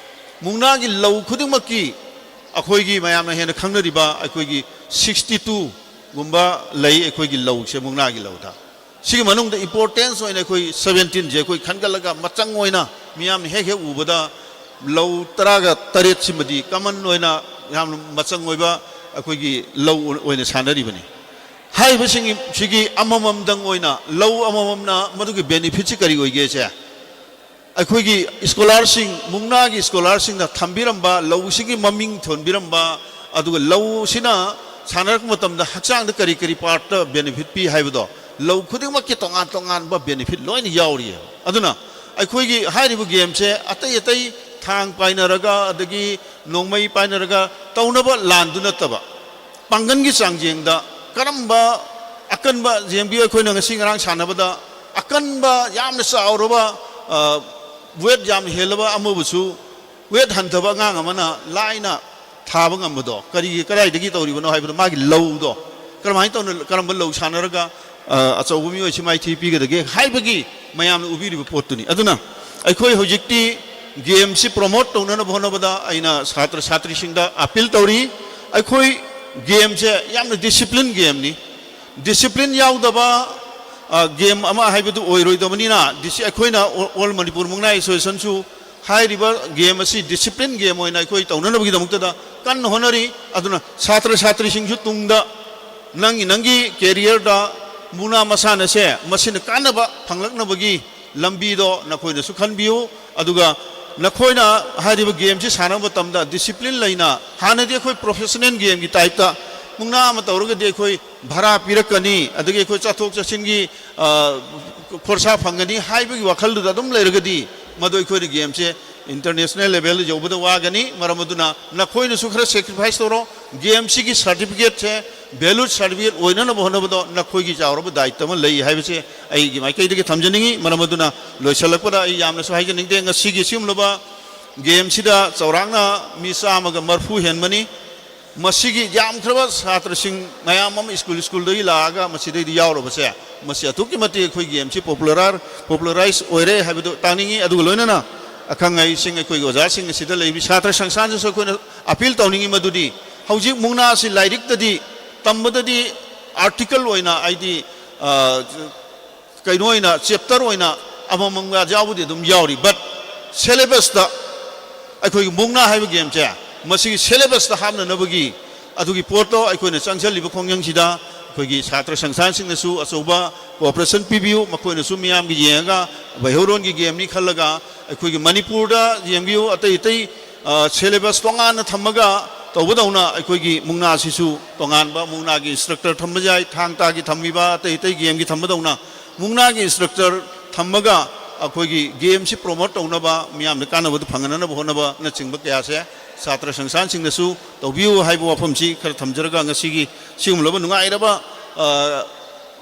ꯃꯨꯛꯅꯥꯒꯤ ꯂꯧ ꯈꯨꯗꯤꯡꯃꯛꯀꯤ ꯑꯩꯈꯣꯏꯒꯤ ꯃꯌꯥꯝꯅ ꯍꯦꯟꯅ ꯈꯪꯅꯔꯤꯕ ꯑꯩꯈꯣꯏꯒꯤ ꯁꯤꯛꯁꯇꯤ ꯇꯨꯒꯨꯝꯕ ꯂꯩ ꯑꯩꯈꯣꯏꯒꯤ ꯂꯧꯁꯦ, ꯃꯨꯛꯅꯥꯒꯤ ꯂꯧꯗ꯫ ꯁꯤꯒꯤ ꯃꯅꯨꯡꯗ ꯏꯝꯄꯣꯔꯇꯦꯟꯁ ꯑꯣꯏꯅ ꯑꯩꯈꯣꯏ ꯁꯕꯦꯟꯇꯤꯟꯁꯦ ꯑꯩꯈꯣꯏ ꯈꯟꯒꯠꯂꯒ ꯃꯆꯪ ꯑꯣꯏꯅ ꯃꯤꯌꯥꯝꯅ ꯍꯦꯛ ꯍꯦꯛ ꯎꯕꯗ ꯂꯧ ꯇꯔꯥꯒ ꯇꯔꯦꯠꯁꯤꯃꯗꯤ ꯀꯃꯟ ꯑꯣꯏꯅ ꯌꯥꯝꯅ ꯃꯆꯪ ꯑꯣꯏꯕ ꯑꯩꯈꯣꯏꯒꯤ ꯂꯧ ꯑꯣꯏꯅ ꯁꯥꯟꯅꯔꯤꯕꯅꯤ꯫ ꯍꯥꯏꯔꯤꯕꯁꯤꯡ ꯁꯤꯒꯤ ꯑꯃꯃꯝꯗꯪ ꯑꯣꯏꯅ ꯂꯧ ꯑꯃꯃꯝꯅ ꯃꯗꯨꯒꯤ ꯕꯦꯅꯤꯐꯤꯠꯁꯤ ꯀꯔꯤ ꯑꯣꯏꯒꯦꯁꯦ, ꯑꯩꯈꯣꯏꯒꯤ ꯁ꯭ꯀꯣꯂꯥꯔꯁꯤꯡ, ꯃꯨꯛꯅꯥꯒꯤ ꯁ꯭ꯀꯣꯂꯥꯔꯁꯤꯡꯅ ꯊꯝꯕꯤꯔꯝꯕ, ꯂꯧꯁꯤꯒꯤ ꯃꯃꯤꯡ ꯊꯣꯟꯕꯤꯔꯝꯕ, ꯑꯗꯨꯒ ꯂꯧꯁꯤꯅ ꯁꯥꯟꯅꯔꯛꯄ ꯃꯇꯝꯗ ꯍꯛꯆꯥꯡꯗ ꯀꯔꯤ ꯀꯔꯤ ꯄꯥꯔꯠꯇ ꯕꯦꯅꯤꯐꯤꯠ ꯄꯤ ꯍꯥꯏꯕꯗꯣ, ꯂꯧ ꯈꯨꯗꯤꯡꯃꯛꯀꯤ ꯇꯣꯉꯥꯟ ꯇꯣꯉꯥꯟꯕ ꯕꯦꯅꯤꯐꯤꯠ ꯂꯣꯏꯅ ꯌꯥꯎꯔꯤꯑꯕ꯫ ꯑꯗꯨꯅ ꯑꯩꯈꯣꯏꯒꯤ ꯍꯥꯏꯔꯤꯕ ꯒꯦꯝꯁꯦ ꯑꯇꯩ ꯑꯇꯩ ꯊꯥꯡ ꯄꯥꯏꯅꯔꯒ, ꯑꯗꯒꯤ ꯅꯣꯡꯃꯩ ꯄꯥꯏꯅꯔꯒ ꯇꯧꯅꯕ ꯂꯥꯟꯗꯨ ꯅꯠꯇꯕ, ꯄꯥꯡꯒꯜꯒꯤ ꯆꯥꯡꯖꯦꯡꯗ ꯀꯔꯝꯕ ꯑꯀꯟꯕ, ꯌꯦꯡꯕꯤꯌꯨ, ꯑꯩꯈꯣꯏꯅ ꯉꯁꯤ ꯉꯔꯥꯡ ꯁꯥꯟꯅꯕꯗ ꯑꯀꯟꯕ, ꯌꯥꯝꯅ ꯆꯥꯎꯔꯕ, ꯑ, ꯋꯦꯠ ꯌꯥꯝꯅ ꯍꯦꯜꯂꯕ ꯑꯃꯕꯨꯁꯨ ꯋꯦꯠ ꯍꯟꯊꯕ ꯑꯉꯥꯡ ꯑꯃꯅ ꯂꯥꯏꯅ ꯊꯥꯕ ꯉꯝꯕꯗꯣ ꯀꯔꯤꯒꯤ, ꯀꯗꯥꯏꯗꯒꯤ ꯇꯧꯔꯤꯕꯅꯣ ꯍꯥꯏꯕꯗꯣ, ꯃꯥꯒꯤ ꯂꯧꯗꯣ ꯀꯔꯝꯍꯥꯏꯅ ꯇꯧꯅ, ꯀꯔꯝꯕ ꯂꯧ ꯁꯥꯟꯅꯔꯒ, ꯑ, ꯑꯆꯧꯕ ꯃꯤꯑꯣꯏꯁꯤ ꯃꯥꯏꯊꯤ ꯄꯤꯒꯗꯒꯦ ꯍꯥꯏꯕꯒꯤ ꯃꯌꯥꯝꯅ ꯎꯕꯤꯔꯤꯕ ꯄꯣꯠꯇꯨꯅꯤ꯫ ꯑꯗꯨꯅ ꯑꯩꯈꯣꯏ ꯍꯧꯖꯤꯛꯇꯤ ꯒꯦꯝꯁꯤ ꯄ꯭ꯔꯣꯃꯣꯠ ꯇꯧꯅꯅꯕ ꯍꯣꯠꯅꯕꯗ ꯑꯩꯅ ꯁꯥꯇ꯭ꯔ ꯁꯥꯇ꯭ꯔꯤꯁꯤꯡꯗ ꯑꯄꯤꯜ ꯇꯧꯔꯤ꯫ ꯑꯩꯈꯣꯏ ꯒꯦꯝꯁꯦ ꯌꯥꯝꯅ ꯗꯤꯁꯤꯄ꯭ꯂꯤꯟ ꯒꯦꯝꯅꯤ꯫ ꯗꯤꯁꯤꯄ꯭ꯂꯤꯟ ꯌꯥꯎꯗꯕ, ꯑ, ꯒꯦꯝ ꯑꯃ ꯍꯥꯏꯕꯗꯨ ꯑꯣꯏꯔꯣꯏꯗꯕꯅꯤꯅ, ꯗꯤꯁꯤ-, ꯑꯩꯈꯣꯏꯅ ꯑꯣ-, ꯑꯣꯜ ꯃꯅꯤꯄꯨꯔ ꯃꯨꯛꯅꯥ ꯑꯦꯁꯣꯁꯤꯌꯦꯁꯟꯁꯨ ꯍꯥꯏꯔꯤꯕ ꯒꯦꯝ ꯑꯁꯤ ꯗꯤꯁꯤꯄ꯭ꯂꯤꯟ ꯒꯦꯝ ꯑꯣꯏꯅ ꯑꯩꯈꯣꯏ ꯇꯧꯅꯅꯕꯒꯤꯗꯃꯛꯇꯗ ꯀꯟꯅ ꯍꯣꯠꯅꯔꯤ꯫ ꯑꯗꯨꯅ ꯁꯥꯇ꯭ꯔ ꯁꯥꯇ꯭ꯔꯤꯁꯤꯡꯁꯨ ꯇꯨꯡꯗ ꯅꯪꯒꯤ, ꯅꯪꯒꯤ ꯀꯦꯔꯤꯌꯔꯗ ꯃꯨꯛꯅꯥ ꯃꯁꯥꯟꯅꯁꯦ ꯃꯁꯤꯅ ꯀꯥꯟꯅꯕ ꯐꯪꯂꯛꯅꯕꯒꯤ ꯂꯝꯕꯤꯗꯣ ꯅꯈꯣꯏꯅꯁꯨ ꯈꯟꯕꯤꯌꯨ꯫ ꯑꯗꯨꯒ ꯅꯈꯣꯏꯅ ꯍꯥꯏꯔꯤꯕ ꯒꯦꯝꯁꯤ ꯁꯥꯟꯅꯕ ꯃꯇꯝꯗ ꯗꯤꯁꯤꯄ꯭ꯂꯤꯟ ꯂꯩꯅ, ꯍꯥꯟꯅꯗꯤ ꯑꯩꯈꯣꯏ ꯄ꯭ꯔꯣꯐꯦꯁꯅꯦꯜ ꯒꯦꯝꯒꯤ ꯇꯥꯏꯞꯇ ꯃꯨꯛꯅꯥ ꯑꯃ ꯇꯧꯔꯒꯗꯤ ꯑꯩꯈꯣꯏ ꯚꯔꯥ ꯄꯤꯔꯛꯀꯅꯤ, ꯑꯗꯒꯤ ꯑꯩꯈꯣꯏ ꯆꯠꯊꯣꯛ ꯆꯠꯁꯤꯟꯒꯤ, ꯑ, ꯈꯣꯔꯁꯥ ꯐꯪꯒꯅꯤ ꯍꯥꯏꯕꯒꯤ ꯋꯥꯈꯜꯗꯨꯗ ꯑꯗꯨꯝ ꯂꯩꯔꯒꯗꯤ, ꯃꯗꯨ ꯑꯩꯈꯣꯏꯅ ꯒꯦꯝꯁꯦ ꯏꯟꯇꯔꯅꯦꯁꯅꯦꯜ ꯂꯦꯚꯦꯜꯗ ꯌꯧꯕꯗ ꯋꯥꯒꯅꯤ꯫ ꯃꯔꯝ ꯑꯗꯨꯅ ꯅꯈꯣꯏꯅꯁꯨ ꯈꯔ ꯁꯦꯀ꯭ꯔꯤꯐꯥꯏꯁ ꯇꯧꯔꯣ꯫ ꯒꯦꯝꯁꯤꯒꯤ ꯁꯥꯔꯇꯤꯐꯤꯀꯦꯠꯁꯦ ꯚꯦꯂꯤꯗ ꯁꯥꯔꯇꯤꯐꯤꯀꯦꯠ ꯑꯣꯏꯅꯅꯕ ꯍꯣꯠꯅꯕꯗ ꯅꯈꯣꯏꯒꯤ ꯆꯥꯎꯔꯕ ꯗꯥꯌꯤꯠꯇ ꯑꯃ ꯂꯩ ꯍꯥꯏꯕꯁꯦ ꯑꯩꯒꯤ ꯃꯥꯏꯀꯩꯗꯒꯤ ꯊꯝꯖꯅꯤꯡꯏ꯫ ꯃꯔꯝ ꯑꯗꯨꯅ ꯂꯣꯏꯁꯤꯜꯂꯛꯄꯗ ꯑꯩ ꯌꯥꯝꯅꯁꯨ ꯍꯥꯏꯖꯅꯤꯡꯗꯦ꯫ ꯉꯁꯤꯒꯤ ꯑꯁꯤꯒꯨꯝꯂꯕ ꯒꯦꯝꯁꯤꯗ ꯆꯥꯎꯔꯥꯛꯅ ꯃꯤ ꯆꯥꯝꯃꯒ ꯃꯔꯤꯐꯨ ꯍꯦꯟꯕꯅꯤ꯫ ꯃꯁꯤꯒꯤ ꯌꯥꯝꯈ꯭ꯔꯕ ꯁꯥꯇ꯭ꯔꯁꯤꯡ ꯃꯌꯥꯝ ꯑꯃ ꯁ꯭ꯀꯨꯜ ꯁ꯭ꯀꯨꯜꯗꯒꯤ ꯂꯥꯛꯑꯒ ꯃꯁꯤꯗꯩꯗ ꯌꯥꯎꯔꯕꯁꯦ, ꯃꯁꯤ ꯑꯗꯨꯛꯀꯤ ꯃꯇꯤꯛ ꯑꯩꯈꯣꯏ ꯒꯦꯝꯁꯤ ꯄꯣꯄꯨꯂꯔ, ꯄꯣꯄꯨꯂꯔꯥꯏꯖ ꯑꯣꯏꯔꯦ ꯍꯥꯏꯕꯗꯨ ꯇꯥꯛꯅꯤꯡꯉꯤ꯫ ꯑꯗꯨꯒ ꯂꯣꯏꯅꯅ ꯑꯈꯪ ꯑꯍꯩꯁꯤꯡ, ꯑꯩꯈꯣꯏꯒꯤ ꯑꯣꯖꯥꯁꯤꯡ ꯑꯁꯤꯗ ꯂꯩꯔꯤꯕ ꯁꯥꯇ꯭ꯔ ꯁꯪꯁꯊꯥꯟꯁꯤꯁꯨ ꯑꯩꯈꯣꯏꯅ ꯑꯄꯤꯜ ꯇꯧꯅꯤꯡꯉꯤ, ꯃꯗꯨꯗꯤ ꯍꯧꯖꯤꯛ ꯃꯨꯛꯅꯥ ꯑꯁꯤ ꯂꯥꯏꯔꯤꯛꯇꯗꯤ ꯇꯝꯕꯗꯗꯤ ꯑꯥꯔꯇꯤꯀꯜ ꯑꯣꯏꯅ, ꯍꯥꯏꯗꯤ, ꯑ, ꯀꯩꯅꯣ ꯑꯣꯏꯅ, ꯆꯦꯞꯇꯔ ꯑꯣꯏꯅ ꯑꯃꯃꯝꯒ ꯌꯥꯎꯕꯗꯤ ꯑꯗꯨꯝ ꯌꯥꯎꯔꯤ, ꯕꯠ ꯁꯦꯂꯦꯕꯁꯇ ꯑꯩꯈꯣꯏꯒꯤ ꯃꯨꯛꯅꯥ ꯍꯥꯏꯕ ꯒꯦꯝꯁꯦ ꯃꯁꯤꯒꯤ ꯁꯦꯂꯦꯕꯁꯇ ꯍꯥꯞꯅꯅꯕꯒꯤ ꯑꯗꯨꯒꯤ ꯄꯣꯠꯇꯣ ꯑꯩꯈꯣꯏꯅ ꯆꯪꯁꯤꯜꯂꯤꯕ ꯈꯣꯡꯖꯪꯁꯤꯗ ꯑꯩꯈꯣꯏꯒꯤ ꯁꯥꯇ꯭ꯔ ꯁꯪꯁꯊꯥꯟꯁꯤꯡꯅꯁꯨ ꯑꯆꯧꯕ ꯀꯣꯑꯣꯄꯔꯦꯁꯟ ꯄꯤꯕꯤꯌꯨ, ꯃꯈꯣꯏꯅꯁꯨ ꯃꯤꯌꯥꯝꯒꯤ ꯌꯦꯡꯉꯒ ꯕꯩꯍꯧꯔꯣꯟꯒꯤ ꯒꯦꯝꯅꯤ ꯈꯜꯂꯒ ꯑꯩꯈꯣꯏꯒꯤ ꯃꯅꯤꯄꯨꯔꯗ ꯌꯦꯡꯕꯤꯌꯨ, ꯑꯇꯩ ꯑꯇꯩ, ꯑ, ꯁꯦꯂꯦꯕꯁ ꯇꯣꯉꯥꯟꯅ ꯊꯝꯃꯒ ꯇꯧꯕꯗꯧꯅ ꯑꯩꯈꯣꯏꯒꯤ ꯃꯨꯛꯅꯥ ꯑꯁꯤꯁꯨ ꯇꯣꯉꯥꯟꯕ ꯃꯨꯛꯅꯥꯒꯤ ꯏꯟꯁꯇ꯭ꯔꯛꯇꯔ ꯊꯝꯕ ꯌꯥꯏ, ꯊꯥꯡ ꯇꯥꯒꯤ ꯊꯝꯃꯤꯕ, ꯑꯇꯩ ꯑꯇꯩ ꯒꯦꯝꯒꯤ ꯊꯝꯕꯗꯧꯅ ꯃꯨꯛꯅꯥꯒꯤ ꯏꯟꯁꯇ꯭ꯔꯛꯇꯔ ꯊꯝꯃꯒ ꯑꯩꯈꯣꯏꯒꯤ ꯒꯦꯝꯁꯤ ꯄ꯭ꯔꯣꯃꯣꯠ ꯇꯧꯅꯕ, ꯃꯤꯌꯥꯝꯗ ꯀꯥꯟꯅꯕꯗꯨ ꯐꯪꯍꯟꯅꯕ ꯍꯣꯠꯅꯕꯅꯆꯤꯡꯕ ꯀꯌꯥꯁꯦ ꯁꯥꯇ꯭ꯔ ꯁꯪꯁꯊꯥꯟꯁꯤꯡꯅꯁꯨ ꯇꯧꯕꯤꯌꯨ ꯍꯥꯏꯕ ꯋꯥꯐꯝꯁꯤ ꯈꯔ ꯊꯝꯖꯔꯒ ꯉꯁꯤꯒꯤ ꯁꯤꯒꯨꯝꯂꯕ ꯅꯨꯡꯉꯥꯏꯔꯕ, ꯑ,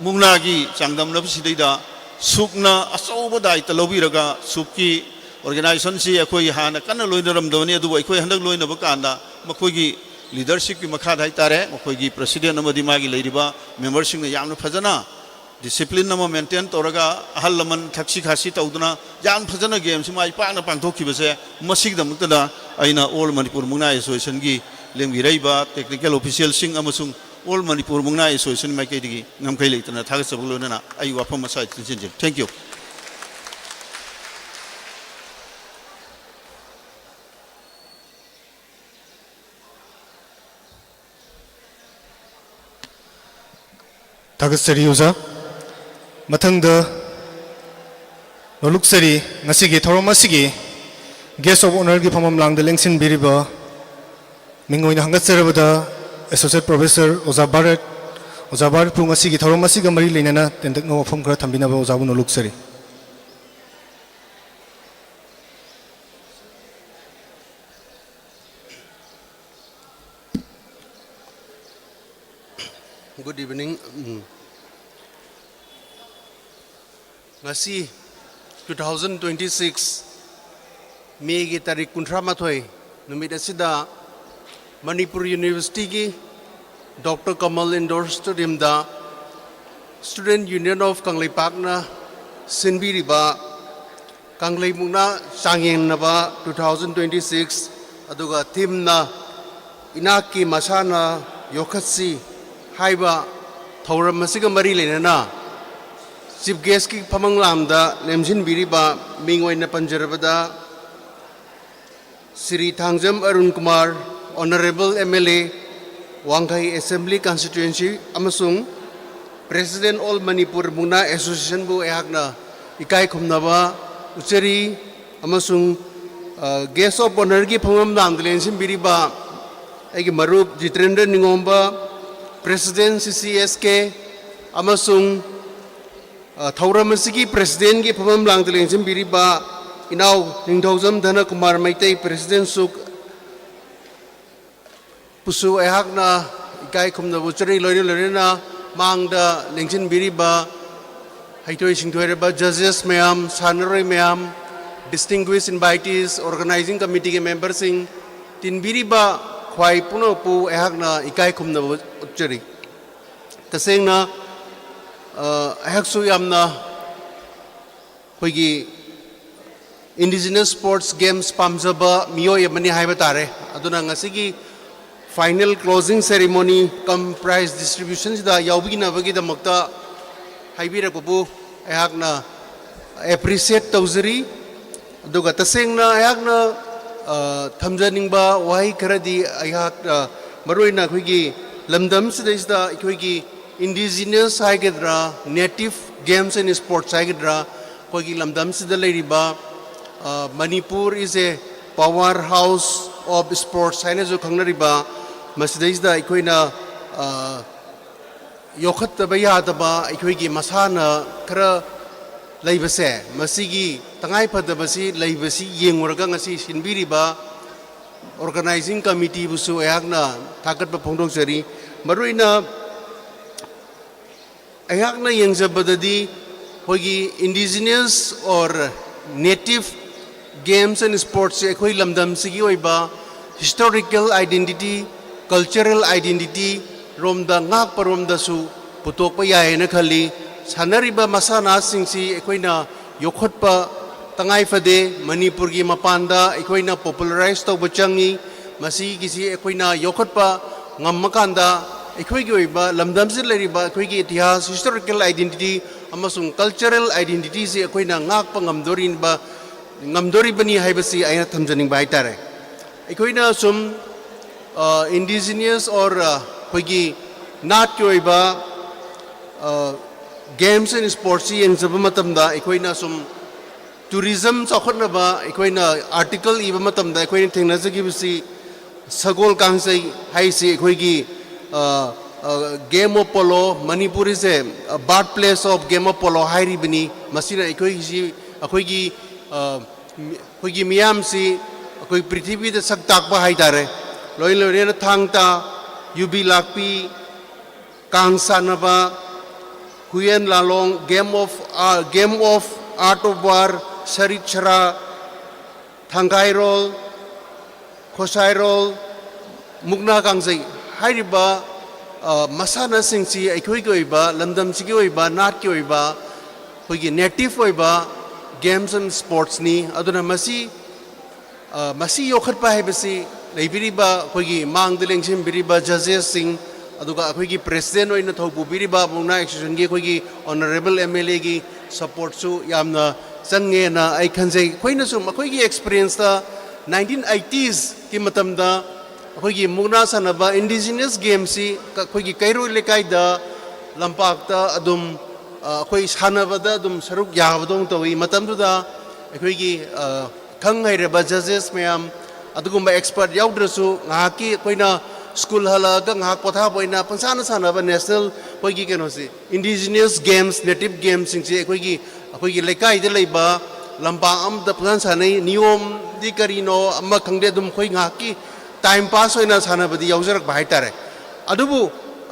ꯃꯨꯛꯅꯥꯒꯤ ꯆꯥꯡꯗꯝꯅꯕꯁꯤꯗꯩꯗ ꯁꯨꯛꯅ ꯑꯆꯧꯕ ꯗꯥꯏꯇ ꯂꯧꯕꯤꯔꯒ ꯁꯨꯛꯀꯤ ꯑꯣꯔꯒꯅꯥꯏꯖꯦꯁꯟꯁꯤ ꯑꯩꯈꯣꯏ ꯍꯥꯟꯅ ꯀꯟꯅ ꯂꯣꯏꯅꯔꯝꯗꯕꯅꯤ, ꯑꯗꯨꯕꯨ ꯑꯩꯈꯣꯏ ꯍꯟꯗꯛ ꯂꯣꯏꯅꯕ ꯀꯥꯟꯗ ꯃꯈꯣꯏꯒꯤ ꯂꯤꯗꯔꯁꯤꯞꯀꯤ ꯃꯈꯥꯗ ꯍꯥꯏꯇꯥꯔꯦ, ꯃꯈꯣꯏꯒꯤ ꯄ꯭ꯔꯁꯤꯗꯦꯟ ꯑꯃꯗꯤ ꯃꯥꯒꯤ ꯂꯩꯔꯤꯕ ꯃꯦꯝꯕꯔꯁꯤꯡꯅ ꯌꯥꯝꯅ ꯐꯖꯅ ꯗꯤꯁꯤꯄ꯭ꯂꯤꯟ ꯑꯃ ꯃꯦꯟꯇꯦꯟ ꯇꯧꯔꯒ ꯑꯍꯜ ꯂꯃꯟ ꯊꯛꯁꯤ ꯈꯥꯁꯤ ꯇꯧꯗꯨꯅ ꯌꯥꯝ ꯐꯖꯅ ꯒꯦꯝꯁꯤ ꯃꯥꯏ ꯄꯥꯛꯅ ꯄꯥꯡꯊꯣꯛꯈꯤꯕꯁꯦ, ꯃꯁꯤꯒꯤꯗꯃꯛꯇꯗ ꯑꯩꯅ ꯑꯣꯜ ꯃꯅꯤꯄꯨꯔ ꯃꯨꯛꯅꯥ ꯑꯦꯁꯣꯁꯤꯌꯦꯁꯟꯒꯤ ꯂꯦꯡꯕꯤꯔꯛꯏꯕ ꯇꯦꯛꯅꯤꯀꯦꯜ ꯑꯣꯐꯤꯁꯤꯌꯦꯜꯁꯤꯡ ꯑꯃꯁꯨꯡ ꯑꯣꯜ ꯃꯅꯤꯄꯨꯔ ꯃꯨꯛꯅꯥ ꯑꯦꯁꯣꯁꯤꯌꯦꯁꯟ ꯃꯥꯏꯀꯩꯗꯒꯤ ꯉꯝꯈꯩ ꯂꯩꯇꯅ ꯊꯥꯒꯠꯆꯕꯒ ꯂꯣꯏꯅꯅ ꯑꯩ ꯋꯥꯐꯝ ꯃꯁꯥ ꯇꯦꯟꯁꯤꯟꯖꯔꯤ꯫ Thank you꯫ ꯊꯥꯒꯠꯆꯔꯤ ꯑꯣꯖꯥ꯫ ꯃꯊꯪꯗ ꯅꯣꯂꯨꯛꯆꯔꯤ ꯉꯁꯤꯒꯤ ꯊꯧꯔꯝ ꯑꯁꯤꯒꯤ Guest of Honourꯒꯤ ꯐꯝꯐꯝ ꯂꯥꯡꯗ ꯂꯦꯡꯁꯤꯟꯕꯤꯔꯤꯕ ꯃꯤꯡ ꯑꯣꯏꯅ ꯍꯪꯒꯠꯆꯔꯕꯗ Associate Professor ꯑꯣꯖꯥ ꯚꯥꯔꯠ, ꯑꯣꯖꯥ ꯚꯥꯔꯠꯄꯨ ꯉꯁꯤꯒꯤ ꯊꯧꯔꯝ ꯑꯁꯤꯒ ꯃꯔꯤ ꯂꯩꯅꯅ ꯇꯦꯟꯇꯛꯅ ꯋꯥꯐꯝ ꯈꯔ ꯊꯝꯕꯤꯅꯕ ꯑꯣꯖꯥꯕꯨ ꯅꯣꯂꯨꯛꯆꯔꯤ꯫ Good evening. ꯎꯝ꯫ ꯉꯁꯤ two thousand twenty six Mayꯒꯤ ꯇꯥꯔꯤꯛ ꯀꯨꯟꯊ꯭ꯔꯥ ꯃꯥꯊꯣꯏ ꯅꯨꯃꯤꯠ ꯑꯁꯤꯗ Manipur Universityꯒꯤ Doctor Kamal Indoor Stadiumꯗ Student Union of ꯀꯪꯂꯩꯄꯥꯛꯅ ꯁꯤꯟꯕꯤꯔꯤꯕ ꯀꯪꯂꯩ ꯃꯨꯛꯅꯥ ꯆꯥꯡꯌꯦꯡꯅꯕ two thousand twenty six, ꯑꯗꯨꯒ themeꯅ ꯏꯅꯥꯛꯀꯤ ꯃꯁꯥꯟꯅ ꯌꯣꯛꯈꯠꯁꯤ ꯍꯥꯏꯕ ꯊꯧꯔꯝ ꯑꯁꯤꯒ ꯃꯔꯤ ꯂꯩꯅꯅ Chief Guestꯀꯤ ꯐꯝꯃꯪ ꯂꯥꯡꯗ ꯂꯦꯝꯁꯤꯟꯕꯤꯔꯤꯕ ꯃꯤꯡ ꯑꯣꯏꯅ ꯄꯟꯖꯔꯕꯗ ꯁ꯭ꯔꯤ ꯊꯥꯡꯖꯝ ꯑꯔꯨꯟ ꯀꯨꯃꯥꯔ, Honourable MLA, ꯋꯥꯡꯈꯩ Assembly Constituency ꯑꯃꯁꯨꯡ President All Manipur ꯃꯨꯛꯅꯥ Associationꯕꯨ ꯑꯩꯍꯥꯛꯅ ꯏꯀꯥꯏ ꯈꯨꯝꯅꯕ ꯎꯠꯆꯔꯤ꯫ ꯑꯃꯁꯨꯡ, ꯑ, Guest of Honourꯒꯤ ꯐꯝꯐꯝ ꯂꯥꯡꯗ ꯂꯦꯡꯁꯤꯟꯕꯤꯔꯤꯕ ꯑꯩꯒꯤ ꯃꯔꯨꯞ ꯖꯤꯇꯦꯟꯗ꯭ꯔ ꯅꯤꯉꯣꯝꯕ, President CCSK, ꯑꯃꯁꯨꯡ, ꯑ, ꯊꯧꯔꯝ ꯑꯁꯤꯒꯤ Presidentꯀꯤ ꯐꯝꯐꯝ ꯂꯥꯡꯗ ꯂꯦꯡꯁꯤꯟꯕꯤꯔꯤꯕ ꯏꯅꯥꯎ ꯅꯤꯡꯊꯧꯖꯝ ꯙꯅꯀꯨꯃꯥꯔ ꯃꯩꯇꯩ, President ꯁꯨꯛ ꯄꯨꯁꯨ ꯑꯩꯍꯥꯛꯅ ꯏꯀꯥꯏ ꯈꯨꯝꯅꯕ ꯎꯠꯆꯔꯤ꯫ ꯂꯣꯏꯅ ꯂꯣꯏꯅꯅ ꯃꯥꯡꯗ ꯂꯦꯡꯁꯤꯟꯕꯤꯔꯤꯕ ꯍꯩꯊꯣꯏ ꯁꯤꯡꯊꯣꯏꯔꯕ judges ꯃꯌꯥꯝ, ꯁꯥꯟꯅꯔꯣꯏ ꯃꯌꯥꯝ, distinguished invitees, Organising Committeeꯒꯤ memberꯁꯤꯡ, ꯇꯤꯟꯕꯤꯔꯤꯕ ꯈ꯭ꯋꯥꯏ ꯄꯨꯝꯅꯃꯛꯄꯨ ꯑꯩꯍꯥꯛꯅ ꯏꯀꯥꯏ ꯈꯨꯝꯅꯕ ꯎꯠꯆꯔꯤ꯫ ꯇꯁꯦꯡꯅ, ꯑ, ꯑꯩꯍꯥꯛꯁꯨ ꯌꯥꯝꯅ ꯑꯩꯈꯣꯏꯒꯤ Indigenous Sports Games ꯄꯥꯝꯖꯕ ꯃꯤꯑꯣꯏ ꯑꯃꯅꯤ ꯍꯥꯏꯕ ꯇꯥꯔꯦ꯫ ꯑꯗꯨꯅ ꯉꯁꯤꯒꯤ final closing ceremony cum prize distributionꯁꯤꯗ ꯌꯥꯎꯕꯤꯅꯕꯒꯤꯗꯃꯛꯇ ꯍꯥꯏꯕꯤꯔꯛꯄꯕꯨ ꯑꯩꯍꯥꯛꯅ appreciate ꯇꯧꯖꯔꯤ꯫ ꯑꯗꯨꯒ ꯇꯁꯦꯡꯅ ꯑꯩꯍꯥꯛꯅ, ꯑ, ꯊꯝꯖꯅꯤꯡꯕ ꯋꯥꯍꯩ ꯈꯔꯗꯤ ꯑꯩꯍꯥꯛ, ꯑ, ꯃꯔꯨꯑꯣꯏꯅ ꯑꯩꯈꯣꯏꯒꯤ ꯂꯝꯗꯝꯁꯤꯗꯩꯁꯤꯗ ꯑꯩꯈꯣꯏꯒꯤ Indigenous ꯍꯥꯏꯒꯗ꯭ꯔꯥ, Native Games and Sports ꯍꯥꯏꯒꯗ꯭ꯔꯥ, ꯑꯩꯈꯣꯏꯒꯤ ꯂꯝꯗꯝꯁꯤꯗ ꯂꯩꯔꯤꯕ, Manipur is a power house of sports ꯍꯥꯏꯅꯁꯨ ꯈꯪꯅꯔꯤꯕ, ꯃꯁꯤꯗꯩꯁꯤꯗ ꯑꯩꯈꯣꯏꯅ ꯌꯣꯛꯈꯠꯇꯕ ꯌꯥꯗꯕ ꯑꯩꯈꯣꯏꯒꯤ ꯃꯁꯥꯟꯅ ꯈꯔ ꯂꯩꯕꯁꯦ, ꯃꯁꯤꯒꯤ ꯇꯉꯥꯏ ꯐꯗꯕꯁꯤ ꯂꯩꯕꯁꯤ ꯌꯦꯡꯉꯨꯔꯒ ꯉꯁꯤ ꯁꯤꯟꯕꯤꯔꯤꯕ organizing committee ꯕꯨꯁꯨ ꯑꯩꯍꯥꯛꯅ ꯊꯥꯒꯠꯄ ꯐꯣꯡꯗꯣꯛꯆꯔꯤ꯫ ꯃꯔꯨꯑꯣꯏꯅ ꯑꯩꯍꯥꯛꯅ ꯌꯦꯡꯖꯕꯗꯗꯤ ꯑꯩꯈꯣꯏꯒꯤ indigenous or native games and sports ꯁꯦ ꯑꯩꯈꯣꯏ ꯂꯝꯗꯝꯁꯤꯒꯤ ꯑꯣꯏꯕ historical identity, cultural identity ꯔꯣꯝꯗ ꯉꯥꯛꯄꯔꯣꯝꯗꯁꯨ ꯄꯨꯊꯣꯛꯄ ꯌꯥꯏꯌꯦꯅ ꯈꯜꯂꯤ꯫ ꯁꯥꯟꯅꯔꯤꯕ ꯃꯁꯥꯟꯅꯁꯤꯡꯁꯤ ꯑꯩꯈꯣꯏꯅ ꯌꯣꯛꯈꯠꯄ ꯇꯉꯥꯏ ꯐꯗꯦ꯫ ꯃꯅꯤꯄꯨꯔꯒꯤ ꯃꯄꯥꯟꯗ ꯑꯩꯈꯣꯏꯅ popularize ꯇꯧꯕ ꯆꯪꯉꯤ꯫ ꯃꯁꯤꯒꯤꯁꯤ ꯑꯩꯈꯣꯏꯅ ꯌꯣꯛꯈꯠꯄ ꯉꯝꯃꯀꯥꯟꯗ ꯑꯩꯈꯣꯏꯒꯤ ꯑꯣꯏꯕ ꯂꯝꯗꯝꯁꯤꯗ ꯂꯩꯔꯤꯕ ꯑꯩꯈꯣꯏꯒꯤ ꯏꯇꯤꯍꯥꯁ, historical identity ꯑꯃꯁꯨꯡ cultural identity ꯁꯤ ꯑꯩꯈꯣꯏꯅ ꯉꯥꯛꯄ ꯉꯝꯗꯣꯔꯤꯕ, ꯉꯝꯗꯣꯔꯤꯕꯅꯤ ꯍꯥꯏꯕꯁꯤ ꯑꯩꯅ ꯊꯝꯖꯅꯤꯡꯕ ꯍꯥꯏꯇꯥꯔꯦ꯫ ꯑꯩꯈꯣꯏꯅ ꯁꯨꯝ indigenous or ꯑꯩꯈꯣꯏꯒꯤ ꯅꯥꯠꯀꯤ ꯑꯣꯏꯕ games and sports ꯁꯤ ꯌꯦꯡꯖꯕ ꯃꯇꯝꯗ ꯑꯩꯈꯣꯏꯅ ꯁꯨꯝ tourism ꯆꯥꯎꯈꯠꯅꯕ ꯑꯩꯈꯣꯏꯅ article ꯏꯕ ꯃꯇꯝꯗ ꯑꯩꯈꯣꯏꯅ ꯊꯦꯡꯅꯖꯈꯤꯕꯁꯤ ꯁꯒꯣꯜ ꯀꯥꯡꯖꯩ ꯍꯥꯏꯁꯤ ꯑꯩꯈꯣꯏꯒꯤ game of polo, Manipur is a birthplace of game of polo ꯍꯥꯏꯔꯤꯕꯅꯤ꯫ ꯃꯁꯤꯅ ꯑꯩꯈꯣꯏꯒꯤꯁꯤ, ꯑꯩꯈꯣꯏꯒꯤ ꯑꯩꯈꯣꯏꯒꯤ ꯃꯤꯌꯥꯝꯁꯤ ꯑꯩꯈꯣꯏ ꯄ꯭ꯔꯤꯊꯤꯕꯤꯗ ꯁꯛ ꯇꯥꯛꯄ ꯍꯥꯏꯇꯥꯔꯦ꯫ ꯂꯣꯏ ꯂꯣꯏꯅꯅ ꯊꯥꯡ ꯇꯥ, ꯌꯨꯕꯤ ꯂꯥꯛꯄꯤ, ꯀꯥꯡ ꯁꯥꯟꯅꯕ, Huiyen ꯂꯥꯂꯣꯡ, game of game of art of war, ꯁꯔꯤꯠ ꯁꯔꯥ, ꯊꯥꯡꯒꯥꯏꯔꯣꯜ, ꯈꯣꯁꯥꯏꯔꯣꯜ, ꯃꯨꯛꯅꯥ ꯀꯥꯡꯖꯩ ꯍꯥꯏꯔꯤꯕ ꯃꯁꯥꯟꯅꯁꯤꯡꯁꯤ ꯑꯩꯈꯣꯏꯒꯤ ꯑꯣꯏꯕ, ꯂꯝꯗꯝꯁꯤꯒꯤ ꯑꯣꯏꯕ, ꯅꯥꯠꯀꯤ ꯑꯣꯏꯕ, ꯑꯩꯈꯣꯏꯒꯤ native ꯑꯣꯏꯕ games and sports ꯅꯤ꯫ ꯑꯗꯨꯅ ꯃꯁꯤ ꯃꯁꯤ ꯌꯣꯛꯈꯠꯄ ꯍꯥꯏꯕꯁꯤ ꯂꯩꯕꯤꯔꯤꯕ ꯑꯩꯈꯣꯏꯒꯤ ꯃꯥꯡꯗ ꯂꯦꯡꯁꯤꯟꯕꯤꯔꯤꯕ judges ꯁꯤꯡ, ꯑꯗꯨꯒ ꯑꯩꯈꯣꯏꯒꯤ president ꯑꯣꯏꯅ ꯊꯧ ꯄꯨꯕꯤꯔꯤꯕ ꯃꯨꯛꯅꯥ association ꯒꯤ ꯑꯩꯈꯣꯏꯒꯤ honourable M L A ꯒꯤ support ꯁꯨ ꯌꯥꯝꯅ ꯆꯪꯉꯦꯅ ꯑꯩ ꯈꯟꯖꯩ꯫ ꯑꯩꯈꯣꯏꯅꯁꯨ ꯃꯈꯣꯏꯒꯤ experience ꯇ nineteen eighties ꯀꯤ ꯃꯇꯝꯗ ꯑꯩꯈꯣꯏꯒꯤ ꯃꯨꯛꯅꯥ ꯁꯥꯟꯅꯕ indigenous game ꯁꯤ ꯑꯩꯈꯣꯏꯒꯤ ꯀꯩꯔꯣꯏ ꯂꯩꯀꯥꯏꯗ ꯂꯝꯄꯥꯛꯇ ꯑꯗꯨꯝ ꯑꯩꯈꯣꯏ ꯁꯥꯟꯅꯕꯗ ꯑꯗꯨꯝ ꯁꯔꯨꯛ ꯌꯥꯕꯗꯧꯅ ꯇꯧꯏ꯫ ꯃꯇꯝꯗꯨꯗ ꯑꯩꯈꯣꯏꯒꯤ ꯈꯪ ꯍꯩꯔꯕ ꯖꯖꯦꯁ ꯃꯌꯥꯝ, ꯑꯗꯨꯒꯨꯝꯕ ꯑꯦꯛꯁꯄꯔꯠ ꯌꯥꯎꯗ꯭ꯔꯁꯨ ꯉꯥꯏꯍꯥꯛꯀꯤ ꯑꯩꯈꯣꯏꯅ ꯁ꯭ꯀꯨꯜ ꯍꯜꯂꯛꯑꯒ ꯉꯥꯏꯍꯥꯛ ꯄꯣꯊꯥꯕ ꯑꯣꯏꯅ ꯄꯪꯁꯥꯟꯅ ꯁꯥꯟꯅꯕ ꯅꯦꯁꯅꯦꯜ ꯑꯩꯈꯣꯏꯒꯤ ꯀꯩꯅꯣꯁꯦ, ꯏꯟꯗꯤꯖꯤꯅꯁ ꯒꯦꯝꯁ, ꯅꯦꯇꯤꯞ ꯒꯦꯝꯁꯤꯡꯁꯦ ꯑꯩꯈꯣꯏꯒꯤ ꯑꯩꯈꯣꯏꯒꯤ ꯂꯩꯀꯥꯏꯗ ꯂꯩꯕ ꯂꯝꯄꯥꯛ ꯑꯃꯗ ꯄꯪꯁꯥꯟ ꯁꯥꯟꯅꯩ꯫ ꯅꯤꯌꯣꯝꯗꯤ ꯀꯔꯤꯅꯣ ꯑꯃ ꯈꯪꯗꯦ, ꯑꯗꯨꯝ ꯑꯩꯈꯣꯏ ꯉꯥꯏꯍꯥꯛꯀꯤ ꯇꯥꯏꯝ ꯄꯥꯁ ꯑꯣꯏꯅ ꯁꯥꯟꯅꯕꯗꯤ ꯌꯥꯎꯖꯔꯛꯄ ꯍꯥꯏꯇꯥꯔꯦ꯫ ꯑꯗꯨꯕꯨ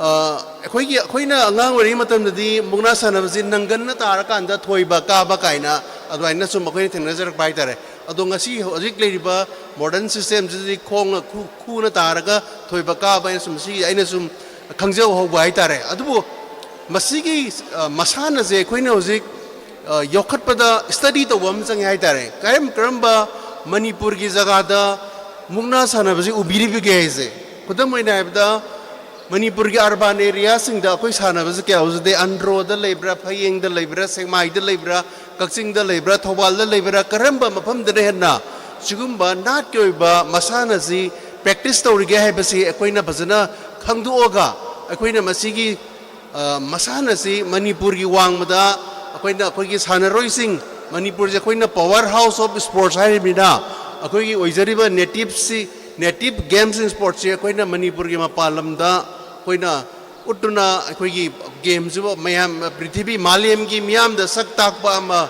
ꯑꯩꯈꯣꯏꯒꯤ ꯑꯩꯈꯣꯏꯅ ꯑꯉꯥꯡ ꯑꯣꯏꯔꯤꯉꯩ ꯃꯇꯝꯗꯗꯤ ꯃꯨꯛꯅꯥ ꯁꯥꯟꯅꯕꯁꯤ ꯅꯪꯒꯟꯅ ꯇꯥꯔꯀꯥꯟꯗ ꯊꯣꯏꯕ ꯀꯥꯕ ꯀꯥꯏꯅ ꯑꯗꯨꯃꯥꯏꯅ ꯁꯨꯝ ꯑꯩꯈꯣꯏꯅ ꯊꯦꯡꯅꯖꯔꯛꯄ ꯍꯥꯏꯇꯥꯔꯦ꯫ ꯑꯗꯣ ꯉꯁꯤ ꯍꯧꯖꯤꯛ ꯂꯩꯔꯤꯕ ꯃꯣꯗꯔꯟ ꯁꯤꯁꯇꯦꯝꯁꯤꯗꯗꯤ ꯈꯣꯡꯅ ꯈꯨ ꯈꯨꯅ ꯇꯥꯔꯒ ꯊꯣꯏꯕ ꯀꯥꯕ ꯍꯥꯏꯅ ꯁꯨꯝ ꯁꯤ ꯑꯩꯅ ꯁꯨꯝ ꯈꯪꯖꯍꯧꯕ ꯍꯥꯏꯇꯥꯔꯦ꯫ ꯑꯗꯨꯕꯨ ꯃꯁꯤꯒꯤ ꯃꯁꯥꯟꯅꯁꯦ ꯑꯩꯈꯣꯏꯅ ꯍꯧꯖꯤꯛ ꯌꯣꯛꯈꯠꯄꯗ ꯁ꯭ꯇꯗꯤ ꯇꯧꯕ ꯑꯃ ꯆꯪꯉꯦ ꯍꯥꯏꯇꯥꯔꯦ꯫ ꯀꯔꯝ ꯀꯔꯝꯕ ꯃꯅꯤꯄꯨꯔꯒꯤ ꯖꯒꯥꯗ ꯃꯨꯛꯅꯥ ꯁꯥꯟꯅꯕꯁꯤ ꯎꯕꯤꯔꯤꯕꯒꯦ ꯍꯥꯏꯁꯦ꯫ ꯈꯨꯗꯝ ꯑꯣꯏꯅ ꯍꯥꯏꯔꯕꯗ, ꯃꯅꯤꯄꯨꯔꯒꯤ ꯑꯔꯕꯥꯟ ꯑꯦꯔꯤꯌꯥꯁꯤꯡꯗ ꯑꯩꯈꯣꯏ ꯁꯥꯟꯅꯕꯁꯤ ꯀꯌꯥ ꯎꯖꯗꯦ꯫ ꯑꯟꯗ꯭ꯔꯣꯗ ꯂꯩꯕ꯭ꯔꯥ, ꯐꯌꯦꯡꯗ ꯂꯩꯕ꯭ꯔꯥ, ꯁꯦꯛꯃꯥꯏꯗ ꯂꯩꯕ꯭ꯔꯥ, ꯀꯛꯆꯤꯡꯗ ꯂꯩꯕ꯭ꯔꯥ, ꯊꯧꯕꯥꯜꯗ ꯂꯩꯕ꯭ꯔꯥ, ꯀꯔꯝꯕ ꯃꯐꯝꯗꯅ ꯍꯦꯟꯅ ꯁꯤꯒꯨꯝꯕ ꯅꯥꯠꯀꯤ ꯑꯣꯏꯕ ꯃꯁꯥꯟꯅꯁꯤ ꯄ꯭ꯔꯦꯛꯇꯤꯁ ꯇꯧꯔꯤꯒꯦ ꯍꯥꯏꯕꯁꯤ ꯑꯩꯈꯣꯏꯅ ꯐꯖꯅ ꯈꯪꯗꯣꯛꯑꯒ ꯑꯩꯈꯣꯏꯅ ꯃꯁꯤꯒꯤ ꯃꯁꯥꯟꯅꯁꯤ ꯃꯅꯤꯄꯨꯔꯒꯤ ꯋꯥꯡꯃꯗ ꯑꯩꯈꯣꯏꯅ ꯑꯩꯈꯣꯏꯒꯤ ꯁꯥꯟꯅꯔꯣꯏꯁꯤꯡ, ꯃꯅꯤꯄꯨꯔꯁꯦ ꯑꯩꯈꯣꯏꯅ power house of sports ꯍꯥꯏꯔꯤꯕꯅꯤꯅ, ꯑꯩꯈꯣꯏꯒꯤ ꯑꯣꯏꯖꯔꯤꯕ ꯅꯦꯇꯤꯞꯁꯤ, ꯅꯦꯇꯤꯞ ꯒꯦꯝꯁ ꯑꯦꯟ ꯁ꯭ꯄꯣꯔꯠꯁꯤ ꯑꯩꯈꯣꯏꯅ ꯃꯅꯤꯄꯨꯔꯒꯤ ꯃꯄꯥꯟ ꯂꯝꯗ ꯑꯩꯈꯣꯏꯅ ꯎꯠꯇꯨꯅ ꯑꯩꯈꯣꯏꯒꯤ ꯒꯦꯝꯁꯤꯕꯨ ꯃꯌꯥꯝ, ꯄ꯭ꯔꯤꯊꯤꯕꯤ ꯃꯥꯂꯦꯝꯒꯤ ꯃꯤꯌꯥꯝꯗ ꯁꯛ ꯇꯥꯛꯄ ꯑꯃ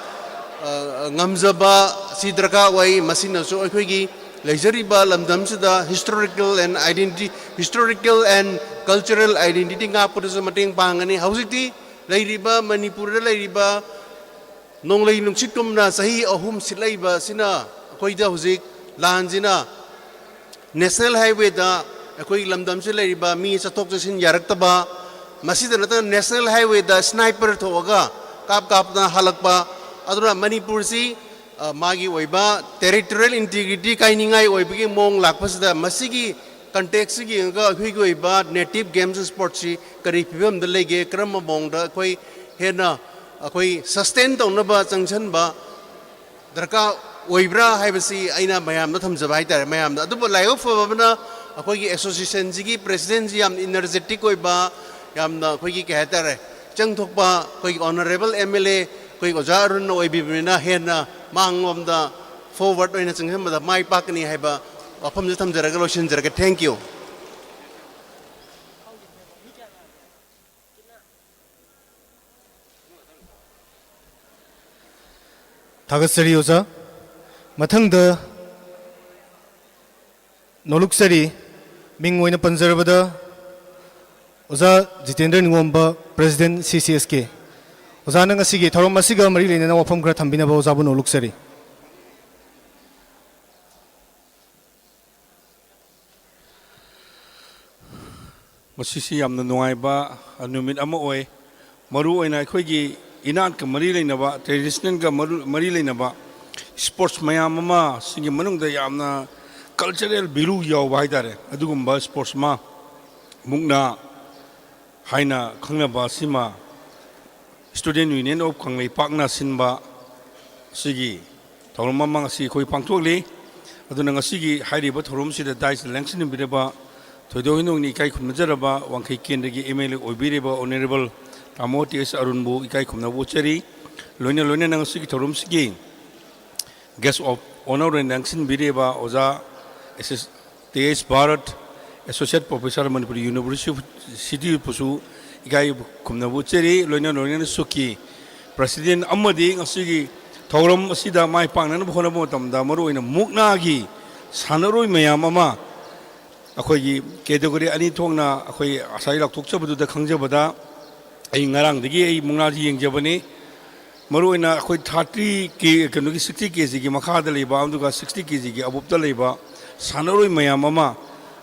ꯉꯝꯖꯕ ꯑꯁꯤ ꯗꯔꯀꯥꯔ ꯑꯣꯏ꯫ ꯃꯁꯤꯅꯁꯨ ꯑꯩꯈꯣꯏꯒꯤ ꯂꯩꯖꯔꯤꯕ ꯂꯝꯗꯝꯁꯤꯗ historical and identity, historical and cultural identity ꯉꯥꯛꯄꯗꯁꯨ ꯃꯇꯦꯡ ꯄꯥꯡꯒꯅꯤ꯫ ꯍꯧꯖꯤꯛꯇꯤ ꯂꯩꯔꯤꯕ ꯃꯅꯤꯄꯨꯔꯗ ꯂꯩꯔꯤꯕ ꯅꯣꯡꯂꯩ ꯅꯨꯡꯁꯤꯠꯀꯨꯝꯅ ꯆꯍꯤ ꯑꯍꯨꯝ ꯁꯤꯠꯂꯛꯏꯕ ꯑꯁꯤꯅ ꯑꯩꯈꯣꯏꯗ ꯍꯧꯖꯤꯛ ꯂꯥꯟꯁꯤꯅ ꯅꯦꯁꯅꯦꯜ ꯍꯥꯏꯋꯦꯗ ꯑꯩꯈꯣꯏꯒꯤ ꯂꯝꯗꯝꯁꯤꯗ ꯂꯩꯔꯤꯕ ꯃꯤ ꯆꯠꯊꯣꯛ ꯆꯠꯁꯤꯟ ꯌꯥꯔꯛꯇꯕ, ꯃꯁꯤꯗ ꯅꯠꯇꯅ ꯅꯦꯁꯅꯦꯜ ꯍꯥꯏꯋꯦꯗ ꯁ꯭ꯅꯥꯏꯄꯔ ꯊꯣꯛꯑꯒ ꯀꯥꯞ ꯀꯥꯞꯇꯅ ꯍꯜꯂꯛꯄ, ꯑꯗꯨꯅ ꯃꯅꯤꯄꯨꯔꯁꯤ ꯃꯥꯒꯤ ꯑꯣꯏꯕ ꯇꯦꯔꯤꯇꯣꯔꯤꯌꯦꯜ ꯏꯟꯇꯤꯒ꯭ꯔꯤꯇꯤ ꯀꯥꯏꯅꯤꯡꯉꯥꯏ ꯑꯣꯏꯕꯒꯤ ꯃꯑꯣꯡ ꯂꯥꯛꯄꯁꯤꯗ, ꯃꯁꯤꯒꯤ ꯀꯟꯇꯦꯛꯁꯁꯤ ꯌꯦꯡꯉꯒ ꯑꯩꯈꯣꯏꯒꯤ ꯑꯣꯏꯕ ꯅꯦꯇꯤꯞ ꯒꯦꯝꯁ ꯁ꯭ꯄꯣꯔꯠꯁꯤ ꯀꯔꯤ ꯐꯤꯕꯝꯗ ꯂꯩꯒꯦ, ꯀꯔꯝꯕ ꯃꯑꯣꯡꯗ ꯑꯩꯈꯣꯏ ꯍꯦꯟꯅ ꯑꯩꯈꯣꯏ ꯁꯁꯇꯦꯟ ꯇꯧꯅꯕ ꯆꯪꯁꯤꯟꯕ ꯗꯔꯀꯥꯔ ꯑꯣꯏꯕ꯭ꯔꯥ ꯍꯥꯏꯕꯁꯤ ꯑꯩꯅ ꯃꯌꯥꯝꯗ ꯊꯝꯖꯕ ꯍꯥꯏꯇꯥꯔꯦ꯫ ꯃꯌꯥꯝꯗ, ꯑꯗꯨꯕꯨ ꯂꯥꯏꯕꯛ ꯐꯕ ꯑꯃꯅ ꯑꯩꯈꯣꯏꯒꯤ ꯑꯦꯁꯣꯁꯤꯌꯦꯁꯟꯁꯤꯒꯤ ꯄ꯭ꯔꯦꯁꯤꯗꯦꯟꯁꯤ ꯌꯥꯝ ꯏꯅꯔꯖꯦꯇꯤꯛ ꯑꯣꯏꯕ, ꯌꯥꯝꯅ ꯑꯩꯈꯣꯏꯒꯤ ꯀꯩ ꯍꯥꯏꯇꯥꯔꯦ, ꯏꯆꯪ ꯊꯣꯛꯄ ꯑꯩꯈꯣꯏꯒꯤ ꯑꯣꯅꯔꯦꯕꯜ ꯑꯦꯝ ꯑꯦꯜ ꯑꯦ ꯑꯩꯈꯣꯏꯒꯤ ꯑꯣꯖꯥ ꯑꯔꯨꯟꯅ ꯑꯣꯏꯕꯤꯕꯅꯤꯅ ꯍꯦꯟꯅ ꯃꯥꯡꯂꯣꯝꯗ forward ꯑꯣꯏꯅ ꯆꯪꯁꯤꯟꯕꯗ ꯃꯥꯏ ꯄꯥꯛꯀꯅꯤ ꯍꯥꯏꯕ ꯋꯥꯐꯝꯁꯦ ꯊꯝꯖꯔꯒ ꯂꯣꯏꯁꯤꯟꯖꯔꯒꯦ꯫ Thank you꯫ ꯊꯥꯒꯠꯆꯔꯤ ꯑꯣꯖꯥ꯫ ꯃꯊꯪꯗ ꯅꯣꯂꯨꯛꯆꯔꯤ꯫ ꯃꯤꯡ ꯑꯣꯏꯅ ꯄꯟꯖꯔꯕꯗ ꯑꯣꯖꯥ Jitendra Ningomba, President C C S K꯫ ꯑꯣꯖꯥꯅ ꯉꯁꯤꯒꯤ ꯊꯧꯔꯝ ꯑꯁꯤꯒ ꯃꯔꯤ ꯂꯩꯅꯅ ꯋꯥꯐꯝ ꯈꯔ ꯊꯝꯕꯤꯅꯕ ꯑꯣꯖꯥꯕꯨ ꯅꯣꯂꯨꯛꯆꯔꯤ꯫ ꯃꯁꯤꯁꯤ ꯌꯥꯝꯅ ꯅꯨꯡꯉꯥꯏꯕ ꯅꯨꯃꯤꯠ ꯑꯃ ꯑꯣꯏ꯫ ꯃꯔꯨꯑꯣꯏꯅ ꯑꯩꯈꯣꯏꯒꯤ ꯏꯅꯥꯠꯀ ꯃꯔꯤ ꯂꯩꯅꯕ, traditionalꯒ ꯃꯔꯨ- ꯃꯔꯤ ꯂꯩꯅꯕ sports ꯃꯌꯥꯝ ꯑꯃ, ꯁꯤꯒꯤ ꯃꯅꯨꯡꯗ ꯌꯥꯝꯅ cultural value ꯌꯥꯎꯕ ꯍꯥꯏꯇꯥꯔꯦ, ꯑꯗꯨꯒꯨꯝꯕ sports ꯑꯃ, ꯃꯨꯛꯅꯥ ꯍꯥꯏꯅ ꯈꯪꯅꯕ ꯑꯁꯤꯃ Student Union of ꯀꯪꯂꯩꯄꯥꯛꯅ ꯁꯤꯟꯕ ꯁꯤꯒꯤ ꯊꯧꯔꯝ ꯑꯃ ꯉꯁꯤ ꯑꯩꯈꯣꯏ ꯄꯥꯡꯊꯣꯛꯂꯤ꯫ ꯑꯗꯨꯅ ꯉꯁꯤꯒꯤ ꯍꯥꯏꯔꯤꯕ ꯊꯧꯔꯝꯁꯤꯗ dais ꯂꯦꯡꯁꯤꯟꯕꯤꯔꯕ, ꯊꯣꯏꯗꯣꯛ ꯍꯦꯟꯗꯣꯛꯅ ꯏꯀꯥꯏ ꯈꯨꯝꯅꯖꯔꯕ ꯋꯥꯡꯈꯩ ꯀꯦꯟꯗ꯭ꯔꯒꯤ M L A ꯑꯣꯏꯕꯤꯔꯤꯕ Honourable ꯇꯥꯃꯣ T S ꯑꯔꯨꯟꯕꯨ ꯏꯀꯥꯏ ꯈꯨꯝꯅꯕ ꯎꯠꯆꯔꯤ꯫ ꯂꯣꯏꯅ ꯂꯣꯏꯅꯅ ꯉꯁꯤꯒꯤ ꯊꯧꯔꯝꯁꯤꯒꯤ Guest of Honour ꯑꯣꯏꯅ ꯂꯦꯡꯁꯤꯟꯕꯤꯔꯤꯕ ꯑꯣꯖꯥ assist- T S Bharat, Associate Professor, Manipuri University ꯕꯨꯁꯨ ꯏꯀꯥꯏ ꯈꯨꯝꯅꯕ ꯎꯠꯆꯔꯤ꯫ ꯂꯣꯏꯅ ꯂꯣꯏꯅꯅ ꯁꯨꯛꯀꯤ President ꯑꯃꯗꯤ ꯉꯁꯤꯒꯤ ꯊꯧꯔꯝ ꯑꯁꯤꯗ ꯃꯥꯏ ꯄꯥꯛꯅꯅꯕ ꯍꯣꯠꯅꯕ ꯃꯇꯝꯗ ꯃꯔꯨꯑꯣꯏꯅ ꯃꯨꯛꯅꯥꯒꯤ ꯁꯥꯟꯅꯔꯣꯏ ꯃꯌꯥꯝ ꯑꯃ ꯑꯩꯈꯣꯏꯒꯤ category ꯑꯅꯤ ꯊꯣꯛꯅ ꯑꯩꯈꯣꯏ ꯉꯁꯥꯏ ꯂꯥꯎꯊꯣꯛꯆꯕꯗꯨꯗ ꯈꯪꯖꯕꯗ ꯑꯩ ꯉꯔꯥꯡꯗꯒꯤ ꯑꯩ ꯃꯨꯛꯅꯥꯁꯤ ꯌꯦꯡꯖꯕꯅꯤ꯫ ꯃꯔꯨꯑꯣꯏꯅ ꯑꯩꯈꯣꯏ thirty ꯀꯦ- ꯀꯩꯅꯣꯒꯤ sixty KGꯒꯤ ꯃꯈꯥꯗ ꯂꯩꯕ ꯑꯗꯨꯒ sixty KGꯒꯤ aboveꯇ ꯂꯩꯕ ꯁꯥꯟꯅꯔꯣꯏ ꯃꯌꯥꯝ ꯑꯃ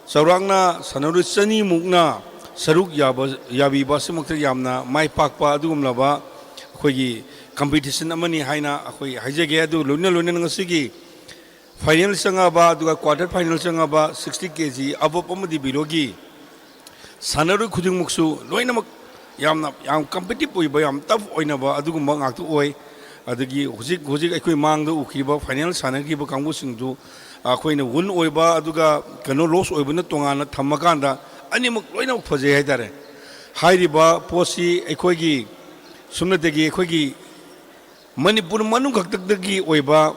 ꯆꯥꯎꯔꯥꯛꯅ ꯁꯥꯟꯅꯔꯣꯏ ꯆꯅꯤ ꯃꯨꯛꯅ ꯁꯔꯨꯛ ꯌꯥꯕ- ꯌꯥꯕꯤꯕ ꯑꯁꯤꯃꯛꯇ ꯌꯥꯝꯅ ꯃꯥꯏ ꯄꯥꯛꯄ ꯑꯗꯨꯒꯨꯝꯂꯕ ꯑꯩꯈꯣꯏꯒꯤ competition ꯑꯃꯅꯤ ꯍꯥꯏꯅ ꯑꯩꯈꯣꯏ ꯍꯥꯏꯖꯒꯦ꯫ ꯑꯗꯨ ꯂꯣꯏꯅ ꯂꯣꯏꯅꯅ ꯉꯁꯤꯒꯤ final ꯆꯪꯉꯕ ꯑꯗꯨꯒ quarter final ꯆꯪꯉꯕ sixty KG above ꯑꯃꯗꯤ belowꯒꯤ ꯁꯥꯟꯅꯔꯣꯏ ꯈꯨꯗꯤꯡꯃꯛꯁꯨ ꯂꯣꯏꯅꯃꯛ ꯌꯥꯝꯅ ꯌꯥꯝ competitive ꯑꯣꯏꯕ, ꯌꯥꯝ tough ꯑꯣꯏꯅꯕ ꯑꯗꯨꯒꯨꯝꯕ ꯉꯥꯛꯇ ꯑꯣꯏ꯫ ꯑꯗꯒꯤ ꯍꯧꯖꯤꯛ ꯍꯧꯖꯤꯛ ꯑꯩꯈꯣꯏ ꯃꯥꯡꯗ ꯎꯈꯤꯕ final ꯁꯥꯟꯅꯈꯤꯕ ꯀꯥꯡꯕꯨꯁꯤꯡꯗꯨ ꯑꯩꯈꯣꯏꯅ win ꯑꯣꯏꯕ ꯑꯗꯨꯒ ꯀꯩꯅꯣ loss ꯑꯣꯏꯕꯅ ꯇꯣꯉꯥꯟꯅ ꯊꯝꯃꯀꯥꯟꯗ ꯑꯅꯤꯃꯛ ꯂꯣꯏꯅꯃꯛ ꯐꯖꯩ ꯍꯥꯏꯇꯥꯔꯦ꯫ ꯍꯥꯏꯔꯤꯕ ꯄꯣꯠꯁꯤ ꯑꯩꯈꯣꯏꯒꯤ ꯁꯨꯞꯅꯇꯒꯤ ꯑꯩꯈꯣꯏꯒꯤ ꯃꯅꯤꯄꯨꯔ ꯃꯅꯨꯡ ꯈꯛꯇꯗꯒꯤ ꯑꯣꯏꯕ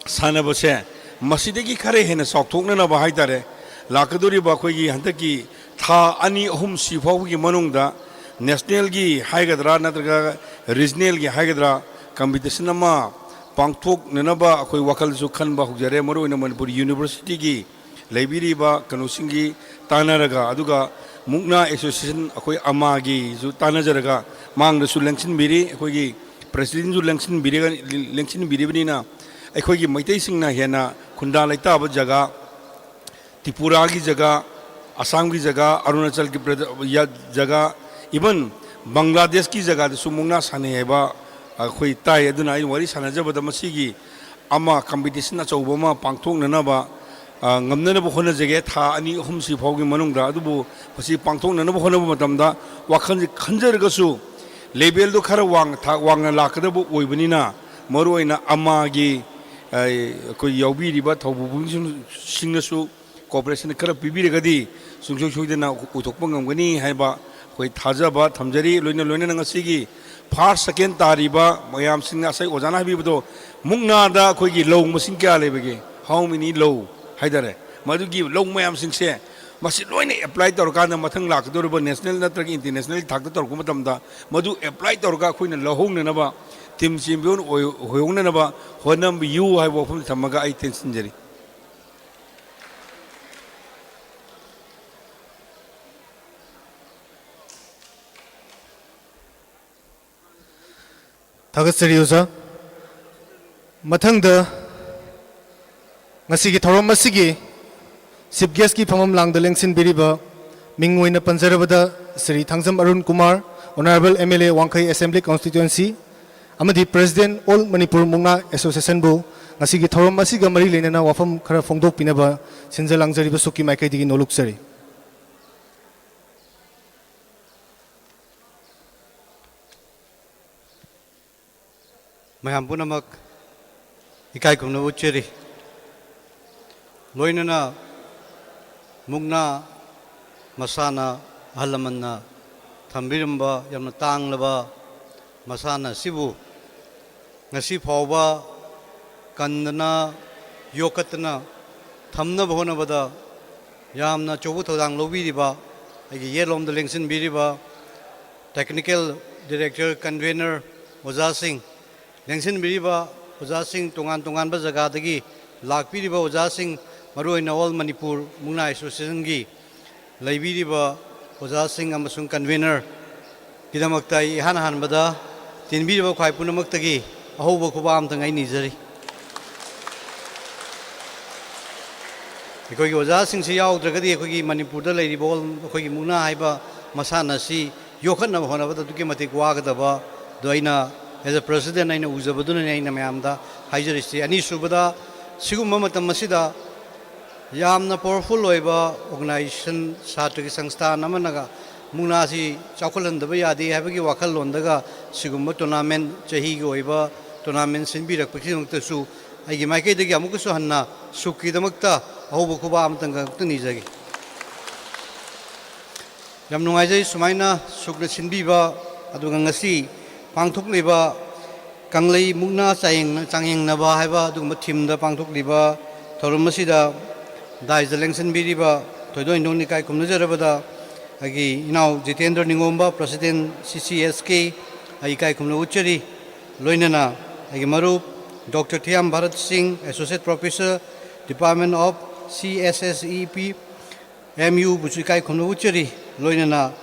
ꯁꯥꯟꯅꯕꯁꯦ ꯃꯁꯤꯗꯒꯤ ꯈꯔ ꯍꯦꯟꯅ ꯆꯥꯎꯊꯣꯛꯅꯅꯕ ꯍꯥꯏꯇꯥꯔꯦ, ꯂꯥꯛꯀꯗꯧꯔꯤꯕ ꯑꯩꯈꯣꯏꯒꯤ ꯍꯟꯗꯛꯀꯤ ꯊꯥ ꯑꯅꯤ ꯑꯍꯨꯝ ꯁꯤ ꯐꯥꯎꯕꯒꯤ ꯃꯅꯨꯡꯗ ꯅꯦꯁꯅꯦꯜꯒꯤ ꯍꯥꯏꯒꯗ꯭ꯔꯥ ꯅꯠꯇ꯭ꯔꯒ ꯔꯤꯖꯅꯦꯜꯒꯤ ꯍꯥꯏꯒꯗ꯭ꯔꯥ, ꯀꯝꯄꯤꯇꯤꯁꯟ ꯑꯃ ꯄꯥꯡꯊꯣꯛꯅꯅꯕ ꯑꯩꯈꯣꯏ ꯋꯥꯈꯜꯁꯨ ꯈꯟꯕ ꯍꯧꯖꯔꯦ꯫ ꯃꯔꯨꯑꯣꯏꯅ ꯃꯅꯤꯄꯨꯔ ꯌꯨꯅꯤꯚꯔꯁꯤꯇꯤꯒꯤ ꯂꯩꯕꯤꯔꯤꯕ ꯀꯩꯅꯣꯁꯤꯡꯒꯤ ꯇꯥꯟꯅꯔꯒ, ꯑꯗꯨꯒ ꯃꯨꯛꯅꯥ ꯑꯦꯁꯣꯁꯤꯌꯦꯁꯟ ꯑꯩꯈꯣꯏ ꯑꯃꯥꯒꯤꯁꯨ ꯇꯥꯟꯅꯖꯔꯒ, ꯃꯥꯡꯗꯁꯨ ꯂꯦꯡꯁꯤꯟꯕꯤꯔꯤ, ꯑꯩꯈꯣꯏꯒꯤ ꯄ꯭ꯔꯦꯁꯤꯗꯦꯟꯁꯨ ꯂꯦꯡꯁꯤꯟꯕꯤꯔꯒ, ꯂꯦꯡꯁꯤꯟꯕꯤꯔꯤꯕꯅꯤꯅ, ꯑꯩꯈꯣꯏꯒꯤ ꯃꯩꯇꯩꯁꯤꯡꯅ ꯍꯦꯟꯅ ꯈꯨꯟꯗꯥ ꯂꯩꯇꯥꯕ ꯖꯒꯥ, ꯇ꯭ꯔꯤꯄꯨꯔꯥꯒꯤ ꯖꯒꯥ, ꯑꯁꯥꯝꯒꯤ ꯖꯒꯥ, ꯑꯔꯨꯅꯥꯆꯜꯒꯤ ꯄ꯭ꯔꯗꯦ-, ꯌ-, ꯖꯒꯥ, even ꯕꯪꯒ꯭ꯂꯥꯗꯦꯁꯀꯤ ꯖꯒꯥꯗꯁꯨ ꯃꯨꯛꯅꯥ ꯁꯥꯟꯅꯩ ꯍꯥꯏꯕ ꯑꯩꯈꯣꯏ ꯇꯥꯏ꯫ ꯑꯗꯨꯅ ꯑꯩꯅ ꯋꯥꯔꯤ ꯁꯥꯟꯅꯖꯕꯗ ꯃꯁꯤꯒꯤ ꯑꯃ ꯀꯝꯄꯤꯇꯤꯁꯟ ꯑꯆꯧꯕ ꯑꯃ ꯄꯥꯡꯊꯣꯛꯅꯅꯕ, ꯑ, ꯉꯝꯅꯅꯕ ꯍꯣꯠꯅꯖꯒꯦ, ꯊꯥ ꯑꯅꯤ ꯑꯍꯨꯝꯁꯤ ꯐꯥꯎꯒꯤ ꯃꯅꯨꯡꯗ꯫ ꯑꯗꯨꯕꯨ ꯃꯁꯤ ꯄꯥꯡꯊꯣꯛꯅꯅꯕ ꯍꯣꯠꯅꯕ ꯃꯇꯝꯗ ꯋꯥꯈꯜꯁꯦ ꯈꯟꯖꯔꯒꯁꯨ ꯂꯦꯚꯦꯜꯗꯣ ꯈꯔ ꯋꯥꯡꯅ, ꯊꯥꯛ ꯋꯥꯡꯅ ꯂꯥꯛꯀꯗꯕ ꯑꯣꯏꯕꯅꯤꯅ, ꯃꯔꯨꯑꯣꯏꯅ ꯑꯃꯥꯒꯤ, ꯑ, ꯑꯩꯈꯣꯏ ꯌꯥꯎꯕꯤꯔꯤꯕ ꯊꯧꯄꯨꯕꯁꯤꯡꯅꯁꯨ ꯀꯣꯑꯣꯄꯔꯦꯁꯟ ꯈꯔ ꯄꯤꯕꯤꯔꯒꯗꯤ ꯁꯨꯡꯁꯣꯏ ꯁꯣꯏꯗꯅ ꯑꯣꯏꯊꯣꯛꯄ ꯉꯝꯒꯅꯤ ꯍꯥꯏꯕ ꯑꯩꯈꯣꯏ ꯊꯥꯖꯕ ꯊꯝꯖꯔꯤ꯫ ꯂꯣꯏꯅ ꯂꯣꯏꯅꯅ ꯉꯁꯤꯒꯤ ꯐꯥꯔꯁ, ꯁꯦꯀꯦꯟ ꯇꯥꯔꯤꯕ ꯃꯌꯥꯝꯁꯤꯡꯅ, ꯉꯁꯥꯏ ꯑꯣꯖꯥꯅ ꯍꯥꯏꯕꯤꯕꯗꯣ, ꯃꯨꯛꯅꯥꯗ ꯑꯩꯈꯣꯏꯒꯤ ꯂꯧ ꯃꯁꯤꯡ ꯀꯌꯥ ꯂꯩꯕꯒꯦ? How many ꯂꯧ ꯍꯥꯏꯇꯥꯔꯦ꯫ ꯃꯗꯨꯒꯤ ꯂꯧ ꯃꯌꯥꯝꯁꯤꯡꯁꯦ ꯃꯁꯤ ꯂꯣꯏꯅ ꯑꯦꯄ꯭ꯂꯥꯏ ꯇꯧꯔꯀꯥꯟꯗ ꯃꯊꯪ ꯂꯥꯛꯀꯗꯧꯔꯤꯕ ꯅꯦꯁꯅꯦꯜ ꯅꯠꯇ꯭ꯔꯒ ꯏꯟꯇꯔꯅꯦꯁꯅꯦꯜ ꯊꯥꯛꯇ ꯇꯧꯔꯛꯄ ꯃꯇꯝꯗ ꯃꯗꯨ ꯑꯦꯄ꯭ꯂꯥꯏ ꯇꯧꯔꯒ ꯑꯩꯈꯣꯏꯅ ꯂꯧꯍꯧꯅꯅꯕ ꯇꯤꯝ ꯆꯦꯝꯄꯤꯌꯟ ꯑꯣꯏ-, ꯑꯣꯏꯍꯧꯅꯅꯕ ꯍꯣꯠꯅꯕꯤꯌꯨ ꯍꯥꯏꯕ ꯋꯥꯐꯝ ꯊꯝꯃꯒ ꯑꯩ ꯇꯦꯟꯁꯤꯟꯖꯔꯤ꯫ ꯊꯥꯒꯠꯆꯔꯤ ꯑꯣꯖꯥ꯫ ꯃꯊꯪꯗ ꯉꯁꯤꯒꯤ ꯊꯧꯔꯝ ꯑꯁꯤꯒꯤ ꯆꯤꯐ ꯒꯦꯁꯀꯤ ꯐꯝꯐꯝ ꯂꯥꯡꯗ ꯂꯦꯡꯁꯤꯟꯕꯤꯔꯤꯕ ꯃꯤꯡ ꯑꯣꯏꯅ ꯄꯟꯖꯔꯕꯗ Shri Thangjam Arun Kumar, honourable M L A Wangkhei assembly ꯀꯣꯟꯁꯇꯤꯇ꯭ꯋꯦꯟꯁꯤ, ꯑꯃꯗꯤ ꯄ꯭ꯔꯦꯁꯤꯗꯦꯟꯠ ꯑꯣꯜ ꯃꯅꯤꯄꯨꯔ ꯃꯨꯛꯅꯥ ꯑꯦꯁꯣꯁꯤꯌꯦꯁꯟꯕꯨ ꯉꯁꯤꯒꯤ ꯊꯧꯔꯝ ꯑꯁꯤꯒ ꯃꯔꯤ ꯂꯩꯅꯅ ꯋꯥꯐꯝ ꯈꯔ ꯐꯣꯡꯗꯣꯛꯄꯤꯅꯕ ꯁꯤꯟꯖ ꯂꯥꯡꯖꯔꯤꯕ ꯁꯨꯛꯀꯤ ꯃꯥꯏꯀꯩꯗꯒꯤ ꯅꯣꯂꯨꯛꯆꯔꯤ꯫ ꯃꯌꯥꯝ ꯄꯨꯝꯅꯃꯛ ꯏꯀꯥꯏ ꯈꯨꯝꯅꯕ ꯎꯠꯆꯔꯤ꯫ ꯂꯣꯏꯅꯅ ꯃꯨꯛꯅꯥ ꯃꯁꯥꯟꯅ ꯑꯍꯜ ꯂꯃꯟꯅ ꯊꯝꯕꯤꯔꯝꯕ ꯌꯥꯝꯅ ꯇꯥꯡꯂꯕ ꯃꯁꯥꯟꯅ ꯑꯁꯤꯕꯨ ꯉꯁꯤ ꯐꯥꯎꯕ ꯀꯟꯗꯅ ꯌꯣꯛꯈꯠꯇꯅ ꯊꯝꯅꯕ ꯍꯣꯠꯅꯕꯗ ꯌꯥꯝꯅ ꯑꯆꯧꯕ ꯊꯧꯗꯥꯡ ꯂꯧꯕꯤꯔꯤꯕ ꯑꯩꯒꯤ ꯌꯦꯠꯂꯣꯝꯗ ꯂꯦꯡꯁꯤꯟꯕꯤꯔꯤꯕ technical director, convener ꯑꯣꯖꯥꯁꯤꯡ, ꯂꯦꯡꯁꯤꯟꯕꯤꯔꯤꯕ ꯑꯣꯖꯥꯁꯤꯡ, ꯇꯣꯉꯥꯟ ꯇꯣꯉꯥꯟꯕ ꯖꯒꯥꯗꯒꯤ ꯂꯥꯛꯄꯤꯔꯤꯕ ꯑꯣꯖꯥꯁꯤꯡ, ꯃꯔꯨꯑꯣꯏꯅ All Manipur Mukna Associationꯒꯤ ꯂꯩꯕꯤꯔꯤꯕ ꯑꯣꯖꯥꯁꯤꯡ ꯑꯃꯁꯨꯡ convenerꯒꯤꯗꯃꯛꯇ ꯑꯩ ꯏꯍꯥꯟ ꯍꯥꯟꯕꯗ ꯇꯤꯟꯕꯤꯔꯤꯕ ꯈ꯭ꯋꯥꯏ ꯄꯨꯝꯅꯃꯛꯇꯒꯤ ꯑꯍꯧꯕ ꯈꯨꯕꯥꯛ ꯑꯃꯇꯪ ꯑꯩ ꯅꯤꯖꯔꯤ꯫ ꯑꯩꯈꯣꯏꯒꯤ ꯑꯣꯖꯥꯁꯤꯡꯁꯤ ꯌꯥꯎꯗ꯭ꯔꯒꯗꯤ ꯑꯩꯈꯣꯏꯒꯤ ꯃꯅꯤꯄꯨꯔꯗ ꯂꯩꯔꯤꯕ ꯑꯩꯈꯣꯏꯒꯤ ꯃꯨꯛꯅꯥ ꯍꯥꯏꯕ ꯃꯁꯥꯟꯅ ꯑꯁꯤ ꯌꯣꯛꯈꯠꯅꯕ ꯍꯣꯠꯅꯕꯗ ꯑꯗꯨꯛꯀꯤ ꯃꯇꯤꯛ ꯋꯥꯒꯗꯕ ꯑꯗꯣ ꯑꯩꯅ as a president ꯑꯩꯅ ꯎꯖꯕꯗꯨꯅꯅꯦ ꯑꯩꯅ ꯃꯌꯥꯝꯗ ꯍꯥꯏꯖꯔꯤꯁꯤ꯫ ꯑꯅꯤꯁꯨꯕꯗ, ꯁꯤꯒꯨꯝꯕ ꯃꯇꯝ ꯑꯁꯤꯗ ꯌꯥꯝꯅ powerful ꯑꯣꯏꯕ organization, ꯁꯥꯇ꯭ꯔꯒꯤ ꯁꯪꯁꯊꯥꯟ ꯑꯃꯅꯒ ꯃꯨꯛꯅꯥꯁꯤ ꯆꯥꯎꯈꯠꯍꯟꯗꯕ ꯌꯥꯗꯦ ꯍꯥꯏꯕꯒꯤ ꯋꯥꯈꯜꯂꯣꯟꯗꯒ ꯁꯤꯒꯨꯝꯕ tournament, ꯆꯍꯤꯒꯤ ꯑꯣꯏꯕ tournament ꯁꯤꯟꯕꯤꯔꯛꯄꯒꯤꯗꯃꯛꯇꯁꯨ ꯑꯩꯒꯤ ꯃꯥꯏꯀꯩꯗꯒꯤ ꯑꯃꯨꯛꯀꯁꯨ ꯍꯟꯅ ꯁꯨꯛꯀꯤꯗꯃꯛꯇ ꯑꯍꯧꯕ ꯈꯨꯕꯥꯛ ꯑꯃꯇꯪ ꯈꯛꯇ ꯅꯤꯖꯒꯦ꯫ ꯌꯥꯝ ꯅꯨꯡꯉꯥꯏꯖꯩ ꯁꯨꯃꯥꯏꯅ ꯁꯨꯛꯅ ꯁꯤꯟꯕꯤꯕ, ꯑꯗꯨꯒ ꯉꯁꯤ ꯄꯥꯡꯊꯣꯛꯂꯤꯕ ꯀꯪꯂꯩ ꯃꯨꯛꯅꯥ ꯆꯥꯌꯦꯡ-, ꯆꯥꯡꯌꯦꯡꯅꯕ ꯍꯥꯏꯕ ꯑꯗꯨꯒꯨꯝꯕ themeꯗ ꯄꯥꯡꯊꯣꯛꯂꯤꯕ ꯊꯧꯔꯝ ꯑꯁꯤꯗ dais ꯂꯦꯡꯁꯤꯟꯕꯤꯔꯤꯕ ꯊꯣꯏꯗꯣꯛ ꯍꯦꯟꯗꯣꯛꯅ ꯏꯀꯥꯏ ꯈꯨꯝꯅꯖꯔꯕꯗ ꯑꯩꯒꯤ ꯏꯅꯥꯎ Jitendra Ningomba, president C C S K, ꯑꯩ ꯏꯀꯥꯏ ꯈꯨꯝꯅꯕ ꯎꯠꯆꯔꯤ꯫ ꯂꯣꯏꯅꯅ ꯑꯩꯒꯤ ꯃꯔꯨꯞ Doctor Thiyam Bharat Singh, associate professor, Department of C S S E P, M U ꯕꯨꯁꯨ ꯏꯀꯥꯏ ꯈꯨꯝꯅꯕ ꯎꯠꯆꯔꯤ꯫ ꯂꯣꯏꯅꯅ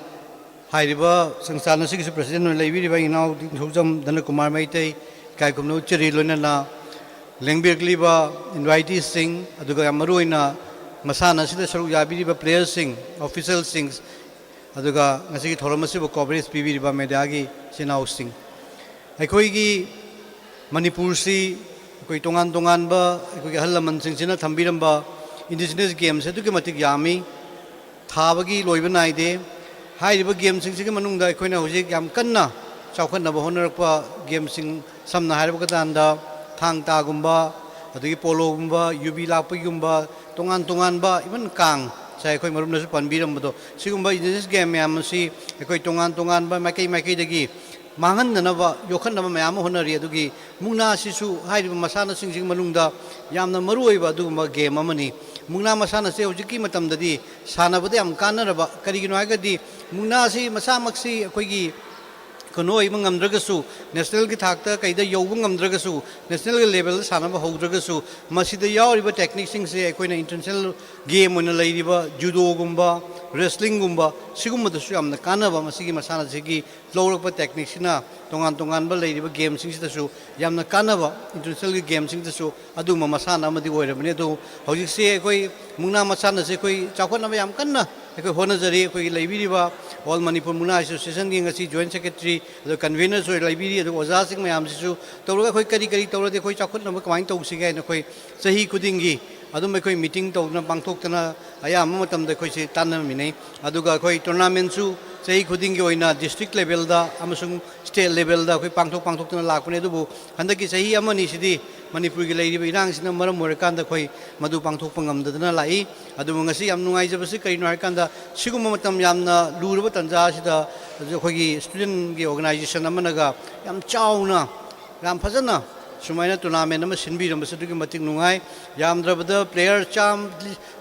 ꯍꯥꯏꯔꯤꯕ ꯁꯪꯁꯊꯥꯟ ꯑꯁꯤꯒꯤꯁꯨ president ꯑꯣꯏꯅ ꯂꯩꯕꯤꯔꯤꯕ ꯑꯩꯒꯤ ꯏꯅꯥꯎ ꯅꯤꯡꯊꯧꯖꯝ ꯙꯅꯀꯨꯃꯥꯔ ꯃꯩꯇꯩ, ꯏꯀꯥꯏ ꯈꯨꯝꯅꯕ ꯎꯠꯆꯔꯤ꯫ ꯂꯣꯏꯅꯅ ꯂꯦꯡꯕꯤꯔꯛꯂꯤꯕ inviteeꯁꯤꯡ, ꯑꯗꯨꯒ ꯌꯥꯝ ꯃꯔꯨꯑꯣꯏꯅ ꯃꯁꯥꯟꯅ ꯑꯁꯤꯗ ꯁꯔꯨꯛ ꯌꯥꯕꯤꯔꯤꯕ playerꯁꯤꯡ, officialꯁꯤꯡ, ꯑꯗꯨꯒ ꯉꯁꯤꯒꯤ ꯊꯧꯔꯝ ꯑꯁꯤꯕꯨ coverage ꯄꯤꯕꯤꯔꯤꯕ mediaꯒꯤ ꯏꯆꯤꯟ ꯏꯅꯥꯎꯁꯤꯡ, ꯑꯩꯈꯣꯏꯒꯤ ꯃꯅꯤꯄꯨꯔꯁꯤ ꯑꯩꯈꯣꯏ ꯇꯣꯉꯥꯟ ꯇꯣꯉꯥꯟꯕ ꯑꯩꯈꯣꯏꯒꯤ ꯑꯍꯜ ꯂꯃꯟꯁꯤꯡꯁꯤꯅ ꯊꯝꯕꯤꯔꯝꯕ indigenous gameꯁꯦ ꯑꯗꯨꯛꯀꯤ ꯃꯇꯤꯛ ꯌꯥꯝꯃꯤ, ꯊꯥꯕꯒꯤ ꯂꯣꯏꯕ ꯅꯥꯏꯗꯦ꯫ ꯍꯥꯏꯔꯤꯕ gameꯁꯤꯡꯁꯤꯒꯤ ꯃꯅꯨꯡꯗ ꯑꯩꯈꯣꯏꯅ ꯍꯧꯖꯤꯛ ꯌꯥꯝ ꯀꯟꯅ ꯆꯥꯎꯈꯠꯅꯕ ꯍꯣꯠꯅꯔꯛꯄ gameꯁꯤꯡ, ꯁꯝꯅ ꯍꯥꯏꯔꯕ ꯀꯥꯟꯗ ꯊꯥꯡ ꯇꯥꯒꯨꯝꯕ, ꯑꯗꯒꯤ poloꯒꯨꯝꯕ, ꯌꯨꯕꯤ ꯂꯥꯛꯄꯒꯤꯒꯨꯝꯕ, ꯇꯣꯉꯥꯟ ꯇꯣꯉꯥꯟꯕ, even ꯀꯥꯡ, ꯉꯁꯥꯏ ꯑꯩꯈꯣꯏ ꯃꯔꯨꯞꯅꯁꯨ ꯄꯟꯕꯤꯔꯝꯕꯗꯣ, ꯁꯤꯒꯨꯝꯕ indigenous game ꯃꯌꯥꯝ ꯑꯁꯤ ꯑꯩꯈꯣꯏ ꯇꯣꯉꯥꯟ ꯇꯣꯉꯥꯟꯕ ꯃꯥꯏꯀꯩ ꯃꯥꯏꯀꯩꯗꯒꯤ ꯃꯥꯡꯍꯟꯗꯅꯕ, ꯌꯣꯛꯈꯠꯅꯕ ꯃꯌꯥꯝ ꯑꯃ ꯍꯣꯠꯅꯔꯤ꯫ ꯑꯗꯨꯒꯤ ꯃꯨꯛꯅꯥꯁꯤꯁꯨ ꯍꯥꯏꯔꯤꯕ ꯃꯁꯥꯟꯅꯁꯤꯡꯁꯤꯒꯤ ꯃꯅꯨꯡꯗ ꯌꯥꯝꯅ ꯃꯔꯨꯑꯣꯏꯕ ꯑꯗꯨꯒꯨꯝꯕ ꯒꯦꯝ ꯑꯃꯅꯤ꯫ ꯃꯨꯛꯅꯥ ꯃꯁꯥꯟꯅꯁꯦ ꯍꯧꯖꯤꯛꯀꯤ ꯃꯇꯝꯗꯗꯤ ꯁꯥꯟꯅꯕꯗ ꯌꯥꯝ ꯀꯥꯟꯅꯔꯕ, ꯀꯔꯤꯒꯤꯅꯣ ꯍꯥꯏꯔꯒꯗꯤ ꯃꯨꯛꯅꯥꯁꯤ ꯃꯁꯥꯃꯛꯁꯤ ꯑꯩꯈꯣꯏꯒꯤ ꯀꯩꯅꯣ ꯑꯣꯏꯕ ꯉꯝꯗ꯭ꯔꯒꯁꯨ, ꯅꯦꯁꯅꯦꯜꯒꯤ ꯊꯥꯛꯇ ꯀꯩꯗ ꯌꯧꯕ ꯉꯝꯗ꯭ꯔꯒꯁꯨ, ꯅꯦꯁꯅꯦꯜꯒꯤ ꯂꯦꯚꯦꯜꯗ ꯁꯥꯟꯅꯕ ꯍꯧꯗ꯭ꯔꯒꯁꯨ, ꯃꯁꯤꯗ ꯌꯥꯎꯔꯤꯕ ꯇꯦꯛꯅꯤꯛꯁꯤꯡꯁꯦ ꯑꯩꯈꯣꯏꯅ ꯏꯟꯇꯔꯅꯦꯁꯅꯦꯜ ꯒꯦꯝ ꯑꯣꯏꯅ ꯂꯩꯔꯤꯕ ꯖꯨꯗꯣꯒꯨꯝꯕ, ꯔꯦꯁꯂꯤꯡꯒꯨꯝꯕ, ꯁꯤꯒꯨꯝꯕꯗꯁꯨ ꯌꯥꯝꯅ ꯀꯥꯟꯅꯕ ꯃꯁꯤꯒꯤ ꯃꯁꯥꯟꯅꯁꯤꯒꯤ ꯂꯧꯔꯛꯄ ꯇꯦꯛꯅꯤꯛꯁꯤꯅ ꯇꯣꯉꯥꯟ ꯇꯣꯉꯥꯟꯕ ꯂꯩꯔꯤꯕ ꯒꯦꯝꯁꯤꯡꯁꯤꯗꯁꯨ ꯌꯥꯝꯅ ꯀꯥꯟꯅꯕ, ꯏꯟꯇꯔꯅꯦꯁꯅꯦꯜꯒꯤ ꯒꯦꯝꯁꯤꯡꯗꯁꯨ ꯑꯗꯨꯒꯨꯝꯕ ꯃꯁꯥꯟꯅ ꯑꯃꯗꯤ ꯑꯣꯏꯔꯕꯅꯤ꯫ ꯑꯗꯨ ꯍꯧꯖꯤꯛꯁꯦ ꯑꯩꯈꯣꯏ ꯃꯨꯛꯅꯥ ꯃꯁꯥꯟꯅꯁꯦ ꯑꯩꯈꯣꯏ ꯆꯥꯎꯈꯠꯅꯕ ꯌꯥꯝ ꯀꯟꯅ ꯑꯩꯈꯣꯏ ꯍꯣꯠꯅꯖꯔꯤ꯫ ꯑꯩꯈꯣꯏꯒꯤ ꯂꯩꯕꯤꯔꯤꯕ All Manipur Mukna Associationꯒꯤ ꯉꯁꯤ ꯖꯣꯏꯟ ꯁꯦꯀ꯭ꯔꯦꯇꯔꯤ, ꯑꯗꯨꯒ ꯀꯟꯚꯤꯅꯔꯁꯨ ꯂꯩꯕꯤꯔꯤ, ꯑꯗꯨꯒ ꯑꯣꯖꯥꯁꯤꯡ ꯃꯌꯥꯝꯁꯤꯁꯨ ꯇꯧꯔꯒ ꯑꯩꯈꯣꯏ ꯀꯔꯤ ꯀꯔꯤ ꯇꯧꯔꯗꯤ ꯑꯩꯈꯣꯏ ꯆꯥꯎꯈꯠꯅꯕ ꯀꯃꯥꯏꯅ ꯇꯧꯁꯤꯒꯦ ꯍꯥꯏꯅ ꯑꯩꯈꯣꯏ ꯆꯍꯤ ꯈꯨꯗꯤꯡꯒꯤ ꯑꯗꯨꯝ ꯑꯩꯈꯣꯏ ꯃꯤꯇꯤꯡ ꯇꯧꯗꯅ ꯄꯥꯡꯊꯣꯛꯇꯅ ꯑꯌꯥꯝꯕ ꯃꯇꯝꯗ ꯑꯩꯈꯣꯏꯁꯦ ꯇꯥꯟꯅꯃꯤꯟꯅꯩ꯫ ꯑꯗꯨꯒ ꯑꯩꯈꯣꯏ ꯇꯣꯔꯅꯥꯃꯦꯟꯁꯨ ꯆꯍꯤ ꯈꯨꯗꯤꯡꯒꯤ ꯑꯣꯏꯅ ꯗꯤꯁꯇ꯭ꯔꯤꯛ ꯂꯦꯚꯦꯜꯗ ꯑꯃꯁꯨꯡ ꯁ꯭ꯇꯦꯠ ꯂꯦꯚꯦꯜꯗ ꯑꯩꯈꯣꯏ ꯄꯥꯡꯊꯣꯛ ꯄꯥꯡꯊꯣꯛꯇꯅ ꯂꯥꯛꯄꯅꯦ꯫ ꯑꯗꯨꯕꯨ ꯍꯟꯗꯛꯀꯤ ꯆꯍꯤ ꯑꯃ ꯑꯅꯤꯁꯤꯗꯤ ꯃꯅꯤꯄꯨꯔꯒꯤ ꯂꯩꯔꯤꯕ ꯏꯔꯥꯡꯁꯤꯅ ꯃꯔꯝ ꯑꯣꯏꯔꯀꯥꯟꯗ ꯑꯩꯈꯣꯏ ꯃꯗꯨ ꯄꯥꯡꯊꯣꯛꯄ ꯉꯝꯗꯗꯅ ꯂꯥꯛꯏ꯫ ꯑꯗꯨꯕꯨ ꯉꯁꯤ ꯌꯥꯝ ꯅꯨꯡꯉꯥꯏꯖꯕꯁꯤ ꯀꯔꯤꯅꯣ ꯍꯥꯏꯔꯀꯥꯟꯗ, ꯁꯤꯒꯨꯝꯕ ꯃꯇꯝ ꯌꯥꯝꯅ ꯂꯨꯔꯕ ꯇꯥꯟꯖꯥ ꯑꯁꯤꯗ ꯑꯩꯈꯣꯏꯒꯤ ꯁ꯭ꯇꯨꯗꯦꯟꯒꯤ ꯑꯣꯔꯒꯅꯥꯏꯖꯦꯁꯟ ꯑꯃꯅꯒ ꯌꯥꯝ ꯆꯥꯎꯅ, ꯌꯥꯝ ꯐꯖꯅ ꯁꯨꯃꯥꯏꯅ ꯇꯣꯔꯅꯥꯃꯦꯟ ꯑꯃ ꯁꯤꯟꯕꯤꯔꯝꯕꯁꯦ ꯑꯗꯨꯛꯀꯤ ꯃꯇꯤꯛ ꯅꯨꯡꯉꯥꯏ꯫ ꯌꯥꯝꯗ꯭ꯔꯕꯗ ꯄ꯭ꯂꯦꯌꯔ ꯆꯥꯝ,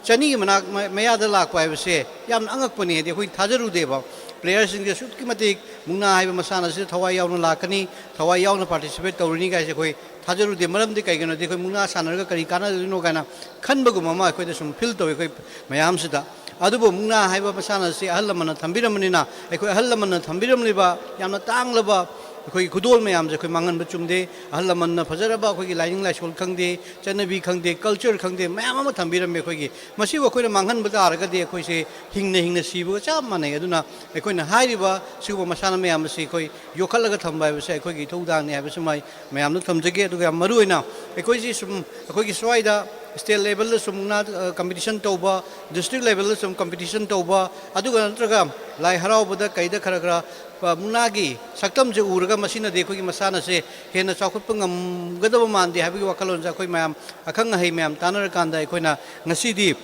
ꯆꯅꯤꯒꯤ ꯃꯅꯥꯛ ꯃ-, ꯃꯌꯥꯗ ꯂꯥꯛꯄ ꯍꯥꯏꯕꯁꯦ ꯌꯥꯝꯅ ꯑꯉꯛꯄꯅꯤ꯫ ꯍꯥꯏꯗꯤ ꯑꯩꯈꯣꯏ ꯊꯥꯖꯔꯨꯗꯦꯕ, ꯄ꯭ꯂꯦꯌꯔꯁꯤꯡꯁꯦ ꯑꯁꯨꯛꯀꯤ ꯃꯇꯤꯛ ꯃꯨꯛꯅꯥ ꯍꯥꯏꯕ ꯃꯁꯥꯟꯅ ꯑꯁꯤꯗ ꯊꯋꯥꯏ ꯌꯥꯎꯅ ꯂꯥꯛꯀꯅꯤ, ꯊꯋꯥꯏ ꯌꯥꯎꯅ ꯄꯥꯔꯇꯤꯁꯤꯄꯦꯠ ꯇꯧꯔꯅꯤ ꯀꯥꯏꯁꯦ ꯑꯩꯈꯣꯏ ꯊꯥꯖꯔꯨꯗꯦ꯫ ꯃꯔꯝꯗꯤ ꯀꯩꯒꯤꯅꯣꯗꯤ ꯑꯩꯈꯣꯏ ꯃꯨꯛꯅꯥ ꯁꯥꯟꯅꯔꯒ ꯀꯔꯤ ꯀꯥꯟꯅꯗꯣꯏꯅꯣ ꯀꯥꯏꯅ ꯈꯟꯕꯒꯨꯝꯕ ꯑꯃ ꯑꯩꯈꯣꯏꯗ ꯁꯨꯝ ꯐꯤꯜ ꯇꯧꯋꯤ ꯑꯩꯈꯣꯏ ꯃꯌꯥꯝꯁꯤꯗ꯫ ꯑꯗꯨꯕꯨ ꯃꯨꯛꯅꯥ ꯍꯥꯏꯕ ꯃꯁꯥꯟꯅ ꯑꯁꯤ ꯑꯍꯜ ꯂꯃꯟꯅ ꯊꯝꯕꯤꯔꯝꯕꯅꯤꯅ, ꯑꯩꯈꯣꯏ ꯑꯍꯜ ꯂꯃꯟꯅ ꯊꯝꯕꯤꯔꯝꯂꯤꯕ ꯌꯥꯝꯅ ꯇꯥꯡꯂꯕ ꯑꯩꯈꯣꯏꯒꯤ ꯈꯨꯗꯣꯜ ꯃꯌꯥꯝꯁꯦ ꯑꯩꯈꯣꯏ ꯃꯥꯡꯍꯟꯕ ꯆꯨꯝꯗꯦ꯫ ꯑꯍꯜ ꯂꯃꯟꯅ ꯐꯖꯔꯕ ꯑꯩꯈꯣꯏꯒꯤ ꯂꯥꯏꯅꯤꯡ ꯂꯥꯏꯁꯣꯜ ꯈꯪꯗꯦ, ꯆꯠꯅꯕꯤ ꯈꯪꯗꯦ, ꯀꯜꯆꯔ ꯈꯪꯗꯦ, ꯃꯌꯥꯝ ꯑꯃ ꯊꯝꯕꯤꯔꯝꯃꯦ ꯑꯩꯈꯣꯏꯒꯤ꯫ ꯃꯁꯤꯕꯨ ꯑꯩꯈꯣꯏꯅ ꯃꯥꯡꯍꯟꯕ ꯇꯥꯔꯒꯗꯤ ꯑꯩꯈꯣꯏꯁꯦ ꯍꯤꯡꯅ ꯍꯤꯡꯅ ꯁꯤꯕꯒ ꯆꯞ ꯃꯥꯟꯅꯩ꯫ ꯑꯗꯨꯅ ꯑꯩꯈꯣꯏꯅ ꯍꯥꯏꯔꯤꯕ ꯁꯤꯒꯨꯝꯕ ꯃꯁꯥꯟꯅ ꯃꯌꯥꯝ ꯑꯁꯤ ꯑꯩꯈꯣꯏ ꯌꯣꯛꯈꯠꯂꯒ ꯊꯝꯕ ꯍꯥꯏꯕꯁꯦ ꯑꯩꯈꯣꯏꯒꯤ ꯏꯊꯧꯗꯥꯡꯅꯤ ꯍꯥꯏꯕꯁꯤꯃ ꯑꯩ ꯃꯌꯥꯝꯗ ꯊꯝꯖꯒꯦ꯫ ꯑꯗꯨꯒ ꯌꯥꯝ ꯃꯔꯨꯑꯣꯏꯅ ꯑꯩꯈꯣꯏꯁꯤ ꯁꯨꯝ ꯑꯩꯈꯣꯏꯒꯤ ꯁ꯭ꯋꯥꯏꯗ ꯁ꯭ꯇꯦꯠ ꯂꯦꯚꯦꯜꯗ ꯁꯨꯝ ꯃꯨꯛꯅꯥ, ꯑ, ꯀꯝꯄꯤꯇꯤꯁꯟ ꯇꯧꯕ, ꯗꯤꯁꯇ꯭ꯔꯤꯛ ꯂꯦꯚꯦꯜꯗ ꯁꯨꯝ ꯀꯝꯄꯤꯇꯤꯁꯟ ꯇꯧꯕ, ꯑꯗꯨꯒ ꯅꯠꯇ꯭ꯔꯒ ꯂꯥꯏ ꯍꯔꯥꯎꯕꯗ ꯀꯩꯗ ꯈꯔ ꯈꯔ, ꯑ, ꯃꯨꯛꯅꯥꯒꯤ ꯁꯛꯇꯝꯁꯦ ꯎꯔꯒ ꯃꯁꯤꯅꯗꯤ ꯑꯩꯈꯣꯏꯒꯤ ꯃꯁꯥꯟꯅꯁꯦ ꯍꯦꯟꯅ ꯆꯥꯎꯈꯠꯄ ꯉꯝꯒꯗꯕ ꯃꯥꯟꯗꯦ ꯍꯥꯏꯕꯒꯤ ꯋꯥꯈꯜꯂꯣꯟꯁꯦ ꯑꯩꯈꯣꯏ ꯃꯌꯥꯝ ꯑꯈꯪ ꯑꯍꯩ ꯃꯌꯥꯝ ꯇꯥꯟꯅꯔꯀꯥꯟꯗ ꯑꯩꯈꯣꯏꯅ ꯉꯁꯤꯗꯤ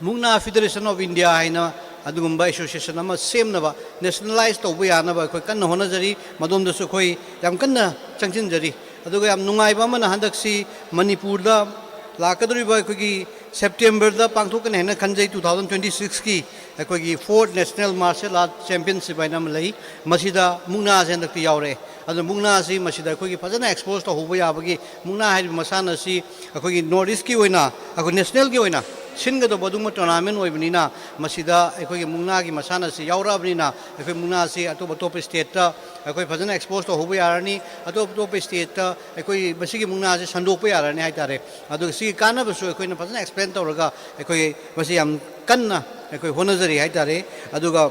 ꯃꯨꯛꯅꯥ ꯐꯦꯗꯔꯦꯁꯟ ꯑꯣꯐ ꯏꯟꯗꯤꯌꯥ ꯍꯥꯏꯅ ꯑꯗꯨꯒꯨꯝꯕ ꯑꯦꯁꯣꯁꯤꯌꯦꯁꯟ ꯑꯃ ꯁꯦꯝꯅꯕ, ꯅꯦꯁꯅꯦꯂꯥꯏꯁ ꯇꯧꯕ ꯌꯥꯅꯕ ꯑꯩꯈꯣꯏ ꯀꯟꯅ ꯍꯣꯠꯅꯖꯔꯤ꯫ ꯃꯗꯣꯝꯗꯁꯨ ꯑꯩꯈꯣꯏ ꯌꯥꯝ ꯀꯟꯅ ꯆꯪꯁꯤꯟꯖꯔꯤ꯫ ꯑꯗꯨꯒ ꯌꯥꯝ ꯅꯨꯡꯉꯥꯏꯕ ꯑꯃꯅ, ꯍꯟꯗꯛꯁꯤ ꯃꯅꯤꯄꯨꯔꯗ ꯂꯥꯛꯀꯗꯧꯔꯤꯕ ꯑꯩꯈꯣꯏꯒꯤ ꯁꯦꯞꯇꯦꯝꯕꯔꯗ ꯄꯥꯡꯊꯣꯛꯀꯅꯤ ꯍꯥꯏꯅ ꯈꯟꯖꯩ, ꯇꯨ ꯊꯥꯎꯖꯟ ꯇ꯭ꯋꯦꯟꯇꯤ ꯁꯤꯛꯁꯀꯤ ꯑꯩꯈꯣꯏꯒꯤ fourth national martial art championship ꯍꯥꯏꯅ ꯑꯃ ꯂꯩ꯫ ꯃꯁꯤꯗ ꯃꯨꯛꯅꯥꯁꯦ ꯍꯟꯗꯛꯇꯤ ꯌꯥꯎꯔꯛꯑꯦ꯫ ꯑꯗꯨꯅ ꯃꯨꯛꯅꯥꯁꯤ ꯃꯁꯤꯗ ꯑꯩꯈꯣꯏꯒꯤ ꯐꯖꯅ ꯑꯦꯛꯁꯄꯣꯖ ꯇꯧꯍꯧꯕ ꯌꯥꯕꯒꯤ, ꯃꯨꯛꯅꯥ ꯍꯥꯏꯔꯤꯕ ꯃꯁꯥꯟꯅ ꯑꯁꯤ ꯑꯩꯈꯣꯏꯒꯤ ꯅꯣꯔꯠ ꯏꯁꯀꯤ ꯑꯣꯏꯅ, ꯑꯩꯈꯣꯏ ꯅꯦꯁꯅꯦꯜꯒꯤ ꯑꯣꯏꯅ ꯁꯤꯟꯒꯗꯧꯕ ꯑꯗꯨꯒꯨꯝꯕ ꯇꯣꯔꯅꯥꯃꯦꯟ ꯑꯣꯏꯕꯅꯤꯅ, ꯃꯁꯤꯗ ꯑꯩꯈꯣꯏꯒꯤ ꯃꯨꯛꯅꯥꯒꯤ ꯃꯁꯥꯟꯅ ꯑꯁꯤ ꯌꯥꯎꯔꯛꯑꯕꯅꯤꯅ, ꯑꯩꯈꯣꯏ ꯃꯨꯛꯅꯥ ꯑꯁꯤ ꯑꯇꯣꯞ ꯑꯇꯣꯞꯄ ꯁ꯭ꯇꯦꯠꯇ ꯑꯩꯈꯣꯏ ꯐꯖꯅ ꯑꯦꯛꯁꯄꯣꯖ ꯇꯧꯍꯧꯕ ꯌꯥꯔꯅꯤ꯫ ꯑꯇꯣꯞ ꯑꯇꯣꯞꯄ ꯁ꯭ꯇꯦꯠꯇ ꯑꯩꯈꯣꯏ ꯃꯁꯤꯒꯤ ꯃꯨꯛꯅꯥ ꯑꯁꯤ ꯁꯟꯗꯣꯛꯄ ꯌꯥꯔꯅꯤ ꯍꯥꯏꯇꯥꯔꯦ꯫ ꯑꯗꯨꯒ ꯁꯤꯒꯤ ꯀꯥꯟꯅꯕꯁꯨ ꯑꯩꯈꯣꯏꯅ ꯐꯖꯅ ꯑꯦꯛꯁꯄ꯭ꯂꯦꯟ ꯇꯧꯔꯒ ꯑꯩꯈꯣꯏ ꯃꯁꯤ ꯌꯥꯝ ꯀꯟꯅ ꯑꯩꯈꯣꯏ ꯍꯣꯠꯅꯖꯔꯤ ꯍꯥꯏꯇꯥꯔꯦ꯫ ꯑꯗꯨꯒ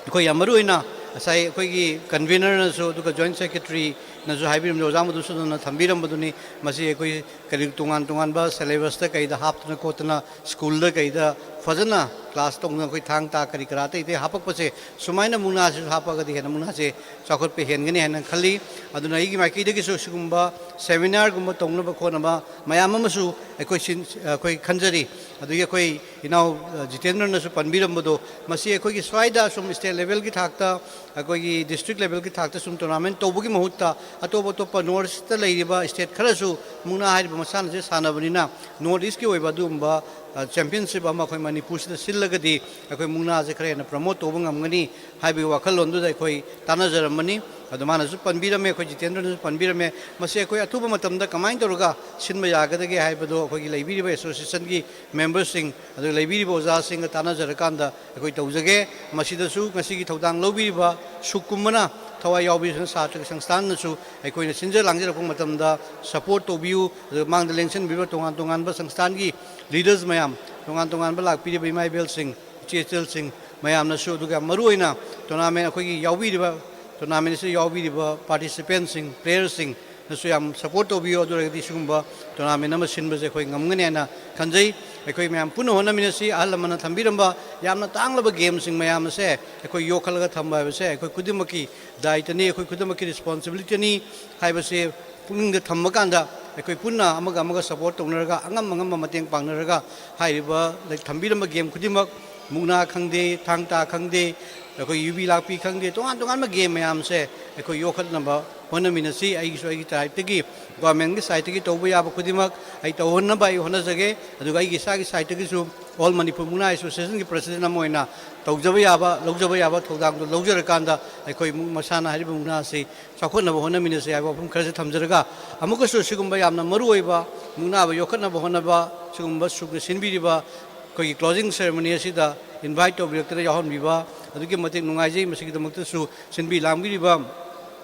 ꯑꯩꯈꯣꯏ ꯌꯥꯝ ꯃꯔꯨ ꯑꯣꯏꯅ ꯉꯁꯥꯏ ꯑꯩꯈꯣꯏꯒꯤ ꯀꯟꯚꯤꯅꯔꯅꯁꯨ, ꯑꯗꯨꯒ ꯖꯣꯏꯟꯠ ꯁꯦꯀ꯭ꯔꯦꯇꯔꯤꯅꯁꯨ ꯍꯥꯏꯕꯤꯔꯝꯕꯗꯣ, ꯑꯣꯖꯥ ꯃꯙꯨꯁꯨꯗꯟꯅ ꯊꯝꯕꯤꯔꯝꯕꯗꯨꯅꯤ꯫ ꯃꯁꯤ ꯑꯩꯈꯣꯏ ꯀꯔꯤ ꯇꯣꯉꯥꯟ ꯇꯣꯉꯥꯟꯕ ꯁꯦꯂꯦꯕꯁꯇ ꯀꯩꯗ ꯍꯥꯞꯇꯅ ꯈꯣꯠꯇꯅ, ꯁ꯭ꯀꯨꯜꯗ ꯀꯩꯗ ꯐꯖꯅ ꯀ꯭ꯂꯥꯁ ꯇꯧꯗꯅ, ꯑꯩꯈꯣꯏ ꯊꯥꯡ ꯇꯥ ꯀꯔꯤ ꯀꯔꯥ ꯑꯇꯩ ꯑꯇꯩ ꯍꯥꯞꯄꯛꯄꯁꯦ, ꯁꯨꯃꯥꯏꯅ ꯃꯨꯛꯅꯥꯁꯤꯁꯨ ꯍꯥꯞꯄꯒꯗꯤ ꯍꯦꯟꯅ ꯃꯨꯛꯅꯥꯁꯦ ꯆꯥꯎꯈꯠꯄ ꯍꯦꯟꯒꯅꯤ ꯍꯥꯏꯅ ꯈꯜꯂꯤ꯫ ꯑꯗꯨꯅ ꯑꯩꯒꯤ ꯃꯥꯏꯀꯩꯗꯒꯤꯁꯨ ꯁꯤꯒꯨꯝꯕ ꯁꯦꯃꯤꯅꯥꯔꯒꯨꯝꯕ ꯇꯧꯅꯕ ꯈꯣꯠꯅꯕ ꯃꯌꯥꯝ ꯑꯃꯁꯨ ꯑꯩꯈꯣꯏ ꯁꯤꯟ-, ꯑꯩꯈꯣꯏ ꯈꯟꯖꯔꯤ꯫ ꯑꯗꯒꯤ ꯑꯩꯈꯣꯏ ꯏꯅꯥꯎ, ꯑ, ꯖꯤꯇꯦꯟꯗ꯭ꯔꯅꯁꯨ ꯄꯟꯕꯤꯔꯝꯕꯗꯣ, ꯃꯁꯤ ꯑꯩꯈꯣꯏꯒꯤ ꯁ꯭ꯋꯥꯏꯗ ꯁꯨꯝ ꯁ꯭ꯇꯦꯠ ꯂꯦꯚꯦꯜꯒꯤ ꯊꯥꯛꯇ, ꯑꯩꯈꯣꯏꯒꯤ ꯗꯤꯁꯇ꯭ꯔꯤꯛ ꯂꯦꯚꯦꯜꯒꯤ ꯊꯥꯛꯇ ꯁꯨꯝ ꯇꯣꯔꯅꯥꯃꯦꯟ ꯇꯧꯕꯒꯤ ꯃꯍꯨꯠꯇ, ꯑꯇꯣꯞ ꯑꯇꯣꯞꯄ ꯅꯣꯔꯠ ꯏꯁꯇ ꯂꯩꯔꯤꯕ ꯁ꯭ꯇꯦꯠ ꯈꯔꯁꯨ ꯃꯨꯛꯅꯥ ꯍꯥꯏꯔꯤꯕ ꯃꯁꯥꯟꯅꯁꯦ ꯁꯥꯟꯅꯕꯅꯤꯅ, ꯅꯣꯔꯠ ꯏꯁꯀꯤ ꯑꯣꯏꯕ ꯑꯗꯨꯒꯨꯝꯕ, ꯑ, ꯆꯦꯝꯄꯤꯌꯟꯁꯤꯞ ꯑꯃ ꯑꯩꯈꯣꯏ ꯃꯅꯤꯄꯨꯔꯁꯤꯗ ꯁꯤꯜꯂꯒꯗꯤ, ꯑꯩꯈꯣꯏ ꯃꯨꯛꯅꯥꯁꯦ ꯈꯔ ꯍꯦꯟꯅ ꯄ꯭ꯔꯃꯣꯠ ꯇꯧꯕ ꯉꯝꯒꯅꯤ ꯍꯥꯏꯕꯒꯤ ꯋꯥꯈꯜꯂꯣꯟꯗꯨꯗ ꯑꯩꯈꯣꯏ ꯇꯥꯟꯅꯖꯔꯝꯕꯅꯤ꯫ ꯑꯗꯣ ꯃꯥꯅꯁꯨ ꯄꯟꯕꯤꯔꯝꯃꯦ, ꯑꯩꯈꯣꯏ ꯖꯤꯇꯦꯟꯗ꯭ꯔꯅꯁꯨ ꯄꯟꯕꯤꯔꯝꯃꯦ꯫ ꯃꯁꯤ ꯑꯩꯈꯣꯏ ꯑꯊꯨꯕ ꯃꯇꯝꯗ ꯀꯃꯥꯏꯅ ꯇꯧꯔꯒ ꯁꯤꯟꯕ ꯌꯥꯒꯗꯒꯦ ꯍꯥꯏꯕꯗꯣ ꯑꯩꯈꯣꯏꯒꯤ ꯂꯩꯕꯤꯔꯤꯕ ꯑꯦꯁꯣꯁꯤꯌꯦꯁꯟꯒꯤ ꯃꯦꯝꯕꯔꯁꯤꯡ, ꯑꯗꯨꯒ ꯂꯩꯕꯤꯔꯤꯕ ꯑꯣꯖꯥꯁꯤꯡꯒ ꯇꯥꯟꯅꯖꯔꯀꯥꯟꯗ ꯑꯩꯈꯣꯏ ꯇꯧꯖꯒꯦ꯫ ꯃꯁꯤꯗꯁꯨ ꯉꯁꯤꯒꯤ ꯊꯧꯗꯥꯡ ꯂꯧꯕꯤꯔꯤꯕ ꯁꯨꯛ ꯀꯨꯝꯕꯅ ꯊꯋꯥꯏ ꯌꯥꯎꯕꯤꯔꯤꯕ ꯁꯥꯇ꯭ꯔꯒꯤ ꯁꯪꯁꯊꯥꯟꯅꯁꯨ ꯑꯩꯈꯣꯏꯅ ꯁꯤꯟꯖ ꯂꯥꯡꯖꯔꯛꯄ ꯃꯇꯝꯗ ꯁꯄꯣꯔꯠ ꯇꯧꯕꯤꯌꯨ꯫ ꯑꯗꯨꯒ ꯃꯥꯡꯗ ꯂꯦꯡꯁꯤꯟꯕꯤꯔꯤꯕ ꯇꯣꯉꯥꯟ ꯇꯣꯉꯥꯟꯕ ꯁꯪꯁꯊꯥꯟꯒꯤ ꯂꯤꯗꯔꯁ ꯃꯌꯥꯝ, ꯇꯣꯉꯥꯟ ꯇꯣꯉꯥꯟꯕ ꯂꯥꯛꯄꯤꯔꯤꯕ ꯏꯃꯥ ꯏꯕꯦꯜꯁꯤꯡ, ꯏꯆꯦ ꯏꯆꯜꯁꯤꯡ ꯃꯌꯥꯝꯅꯁꯨ, ꯑꯗꯨꯒ ꯌꯥꯝ ꯃꯔꯨꯑꯣꯏꯅ ꯇꯣꯔꯅꯥꯃꯦꯟ ꯑꯩꯈꯣꯏꯒꯤ ꯌꯥꯎꯕꯤꯔꯤꯕ, ꯇꯣꯔꯅꯥꯃꯦꯟ ꯑꯁꯤꯗ ꯌꯥꯎꯕꯤꯔꯤꯕ ꯄꯥꯔꯇꯤꯁꯤꯄꯦꯟꯁꯤꯡ, ꯄ꯭ꯂꯦꯌꯔꯁꯤꯡꯅꯁꯨ ꯌꯥꯝ ꯁꯄꯣꯔꯠ ꯇꯧꯕꯤꯌꯨ꯫ ꯑꯗꯨ ꯑꯣꯏꯔꯒꯗꯤ ꯁꯤꯒꯨꯝꯕ ꯇꯣꯔꯅꯥꯃꯦꯟ ꯑꯃ ꯁꯤꯟꯕꯁꯦ ꯑꯩꯈꯣꯏ ꯉꯝꯒꯅꯤ ꯍꯥꯏꯅ ꯈꯟꯖꯩ꯫ ꯑꯩꯈꯣꯏ ꯃꯌꯥꯝ ꯄꯨꯟꯅ ꯍꯣꯠꯅꯃꯤꯟꯅꯁꯤ꯫ ꯑꯍꯜ ꯂꯃꯟꯅ ꯊꯝꯕꯤꯔꯝꯕ ꯌꯥꯝꯅ ꯇꯥꯡꯂꯕ ꯒꯦꯝꯁꯤꯡ ꯃꯌꯥꯝ ꯑꯁꯦ ꯑꯩꯈꯣꯏ ꯌꯣꯛꯈꯠꯂꯒ ꯊꯝꯕ ꯍꯥꯏꯕꯁꯦ ꯑꯩꯈꯣꯏ ꯈꯨꯗꯤꯡꯃꯛꯀꯤ ꯗꯥꯏꯇꯅꯤ, ꯑꯩꯈꯣꯏ ꯈꯨꯗꯤꯡꯃꯛꯀꯤ ꯔꯦꯁꯄꯣꯟꯁꯤꯕꯤꯂꯤꯇꯤꯅꯤ ꯍꯥꯏꯕꯁꯦ ꯄꯨꯛꯅꯤꯡꯗ ꯊꯝꯕ ꯀꯥꯟꯗ, ꯑꯩꯈꯣꯏ ꯄꯨꯟꯅ ꯑꯃꯒ ꯑꯃꯒ ꯁꯄꯣꯔꯠ ꯇꯧꯅꯔꯒ, ꯑꯉꯝ ꯑꯉꯝꯕ ꯃꯇꯦꯡ ꯄꯥꯡꯅꯔꯒ, ꯍꯥꯏꯔꯤꯕ ꯂꯩ-, ꯊꯝꯕꯤꯔꯝꯕ ꯒꯦꯝ ꯈꯨꯗꯤꯡꯃꯛ ꯃꯨꯛꯅꯥ ꯈꯪꯗꯦ, ꯊꯥꯡ ꯇꯥ ꯈꯪꯗꯦ, ꯑꯩꯈꯣꯏ ꯌꯨꯕꯤ ꯂꯥꯛꯄꯤ ꯈꯪꯗꯦ, ꯇꯣꯉꯥꯟ ꯇꯣꯉꯥꯟꯕ ꯒꯦꯝ ꯃꯌꯥꯝꯁꯦ ꯑꯩꯈꯣꯏ ꯌꯣꯛꯈꯠꯅꯕ ꯍꯣꯠꯅꯃꯤꯟꯅꯁꯤ꯫ ꯑꯩꯒꯤꯁꯨ ꯑꯩꯒꯤ ꯁꯥꯏꯠꯇꯒꯤ, ꯒꯣꯔꯃꯦꯟꯒꯤ ꯁꯥꯏꯠꯇꯒꯤ ꯇꯧꯕ ꯌꯥꯕ ꯈꯨꯗꯤꯡꯃꯛ ꯑꯩ ꯇꯧꯍꯟꯅꯕ ꯑꯩ ꯍꯣꯠꯅꯖꯒꯦ꯫ ꯑꯗꯨꯒ ꯑꯩꯒꯤ ꯏꯁꯥꯒꯤ ꯁꯥꯏꯠꯇꯒꯤꯁꯨ ꯑꯣꯜ ꯃꯅꯤꯄꯨꯔ ꯃꯨꯛꯅꯥ ꯑꯦꯁꯣꯁꯤꯌꯦꯁꯟꯒꯤ ꯄ꯭ꯔꯁꯤꯗꯦꯟ ꯑꯃ ꯑꯣꯏꯅ ꯇꯧꯖꯕ ꯌꯥꯕ, ꯂꯧꯖꯕ ꯌꯥꯕ ꯊꯧꯗꯥꯡꯗꯨ ꯂꯧꯖꯔꯀꯥꯟꯗ ꯑꯩꯈꯣꯏ ꯃꯨꯛ-, ꯃꯁꯥꯟꯅ ꯍꯥꯏꯔꯤꯕ ꯃꯨꯛꯅꯥ ꯑꯁꯤ ꯆꯥꯎꯈꯠꯅꯕ ꯍꯣꯠꯅꯃꯤꯟꯅꯁꯤ ꯍꯥꯏꯕ ꯋꯥꯐꯝ ꯈꯔꯁꯤ ꯊꯝꯖꯔꯒ, ꯑꯃꯨꯛꯀꯁꯨ ꯁꯤꯒꯨꯝꯕ ꯌꯥꯝꯅ ꯃꯔꯨ ꯑꯣꯏꯕ ꯃꯨꯛꯅꯥꯕ ꯌꯣꯛꯈꯠꯅꯕ ꯍꯣꯠꯅꯕ ꯁꯤꯒꯨꯝꯕ ꯁꯨꯛꯅ ꯁꯤꯟꯕꯤꯔꯤꯕ ꯑꯩꯈꯣꯏꯒꯤ ꯀ꯭ꯂꯣꯖꯤꯡ ꯁꯦꯔꯦꯃꯣꯅꯤ ꯑꯁꯤꯗ ꯏꯟꯚꯥꯏꯠ ꯇꯧꯕꯤꯔꯛꯇꯅ ꯌꯥꯎꯍꯟꯕꯤꯕ ꯑꯗꯨꯛꯀꯤ ꯃꯇꯤꯛ ꯅꯨꯡꯉꯥꯏꯖꯩ꯫ ꯃꯁꯤꯒꯤꯗꯃꯛꯇꯁꯨ ꯁꯤꯟꯕꯤ ꯂꯥꯡꯕꯤꯔꯤꯕ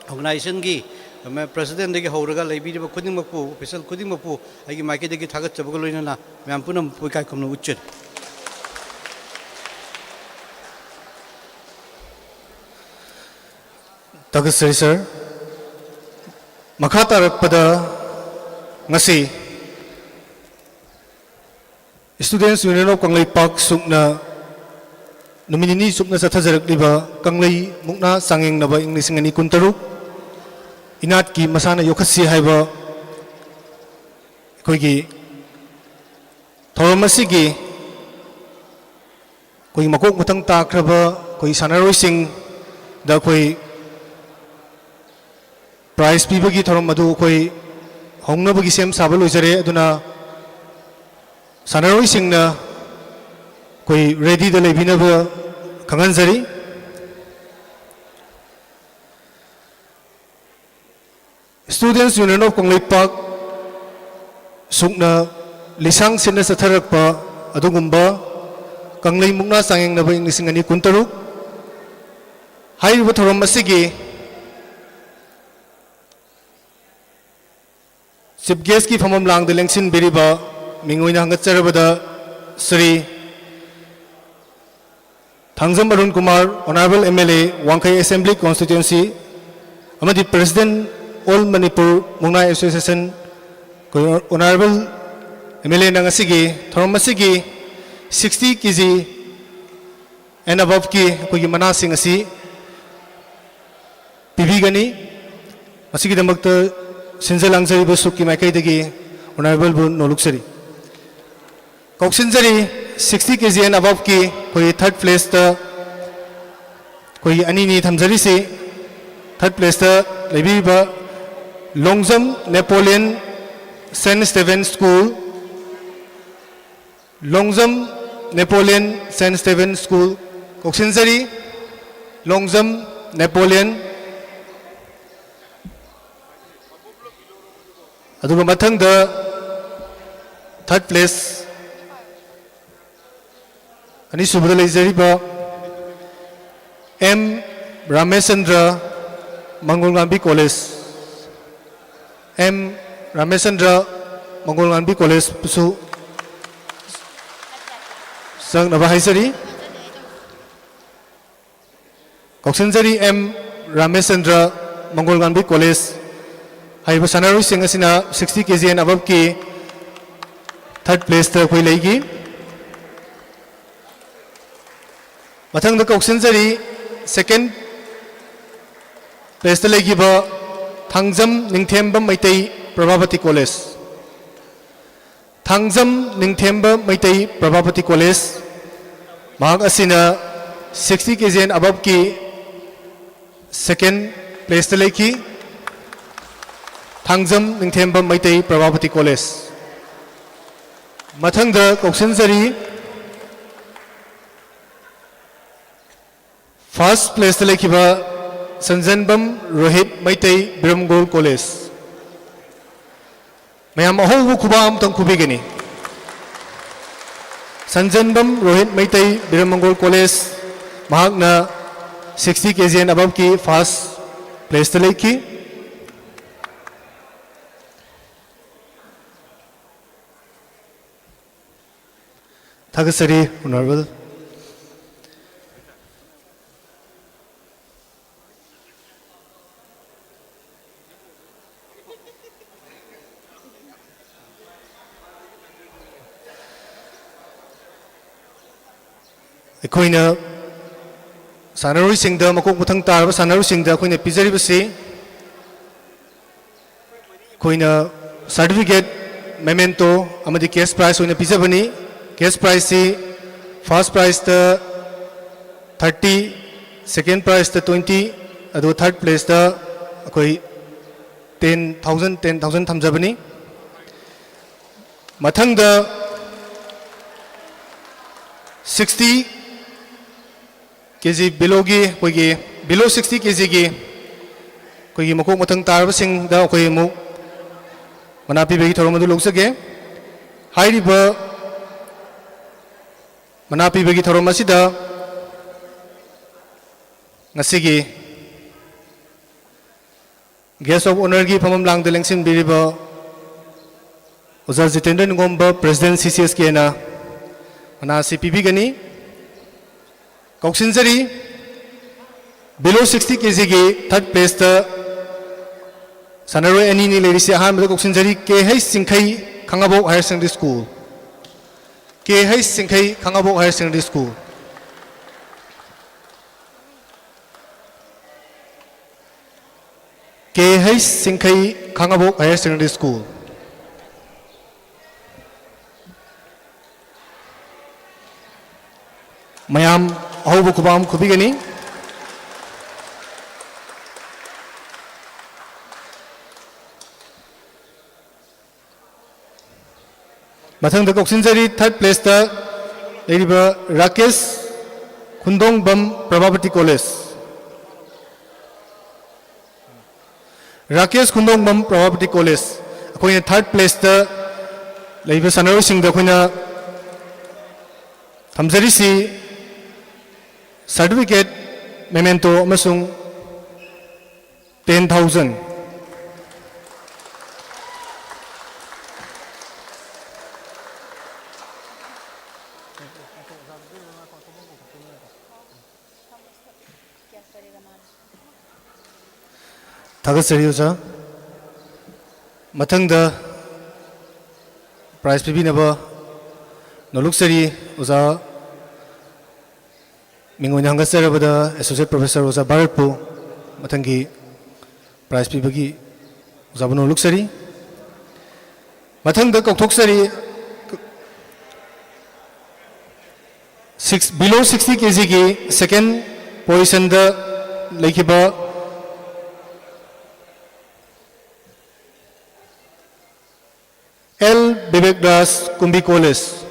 ꯑꯣꯔꯒꯅꯥꯏꯖꯦꯁꯟꯒꯤ ꯄ꯭ꯔꯁꯤꯗꯦꯟꯗꯒꯤ ꯍꯧꯔꯒ ꯂꯩꯕꯤꯔꯤꯕ ꯈꯨꯗꯤꯡꯃꯛꯄꯨ, ꯑꯣꯐꯤꯁꯦꯜ ꯈꯨꯗꯤꯡꯃꯛꯄꯨ ꯑꯩꯒꯤ ꯃꯥꯏꯀꯩꯗꯒꯤ ꯊꯥꯒꯠꯆꯕꯒ ꯂꯣꯏꯅꯅ ꯃꯌꯥꯝ ꯄꯨꯝꯅꯃꯛꯄꯨ ꯏꯀꯥꯏ ꯈꯨꯝꯅꯕ ꯎꯠꯆꯔꯤ꯫ ꯊꯥꯒꯠꯆꯔꯤ, ꯁꯥꯔ꯫ ꯃꯈꯥ ꯇꯥꯔꯛꯄꯗ ꯉꯁꯤ Students Union of ꯀꯪꯂꯩꯄꯥꯛ ꯁꯨꯛꯅ ꯅꯨꯃꯤꯠ ꯅꯤꯅꯤ ꯆꯨꯞꯅ ꯆꯠꯊꯖꯔꯛꯂꯤꯕ ꯀꯪꯂꯩ ꯃꯨꯛꯅꯥ ꯆꯥꯡꯌꯦꯡꯅꯕ ꯏꯪ ꯂꯤꯁꯤꯡ ꯑꯅꯤ ꯀꯨꯟꯇꯔꯨꯛ ꯏꯅꯥꯠꯀꯤ ꯃꯁꯥꯟꯅ ꯌꯣꯛꯈꯠꯁꯤ ꯍꯥꯏꯕ ꯑꯩꯈꯣꯏꯒꯤ ꯊꯧꯔꯝ ꯑꯁꯤꯒꯤ ꯑꯩꯈꯣꯏꯒꯤ ꯃꯀꯣꯛ ꯃꯊꯪ ꯇꯥꯈ꯭ꯔꯕ ꯑꯩꯈꯣꯏ ꯁꯥꯟꯅꯔꯣꯏꯁꯤꯡꯗ ꯑꯩꯈꯣꯏ ꯄ꯭ꯔꯥꯏꯖ ꯄꯤꯕꯒꯤ ꯊꯧꯔꯝ ꯑꯗꯨ ꯑꯩꯈꯣꯏ ꯍꯧꯅꯕꯒꯤ ꯁꯦꯝ ꯁꯥꯕ ꯂꯣꯏꯖꯔꯦ꯫ ꯑꯗꯨꯅ ꯁꯥꯟꯅꯔꯣꯏꯁꯤꯡꯅ ꯑꯩꯈꯣꯏ ꯔꯦꯗꯤꯗ ꯂꯩꯕꯤꯅꯕ ꯈꯪꯍꯟꯖꯔꯤ꯫ Students Union of ꯀꯪꯂꯩꯄꯥꯛ ꯁꯨꯛꯅ ꯂꯤꯁꯥꯡ ꯁꯤꯠꯅ ꯆꯠꯊꯔꯛꯄ ꯑꯗꯨꯒꯨꯝꯕ ꯀꯪꯂꯩ ꯃꯨꯛꯅꯥ ꯆꯥꯡꯌꯦꯡꯅꯕ ꯏꯪ ꯂꯤꯁꯤꯡ ꯑꯅꯤ ꯀꯨꯟꯇꯔꯨꯛ ꯍꯥꯏꯔꯤꯕ ꯊꯧꯔꯝ ꯑꯁꯤꯒꯤ ꯆꯤꯐ ꯒꯦꯁꯀꯤ ꯐꯝꯐꯝ ꯂꯥꯡꯗ ꯂꯦꯡꯁꯤꯟꯕꯤꯔꯤꯕ ꯃꯤꯡ ꯑꯣꯏꯅ ꯍꯪꯒꯠꯆꯔꯕꯗ Shri Thangjam Arun Kumar, Honourable M L A, ꯋꯥꯡꯈꯩ Assembly Constituency ꯑꯃꯗꯤ President, All Manipur Mukna Association, ꯑꯩꯈꯣꯏ Honourable M L A ꯅ ꯉꯁꯤꯒꯤ ꯊꯧꯔꯝ ꯑꯁꯤꯒꯤ sixty K G and aboveꯀꯤ ꯑꯩꯈꯣꯏꯒꯤ ꯃꯅꯥꯁꯤꯡ ꯑꯁꯤ ꯄꯤꯕꯤꯒꯅꯤ꯫ ꯃꯁꯤꯒꯤꯗꯃꯛꯇ ꯁꯤꯟꯖ ꯂꯥꯡꯖꯔꯤꯕ ꯁꯨꯛꯀꯤ ꯃꯥꯏꯀꯩꯗꯒꯤ Honourableꯕꯨ ꯅꯣꯂꯨꯛꯆꯔꯤ꯫ ꯀꯧꯁꯤꯟꯖꯔꯤ Sixty K G and aboveꯀꯤ ꯑꯩꯈꯣꯏꯒꯤ third placeꯇ ꯑꯩꯈꯣꯏꯒꯤ ꯑꯅꯤꯅꯤ ꯊꯝꯖꯔꯤꯁꯤ꯫ Third placeꯇ ꯂꯩꯕꯤꯔꯤꯕ Longjam Napoleon Saint Stephen School, Longjam Napoleon Saint Stephen School ꯀꯧꯁꯤꯟꯖꯔꯤ꯫ Longjam Napoleon꯫ ꯑꯗꯨꯒ ꯃꯊꯪꯗ third place ꯑꯅꯤꯁꯨꯕꯗ ꯂꯩꯖꯔꯤꯕ M Rameshchandra, ꯃꯪꯒꯣꯜꯉꯥꯟꯕꯤ College꯫ M Rameshchandra, ꯃꯪꯒꯣꯜꯉꯥꯟꯕꯤ Collegeꯕꯨꯁꯨ ꯆꯪꯅꯕ ꯍꯥꯏꯖꯔꯤ꯫ ꯀꯧꯁꯤꯟꯖꯔꯤ M ꯔꯥꯃꯦꯁꯆꯟꯗ꯭ꯔ, ꯃꯪꯒꯣꯜꯉꯥꯟꯕꯤ College꯫ ꯍꯥꯏꯔꯤꯕ ꯁꯥꯟꯅꯔꯣꯏꯁꯤꯡ ꯑꯁꯤꯅ sixty K G and aboveꯀꯤ third placeꯇ ꯑꯩꯈꯣꯏ ꯂꯩꯈꯤ꯫ ꯃꯊꯪꯗ ꯀꯧꯁꯤꯟꯖꯔꯤ second placeꯇ ꯂꯩꯈꯤꯕ ꯊꯥꯡꯖꯝ ꯅꯤꯡꯊꯦꯝꯕꯝ ꯃꯩꯇꯩ ꯄ꯭ꯔꯚꯥꯕꯇꯤ College꯫ ꯊꯥꯡꯖꯝ ꯅꯤꯡꯊꯦꯝꯕ ꯃꯩꯇꯩ ꯄ꯭ꯔꯚꯥꯕꯇꯤ College꯫ ꯃꯍꯥꯛ ꯑꯁꯤꯅ sixty K G and aboveꯀꯤ second placeꯇ ꯂꯩꯈꯤ꯫ ꯊꯥꯡꯖꯝ ꯅꯤꯡꯊꯦꯝꯕ ꯃꯩꯇꯩ ꯄ꯭ꯔꯚꯥꯕꯇꯤ College꯫ ꯃꯊꯪꯗ ꯀꯧꯁꯤꯟꯖꯔꯤ first placeꯇ ꯂꯩꯈꯤꯕ ꯁꯟꯖꯦꯟꯕꯝ ꯔꯣꯍꯤꯠ ꯃꯩꯇꯩ ꯕꯤꯔꯝꯒꯣꯜ College꯫ ꯃꯌꯥꯝ ꯑꯍꯧꯕ ꯈꯨꯕꯥꯛ ꯑꯃꯇꯪ ꯈꯨꯕꯤꯒꯅꯤ꯫ ꯁꯟꯖꯦꯟꯕꯝ ꯔꯣꯍꯤꯠ ꯃꯩꯇꯩ ꯕꯤꯔꯝꯒꯣꯜ College꯫ ꯃꯍꯥꯛꯅ sixty K G and aboveꯀꯤ first placeꯇ ꯂꯩꯈꯤ꯫ ꯊꯥꯒꯠꯆꯔꯤ, Honourable꯫ ꯑꯩꯈꯣꯏꯅ ꯁꯥꯟꯅꯔꯣꯏꯁꯤꯡꯗ, ꯃꯀꯣꯛ ꯃꯊꯪ ꯇꯥꯔꯕ ꯁꯥꯟꯅꯔꯣꯏꯁꯤꯡꯗ ꯑꯩꯈꯣꯏꯅ ꯄꯤꯖꯔꯤꯕꯁꯤ ꯑꯩꯈꯣꯏꯅ certificate, memento ꯑꯃꯗꯤ cash prize ꯑꯣꯏꯅ ꯄꯤꯖꯕꯅꯤ꯫ Cash prizeꯁꯤ first prizeꯇ thirty, second prizeꯇ twenty, ꯑꯗꯨꯒ third placeꯇ ꯑꯩꯈꯣꯏ ten thousand, ten thousand ꯊꯝꯖꯕꯅꯤ꯫ ꯃꯊꯪꯗ sixty K G belowꯒꯤ, ꯑꯩꯈꯣꯏꯒꯤ below sixty K Gꯒꯤ ꯑꯩꯈꯣꯏꯒꯤ ꯃꯀꯣꯛ ꯃꯊꯪ ꯇꯥꯔꯕꯁꯤꯡꯗ ꯑꯩꯈꯣꯏ ꯑꯃꯨꯛ ꯃꯅꯥ ꯄꯤꯕꯒꯤ ꯊꯧꯔꯝ ꯑꯗꯨ ꯂꯧꯖꯒꯦ꯫ ꯍꯥꯏꯔꯤꯕ ꯃꯅꯥ ꯄꯤꯕꯒꯤ ꯊꯧꯔꯝ ꯑꯁꯤꯗ ꯉꯁꯤꯒꯤ Guest of Honourꯒꯤ ꯐꯝꯐꯝ ꯂꯥꯡꯗ ꯂꯦꯡꯁꯤꯟꯕꯤꯔꯤꯕ ꯑꯣꯖꯥ Jitendra ꯅꯤꯡꯒꯣꯝꯕ, President C C S Kꯅ ꯃꯅꯥ ꯑꯁꯤ ꯄꯤꯕꯤꯒꯅꯤ꯫ ꯀꯧꯁꯤꯟꯖꯔꯤ, below sixty K Gꯒꯤ third placeꯇ ꯁꯥꯟꯅꯔꯣꯏ ꯑꯅꯤꯅꯤ ꯂꯩꯔꯤꯁꯤ꯫ ꯑꯍꯥꯟꯕꯗ ꯀꯧꯁꯤꯟꯖꯔꯤ, K H ꯆꯤꯡꯈꯩ, ꯈꯥꯉꯕꯣꯛ Higher Secondary School꯫ K H ꯆꯤꯡꯈꯩ, ꯈꯥꯉꯕꯣꯛ Higher Secondary School꯫ K H ꯆꯤꯡꯈꯩ, ꯈꯥꯉꯕꯣꯛ Higher Secondary School꯫ ꯃꯌꯥꯝ ꯑꯍꯧꯕ ꯈꯨꯕꯥꯛ ꯑꯃ ꯈꯨꯕꯤꯒꯅꯤ꯫ ꯃꯊꯪꯗ ꯀꯧꯁꯤꯟꯖꯔꯤ, third placeꯇ ꯂꯩꯔꯤꯕ ꯔꯥꯀꯦꯁ ꯈꯨꯟꯗꯣꯡꯕꯝ, ꯄ꯭ꯔꯚꯥꯕꯇꯤ College꯫ ꯔꯥꯀꯦꯁ ꯈꯨꯟꯗꯣꯡꯕꯝ, ꯄ꯭ꯔꯚꯥꯕꯇꯤ College꯫ ꯑꯩꯈꯣꯏꯅ third placeꯇ ꯂꯩꯕ ꯁꯥꯟꯅꯔꯣꯏꯁꯤꯡꯗ ꯑꯩꯈꯣꯏꯅ ꯊꯝꯖꯔꯤꯁꯤ certificate, memento ꯑꯃꯁꯨꯡ ten thousand꯫ ꯊꯥꯒꯠꯆꯔꯤ ꯑꯣꯖꯥ꯫ ꯃꯊꯪꯗ prize ꯄꯤꯕꯤꯅꯕ ꯅꯣꯂꯨꯛꯆꯔꯤ ꯑꯣꯖꯥ꯫ ꯃꯤꯡ ꯑꯣꯏꯅ ꯍꯪꯒꯠꯆꯔꯕꯗ Associate Professor ꯑꯣꯖꯥ ꯚꯥꯔꯠꯄꯨ ꯃꯊꯪꯒꯤ prize ꯄꯤꯕꯒꯤ ꯑꯣꯖꯥꯕꯨ ꯅꯣꯂꯨꯛꯆꯔꯤ꯫ ꯃꯊꯪꯗ ꯀꯧꯊꯣꯛꯆꯔꯤ, Below sixty ꯀꯦ ꯖꯤꯒꯤ second positionꯗ ꯂꯩꯈꯤꯕ ꯑꯦꯜ ꯕꯤꯕꯦꯛ ꯔꯥꯖ, ꯀꯨꯝꯕꯤ ꯀꯣꯂꯦꯖ꯫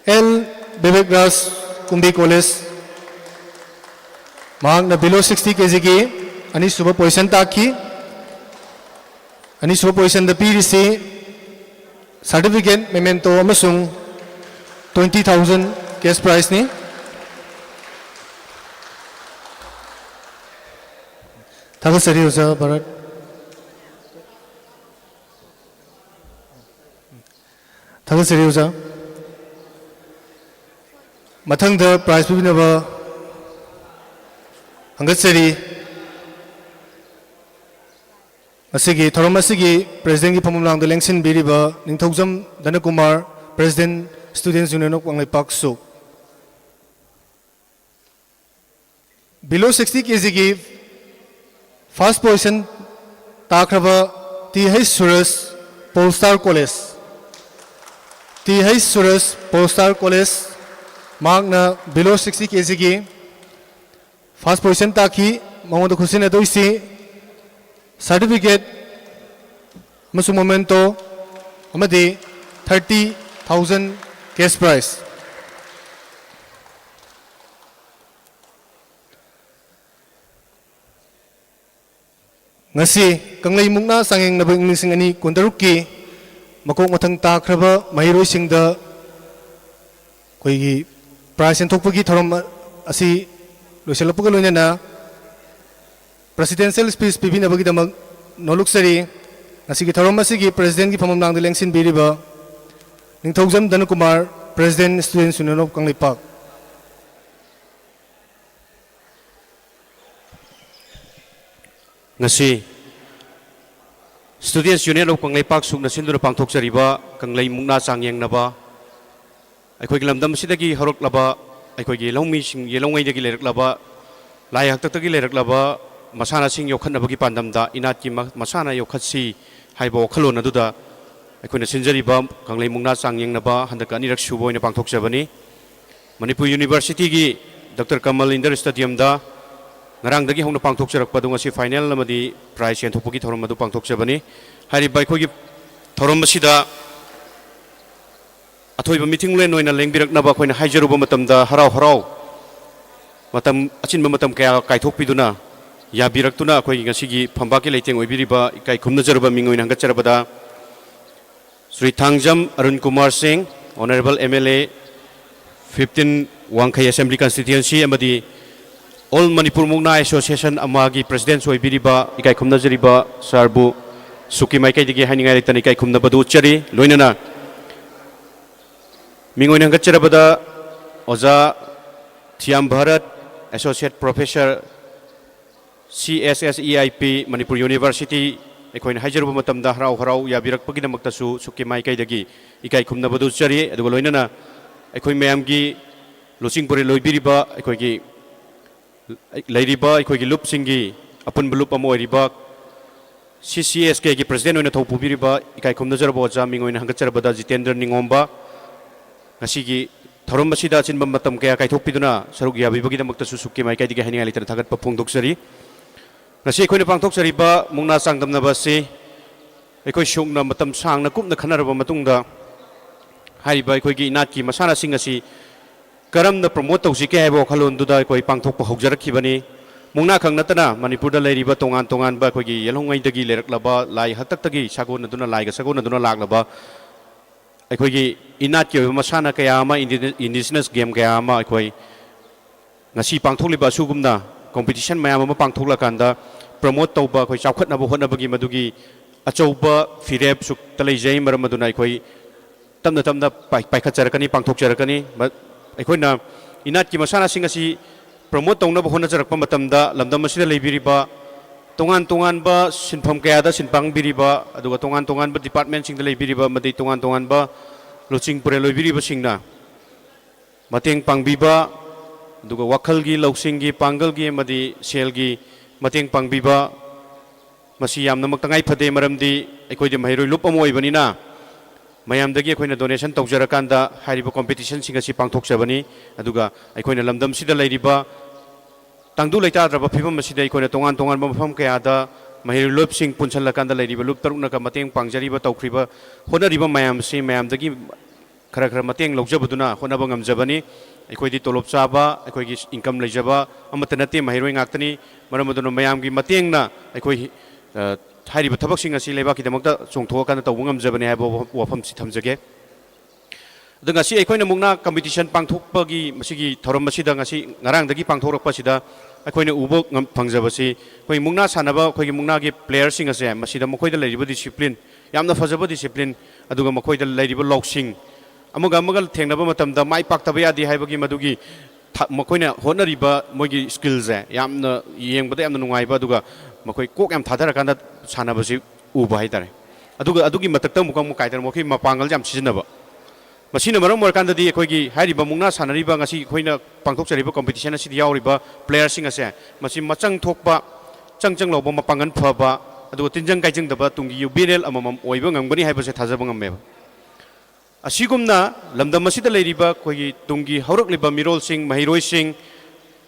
ꯑꯦꯜ ꯕꯤꯕꯦꯛ ꯔꯥꯖ, ꯀꯨꯝꯕꯤ ꯀꯣꯂꯦꯖ꯫ ꯃꯍꯥꯛꯅ below sixty ꯀꯦ ꯖꯤꯒꯤ ꯑꯅꯤꯁꯨꯕ position ꯇꯥꯈꯤ꯫ ꯑꯅꯤꯁꯨꯕ positionꯗ ꯄꯤꯔꯤꯁꯤ certificate, memento ꯑꯃꯁꯨꯡ twenty thousand cash prizeꯅꯤ꯫ ꯊꯥꯒꯠꯆꯔꯤ ꯑꯣꯖꯥ ꯚꯥꯔꯠ꯫ ꯊꯥꯒꯠꯆꯔꯤ ꯑꯣꯖꯥ꯫ ꯃꯊꯪꯗ prize ꯄꯤꯕꯤꯅꯕ ꯍꯪꯒꯠꯆꯔꯤ꯫ ꯉꯁꯤꯒꯤ ꯊꯧꯔꯝ ꯑꯁꯤꯒꯤ presidentꯀꯤ ꯐꯝꯐꯝ ꯂꯥꯡꯗ ꯂꯦꯡꯁꯤꯟꯕꯤꯔꯤꯕ ꯅꯤꯡꯊꯧꯖꯝ ꯙꯅꯀꯨꯃꯥꯔ, President, Students' Union of Kangleipak ꯁꯨꯛ꯫ Below sixty ꯀꯦ ꯖꯤꯒꯤ first position ꯇꯥꯈ꯭ꯔꯕ T H Suraj, pole star college. T H Suraj, pole star college. ꯃꯍꯥꯛꯅ below sixty ꯀꯦ ꯖꯤꯒꯤ first position ꯇꯥꯈꯤ꯫ ꯃꯉꯣꯟꯗ ꯈꯨꯠꯁꯤꯟꯅꯗꯣꯏꯁꯤ certificate ꯑꯃꯁꯨꯡ memento ꯑꯃꯗꯤ thirty thousand cash prize꯫ ꯉꯁꯤ ꯀꯪꯂꯩ ꯃꯨꯛꯅꯥ ꯆꯥꯡꯌꯦꯡꯅꯕ ꯏꯪ ꯂꯤꯁꯤꯡ ꯑꯅꯤ ꯀꯨꯟꯇꯔꯨꯛꯀꯤ ꯃꯀꯣꯛ ꯃꯊꯪ ꯇꯥꯈ꯭ꯔꯕ ꯃꯍꯩꯔꯣꯏꯁꯤꯡꯗ ꯑꯩꯈꯣꯏꯒꯤ prize ꯌꯦꯟꯊꯣꯛꯄꯒꯤ ꯊꯧꯔꯝ ꯑꯁꯤ ꯂꯣꯏꯁꯤꯜꯂꯛꯄꯒ ꯂꯣꯏꯅꯅ presidential speech ꯄꯤꯕꯤꯅꯕꯒꯤꯗꯃꯛ ꯅꯣꯂꯨꯛꯆꯔꯤ꯫ ꯉꯁꯤꯒꯤ ꯊꯧꯔꯝ ꯑꯁꯤꯒꯤ presidentꯀꯤ ꯐꯝꯐꯝ ꯂꯥꯡꯗ ꯂꯦꯡꯁꯤꯟꯕꯤꯔꯤꯕ ꯅꯤꯡꯊꯧꯖꯝ ꯙꯅꯀꯨꯃꯥꯔ, President, Students' Union of Kangleipak. ꯉꯁꯤ Students' Union of ꯀꯪꯂꯩꯄꯥꯛ ꯁꯨꯛꯅ ꯁꯤꯟꯗꯨꯅ ꯄꯥꯡꯊꯣꯛꯆꯔꯤꯕ ꯀꯪꯂꯩ ꯃꯨꯛꯅꯥ ꯆꯥꯡꯌꯦꯡꯅꯕ, ꯑꯩꯈꯣꯏꯒꯤ ꯂꯝꯗꯝ ꯑꯁꯤꯗꯒꯤ ꯍꯧꯔꯛꯂꯕ, ꯑꯩꯈꯣꯏꯒꯤ ꯂꯧꯃꯤꯁꯤꯡ, ꯌꯦꯜꯍꯧꯉꯩꯗꯒꯤ ꯂꯩꯔꯛꯂꯕ, ꯂꯥꯏ ꯍꯥꯛꯇꯛꯇꯒꯤ ꯂꯩꯔꯛꯂꯕ ꯃꯁꯥꯟꯅꯁꯤꯡ ꯌꯣꯛꯈꯠꯅꯕꯒꯤ ꯄꯥꯟꯗꯝꯗ ꯏꯅꯥꯠꯀꯤ ꯃ-, ꯃꯁꯥꯟꯅ ꯌꯣꯛꯈꯠꯁꯤ ꯍꯥꯏꯕ ꯋꯥꯈꯜꯂꯣꯟ ꯑꯗꯨꯗ ꯑꯩꯈꯣꯏꯅ ꯁꯤꯟꯖꯔꯤꯕ ꯀꯪꯂꯩ ꯃꯨꯛꯅꯥ ꯆꯥꯡꯌꯦꯡꯅꯕ ꯍꯟꯗꯛꯀ ꯑꯅꯤꯔꯛ ꯁꯨꯕ ꯑꯣꯏꯅ ꯄꯥꯡꯊꯣꯛꯆꯕꯅꯤ꯫ ꯃꯅꯤꯄꯨꯔ ꯌꯨꯅꯤꯚꯔꯁꯤꯇꯤꯒꯤ ꯗꯣꯛꯇꯔ ꯀꯃꯜ ꯏꯟꯗꯣꯔ ꯁ꯭ꯇꯦꯗꯤꯌꯝꯗ ꯉꯔꯥꯡꯗꯒꯤ ꯍꯧꯅ ꯄꯥꯡꯊꯣꯛꯆꯔꯛꯄ ꯑꯗꯨ ꯉꯁꯤ ꯐꯥꯏꯅꯦꯜ ꯑꯃꯗꯤ ꯄ꯭ꯔꯥꯏꯖ ꯌꯦꯟꯊꯣꯛꯄꯒꯤ ꯊꯧꯔꯝ ꯑꯗꯨ ꯄꯥꯡꯊꯣꯛꯆꯕꯅꯤ꯫ ꯍꯥꯏꯔꯤꯕ ꯑꯩꯈꯣꯏꯒꯤ ꯊꯧꯔꯝ ꯑꯁꯤꯗ ꯑꯊꯣꯏꯕ ꯃꯤꯊꯨꯡꯂꯦꯟ ꯑꯣꯏꯅ ꯂꯦꯡꯕꯤꯔꯛꯅꯕ ꯑꯩꯈꯣꯏꯅ ꯍꯥꯏꯖꯔꯨꯕ ꯃꯇꯝꯗ ꯍꯔꯥꯎ ꯍꯔꯥꯎ ꯃꯇꯝ, ꯑꯆꯤꯟꯕ ꯃꯇꯝ ꯀꯌꯥ ꯀꯥꯏꯊꯣꯛꯄꯤꯗꯨꯅ ꯌꯥꯕꯤꯔꯛꯇꯨꯅ ꯑꯩꯈꯣꯏꯒꯤ ꯉꯁꯤꯒꯤ ꯐꯝꯕꯥꯛꯀꯤ ꯂꯩꯇꯦꯡ ꯑꯣꯏꯕꯤꯔꯤꯕ ꯏꯀꯥꯏ ꯈꯨꯝꯅꯖꯔꯕ ꯃꯤꯡ ꯑꯣꯏꯅ ꯍꯪꯒꯠꯆꯔꯕꯗ ꯁ꯭ꯔꯤ ꯊꯥꯡꯖꯝ ꯑꯔꯨꯟ ꯀꯨꯃꯥꯔ ꯁꯤꯡ, Honourable M L A, fifteen ꯋꯥꯡꯈꯩ Assembly Constituency ꯑꯃꯗꯤ All Manipur Mukna Association ꯑꯃꯒꯤ President ꯑꯣꯏꯕꯤꯔꯤꯕ ꯏꯀꯥꯏ ꯈꯨꯝꯅꯖꯔꯤꯕ ꯁꯥꯔꯕꯨ ꯁꯨꯛꯀꯤ ꯃꯥꯏꯀꯩꯗꯒꯤ ꯍꯥꯏꯅꯤꯡꯉꯥꯏ ꯂꯩꯇꯅ ꯏꯀꯥꯏ ꯈꯨꯝꯅꯕꯗꯨ ꯎꯠꯆꯔꯤ꯫ ꯂꯣꯏꯅꯅ ꯃꯤꯡ ꯑꯣꯏꯅ ꯍꯪꯒꯠꯆꯔꯕꯗ ꯑꯣꯖꯥ Thiyam Bharat, Associate Professor, C S S E I P, Manipur university, ꯑꯩꯈꯣꯏꯅ ꯍꯥꯏꯖꯔꯨꯕ ꯃꯇꯝꯗ ꯍꯔꯥꯎ ꯍꯔꯥꯎ ꯌꯥꯕꯤꯔꯛꯄꯒꯤꯗꯃꯛꯇꯁꯨ ꯁꯨꯛꯀꯤ ꯃꯥꯏꯀꯩꯗꯒꯤ ꯏꯀꯥꯏ ꯈꯨꯝꯅꯕꯗꯨ ꯎꯠꯆꯔꯤ꯫ ꯑꯗꯨꯒ ꯂꯣꯏꯅꯅ ꯑꯩꯈꯣꯏ ꯃꯌꯥꯝꯒꯤ ꯂꯨꯆꯤꯡ ꯄꯨꯔꯦꯜ ꯑꯣꯏꯕꯤꯔꯤꯕ ꯑꯩꯈꯣꯏꯒꯤ ꯂꯩꯔꯤꯕ ꯑꯩꯈꯣꯏꯒꯤ ꯂꯨꯞꯁꯤꯡꯒꯤ ꯑꯄꯨꯟꯕ ꯂꯨꯞ ꯑꯃ ꯑꯣꯏꯔꯤꯕ C C S K ꯒꯤ President ꯑꯣꯏꯅ ꯊꯧ ꯄꯨꯕꯤꯔꯤꯕ ꯏꯀꯥꯏ ꯈꯨꯝꯅꯖꯔꯕ ꯑꯣꯖꯥ ꯃꯤꯡ ꯑꯣꯏꯅ ꯍꯪꯒꯠꯆꯔꯕꯗ ꯖꯤꯇꯦꯟꯗ꯭ꯔ ꯅꯤꯉꯣꯝꯕ, ꯉꯁꯤꯒꯤ ꯊꯧꯔꯝ ꯑꯁꯤꯗ ꯑꯆꯤꯟꯕ ꯃꯇꯝ ꯀꯌꯥ ꯀꯥꯏꯊꯣꯛꯄꯤꯗꯨꯅ ꯁꯔꯨꯛ ꯌꯥꯕꯤꯕꯒꯤꯗꯃꯛꯇꯁꯨ ꯁꯨꯛꯀꯤ ꯃꯥꯏꯀꯩꯗꯒꯤ ꯍꯥꯏꯅꯤꯡꯉꯥꯏ ꯂꯩꯇꯅ ꯊꯥꯒꯠꯄ ꯐꯣꯡꯗꯣꯛꯆꯔꯤ꯫ ꯉꯁꯤ ꯑꯩꯈꯣꯏꯅ ꯄꯥꯡꯊꯣꯛꯆꯔꯤꯕ ꯃꯨꯛꯅꯥ ꯆꯥꯡꯗꯝꯅꯕ ꯑꯁꯤ ꯑꯩꯈꯣꯏ ꯁꯨꯛꯅ ꯃꯇꯝ ꯁꯥꯡꯅ ꯀꯨꯞꯅ ꯈꯟꯅꯔꯕ ꯃꯇꯨꯡꯗ ꯍꯥꯏꯔꯤꯕ ꯑꯩꯈꯣꯏꯒꯤ ꯏꯅꯥꯠꯀꯤ ꯃꯁꯥꯟꯅꯁꯤꯡ ꯑꯁꯤ ꯀꯔꯝꯅ promote ꯇꯧꯁꯤꯒꯦ ꯍꯥꯏꯕ ꯋꯥꯈꯜꯂꯣꯟꯗꯨꯗ ꯑꯩꯈꯣꯏ ꯄꯥꯡꯊꯣꯛꯄ ꯍꯧꯖꯔꯛꯈꯤꯕꯅꯤ꯫ ꯃꯨꯛꯅꯥ ꯈꯛ ꯅꯠꯇꯅ ꯃꯅꯤꯄꯨꯔꯗ ꯂꯩꯔꯤꯕ ꯇꯣꯉꯥꯟ ꯇꯣꯉꯥꯟꯕ ꯑꯩꯈꯣꯏꯒꯤ ꯌꯦꯜꯍꯧꯉꯩꯗꯒꯤ ꯂꯩꯔꯛꯂꯕ ꯂꯥꯏ ꯍꯥꯛꯇꯛꯇꯒꯤ ꯁꯥꯒꯣꯟꯅꯗꯨꯅ, ꯂꯥꯏꯒ ꯁꯥꯒꯣꯟꯅꯗꯨꯅ ꯂꯥꯛꯂꯕ ꯑꯩꯈꯣꯏꯒꯤ ꯏꯅꯥꯠꯀꯤ ꯑꯣꯏꯕ ꯃꯁꯥꯟꯅ ꯀꯌꯥ ꯑꯃ, ꯏꯟꯗꯤ-, indigenous game ꯀꯌꯥ ꯑꯃ ꯑꯩꯈꯣꯏ ꯉꯁꯤ ꯄꯥꯡꯊꯣꯛꯂꯤꯕ ꯑꯁꯤꯒꯨꯝꯅ competition ꯃꯌꯥꯝ ꯑꯃ ꯄꯥꯡꯊꯣꯛꯂꯀꯥꯟꯗ promote ꯇꯧꯕ, ꯑꯩꯈꯣꯏ ꯆꯥꯎꯈꯠꯅꯕ ꯍꯣꯠꯅꯕꯒꯤ ꯃꯗꯨꯒꯤ ꯑꯆꯧꯕ ꯐꯤꯔꯦꯞ ꯁꯨꯛꯇ ꯂꯩꯖꯩ꯫ ꯃꯔꯝ ꯑꯗꯨꯅ ꯑꯩꯈꯣꯏ ꯇꯞꯅ ꯇꯞꯅ ꯄꯥꯏ-, ꯄꯥꯏꯈꯠꯆꯔꯛꯀꯅꯤ, ꯄꯥꯡꯊꯣꯛꯆꯔꯛꯀꯅꯤ꯫ ꯃ-, ꯑꯩꯈꯣꯏꯅ ꯏꯅꯥꯠꯀꯤ ꯃꯁꯥꯟꯅꯁꯤꯡ ꯑꯁꯤ promote ꯇꯧꯅꯕ ꯍꯣꯠꯅꯖꯔꯛꯄ ꯃꯇꯝꯗ ꯂꯝꯗꯝ ꯑꯁꯤꯗ ꯂꯩꯕꯤꯔꯤꯕ ꯇꯣꯉꯥꯟ ꯇꯣꯉꯥꯟꯕ ꯁꯤꯟꯐꯝ ꯀꯌꯥꯗ ꯁꯤꯟ ꯄꯥꯡꯕꯤꯔꯤꯕ, ꯑꯗꯨꯒ ꯇꯣꯉꯥꯟ ꯇꯣꯉꯥꯟꯕ department ꯁꯤꯡꯗ ꯂꯩꯕꯤꯔꯤꯕ ꯑꯃꯗꯤ ꯇꯣꯉꯥꯟ ꯇꯣꯉꯥꯟꯕ ꯂꯨꯆꯤꯡ ꯄꯨꯔꯦꯜ ꯑꯣꯏꯕꯤꯔꯤꯕꯁꯤꯡꯅ ꯃꯇꯦꯡ ꯄꯥꯡꯕꯤꯕ, ꯑꯗꯨꯒ ꯋꯥꯈꯜꯒꯤ, ꯂꯧꯁꯤꯡꯒꯤ, ꯄꯥꯡꯒꯜꯒꯤ ꯑꯃꯗꯤ ꯁꯦꯜꯒꯤ ꯃꯇꯦꯡ ꯄꯥꯡꯕꯤꯕ, ꯃꯁꯤ ꯌꯥꯝꯅꯃꯛ ꯇꯉꯥꯏ ꯐꯗꯦ꯫ ꯃꯔꯝꯗꯤ ꯑꯩꯈꯣꯏꯗꯤ ꯃꯍꯩꯔꯣꯏ ꯂꯨꯞ ꯑꯃ ꯑꯣꯏꯕꯅꯤꯅ, ꯃꯌꯥꯝꯗꯒꯤ ꯑꯩꯈꯣꯏꯅ donation ꯇꯧꯖꯔꯀꯥꯟꯗ ꯍꯥꯏꯔꯤꯕ competitionꯁꯤꯡ ꯑꯁꯤ ꯄꯥꯡꯊꯣꯛꯆꯕꯅꯤ꯫ ꯑꯗꯨꯒ ꯑꯩꯈꯣꯏꯅ ꯂꯝꯗꯝꯁꯤꯗ ꯂꯩꯔꯤꯕ ꯇꯪꯗꯨ ꯂꯩꯇꯥꯗ꯭ꯔꯕ ꯐꯤꯕꯝ ꯑꯁꯤꯗ ꯑꯩꯈꯣꯏꯅ ꯇꯣꯉꯥꯟ ꯇꯣꯉꯥꯟꯕ ꯃꯐꯝ ꯀꯌꯥꯗ ꯃꯍꯩꯔꯣꯏ ꯂꯨꯞꯁꯤꯡ ꯄꯨꯟꯁꯤꯜꯂꯀꯥꯟꯗ ꯂꯩꯔꯤꯕ ꯂꯨꯞ ꯇꯔꯨꯛꯅꯒ ꯃꯇꯦꯡ ꯄꯥꯡꯖꯔꯤꯕ, ꯇꯧꯈ꯭ꯔꯤꯕ, ꯍꯣꯠꯅꯔꯤꯕ ꯃꯌꯥꯝꯁꯤ ꯃꯌꯥꯝꯗꯒꯤ ꯈꯔ ꯈꯔ ꯃꯇꯦꯡ ꯂꯧꯖꯕꯗꯨꯅ ꯍꯣꯠꯅꯕ ꯉꯝꯖꯕꯅꯤ꯫ ꯑꯩꯈꯣꯏꯗꯤ ꯇꯣꯂꯣꯞ ꯆꯥꯕ, ꯑꯩꯈꯣꯏꯒꯤ income ꯂꯩꯖꯕ ꯑꯃꯠꯇ ꯅꯠꯇꯦ, ꯃꯍꯩꯔꯣꯏ ꯉꯥꯛꯇꯅꯤ꯫ ꯃꯔꯝ ꯑꯗꯨꯅ ꯃꯌꯥꯝꯒꯤ ꯃꯇꯦꯡꯅ ꯑꯩꯈꯣꯏ, ꯑ, ꯍꯥꯏꯔꯤꯕ ꯊꯕꯛꯁꯤꯡ ꯑꯁꯤ ꯂꯩꯕꯥꯛꯀꯤꯗꯃꯛꯇ ꯆꯣꯡꯊꯣꯛꯑꯀꯥꯟꯗ ꯇꯧꯕ ꯉꯝꯖꯕꯅꯤ ꯍꯥꯏꯕ ꯋꯥꯐꯝ, ꯋꯥꯐꯝꯁꯤ ꯊꯝꯖꯒꯦ꯫ ꯑꯗꯣ ꯉꯁꯤ ꯑꯩꯈꯣꯏꯅ ꯃꯨꯛꯅꯥ competition ꯄꯥꯡꯊꯣꯛꯄꯒꯤ ꯃꯁꯤꯒꯤ ꯊꯧꯔꯝ ꯑꯁꯤꯗ ꯉꯁꯤ ꯉꯔꯥꯡꯗꯒꯤ ꯄꯥꯡꯊꯣꯛꯂꯛꯄꯁꯤꯗ ꯑꯩꯈꯣꯏꯅ ꯎꯕ ꯉꯝ-, ꯐꯪꯖꯕꯁꯤ ꯑꯩꯈꯣꯏ ꯃꯨꯛꯅꯥ ꯁꯥꯟꯅꯕ, ꯑꯩꯈꯣꯏꯒꯤ ꯃꯨꯛꯅꯥꯒꯤ playerꯁꯤꯡ ꯑꯁꯦ ꯃꯁꯤꯗ ꯃꯈꯣꯏꯗ ꯂꯩꯔꯤꯕ discipline, ꯌꯥꯝꯅ ꯐꯖꯕ discipline, ꯑꯗꯨꯒ ꯃꯈꯣꯏꯗ ꯂꯩꯔꯤꯕ ꯂꯧꯁꯤꯡ, ꯑꯃꯒ ꯑꯃꯒ ꯊꯦꯡꯅꯕ ꯃꯇꯝꯗ ꯃꯥꯏ ꯄꯥꯛꯇꯕ ꯌꯥꯗꯦ ꯍꯥꯏꯕꯒꯤ ꯃꯗꯨꯒꯤ ꯊ-, ꯃꯈꯣꯏꯅ ꯍꯣꯠꯅꯔꯤꯕ ꯃꯣꯏꯒꯤ skillꯁꯦ ꯌꯥꯝꯅ ꯌꯦꯡꯕꯗ ꯌꯥꯝꯅ ꯅꯨꯡꯉꯥꯏꯕ, ꯑꯗꯨꯒ ꯃꯈꯣꯏ ꯀꯣꯛ ꯌꯥꯝ ꯊꯥꯗꯔꯀꯥꯟꯗ ꯁꯥꯟꯅꯕꯁꯤ ꯎꯕ ꯍꯥꯏꯇꯥꯔꯦ꯫ ꯑꯗꯨꯒ ꯑꯗꯨꯒꯤ ꯃꯊꯛꯇ ꯑꯃꯨꯛꯀ ꯑꯃꯨꯛ ꯀꯥꯏꯗꯅ ꯃꯈꯣꯏ ꯃꯄꯥꯡꯒꯜ ꯌꯥꯝ ꯁꯤꯖꯤꯟꯅꯕ꯫ ꯃꯁꯤꯅ ꯃꯔꯝ ꯑꯣꯏꯔꯀꯥꯟꯗꯗꯤ ꯑꯩꯈꯣꯏꯒꯤ ꯍꯥꯏꯔꯤꯕ ꯃꯨꯛꯅꯥ ꯁꯥꯟꯅꯔꯤꯕ, ꯉꯁꯤ ꯑꯩꯈꯣꯏꯅ ꯄꯥꯡꯊꯣꯛꯆꯔꯤꯕ competition ꯑꯁꯤꯗ ꯌꯥꯎꯔꯤꯕ playerꯁꯤꯡ ꯑꯁꯦ ꯃꯁꯤ ꯃꯆꯪ ꯊꯣꯛꯄ, ꯆꯪ ꯆꯪ ꯂꯧꯕ, ꯃꯄꯥꯡꯒꯜ ꯐꯕ, ꯑꯗꯨꯒ ꯇꯤꯟꯖꯪ ꯀꯥꯏꯖꯪꯗꯕ ꯇꯨꯡꯒꯤ ꯌꯨꯝꯕꯤꯔꯦꯜ ꯑꯃꯃꯝ ꯑꯣꯏꯕ ꯉꯝꯒꯅꯤ ꯍꯥꯏꯕꯁꯦ ꯊꯥꯖꯕ ꯉꯝꯃꯦꯕ꯫ ꯑꯁꯤꯒꯨꯝꯅ ꯂꯝꯗꯝ ꯑꯁꯤꯗ ꯂꯩꯔꯤꯕ ꯑꯩꯈꯣꯏꯒꯤ ꯇꯨꯡꯒꯤ ꯍꯧꯔꯛꯂꯤꯕ ꯃꯤꯔꯣꯜꯁꯤꯡ, ꯃꯍꯩꯔꯣꯏꯁꯤꯡ,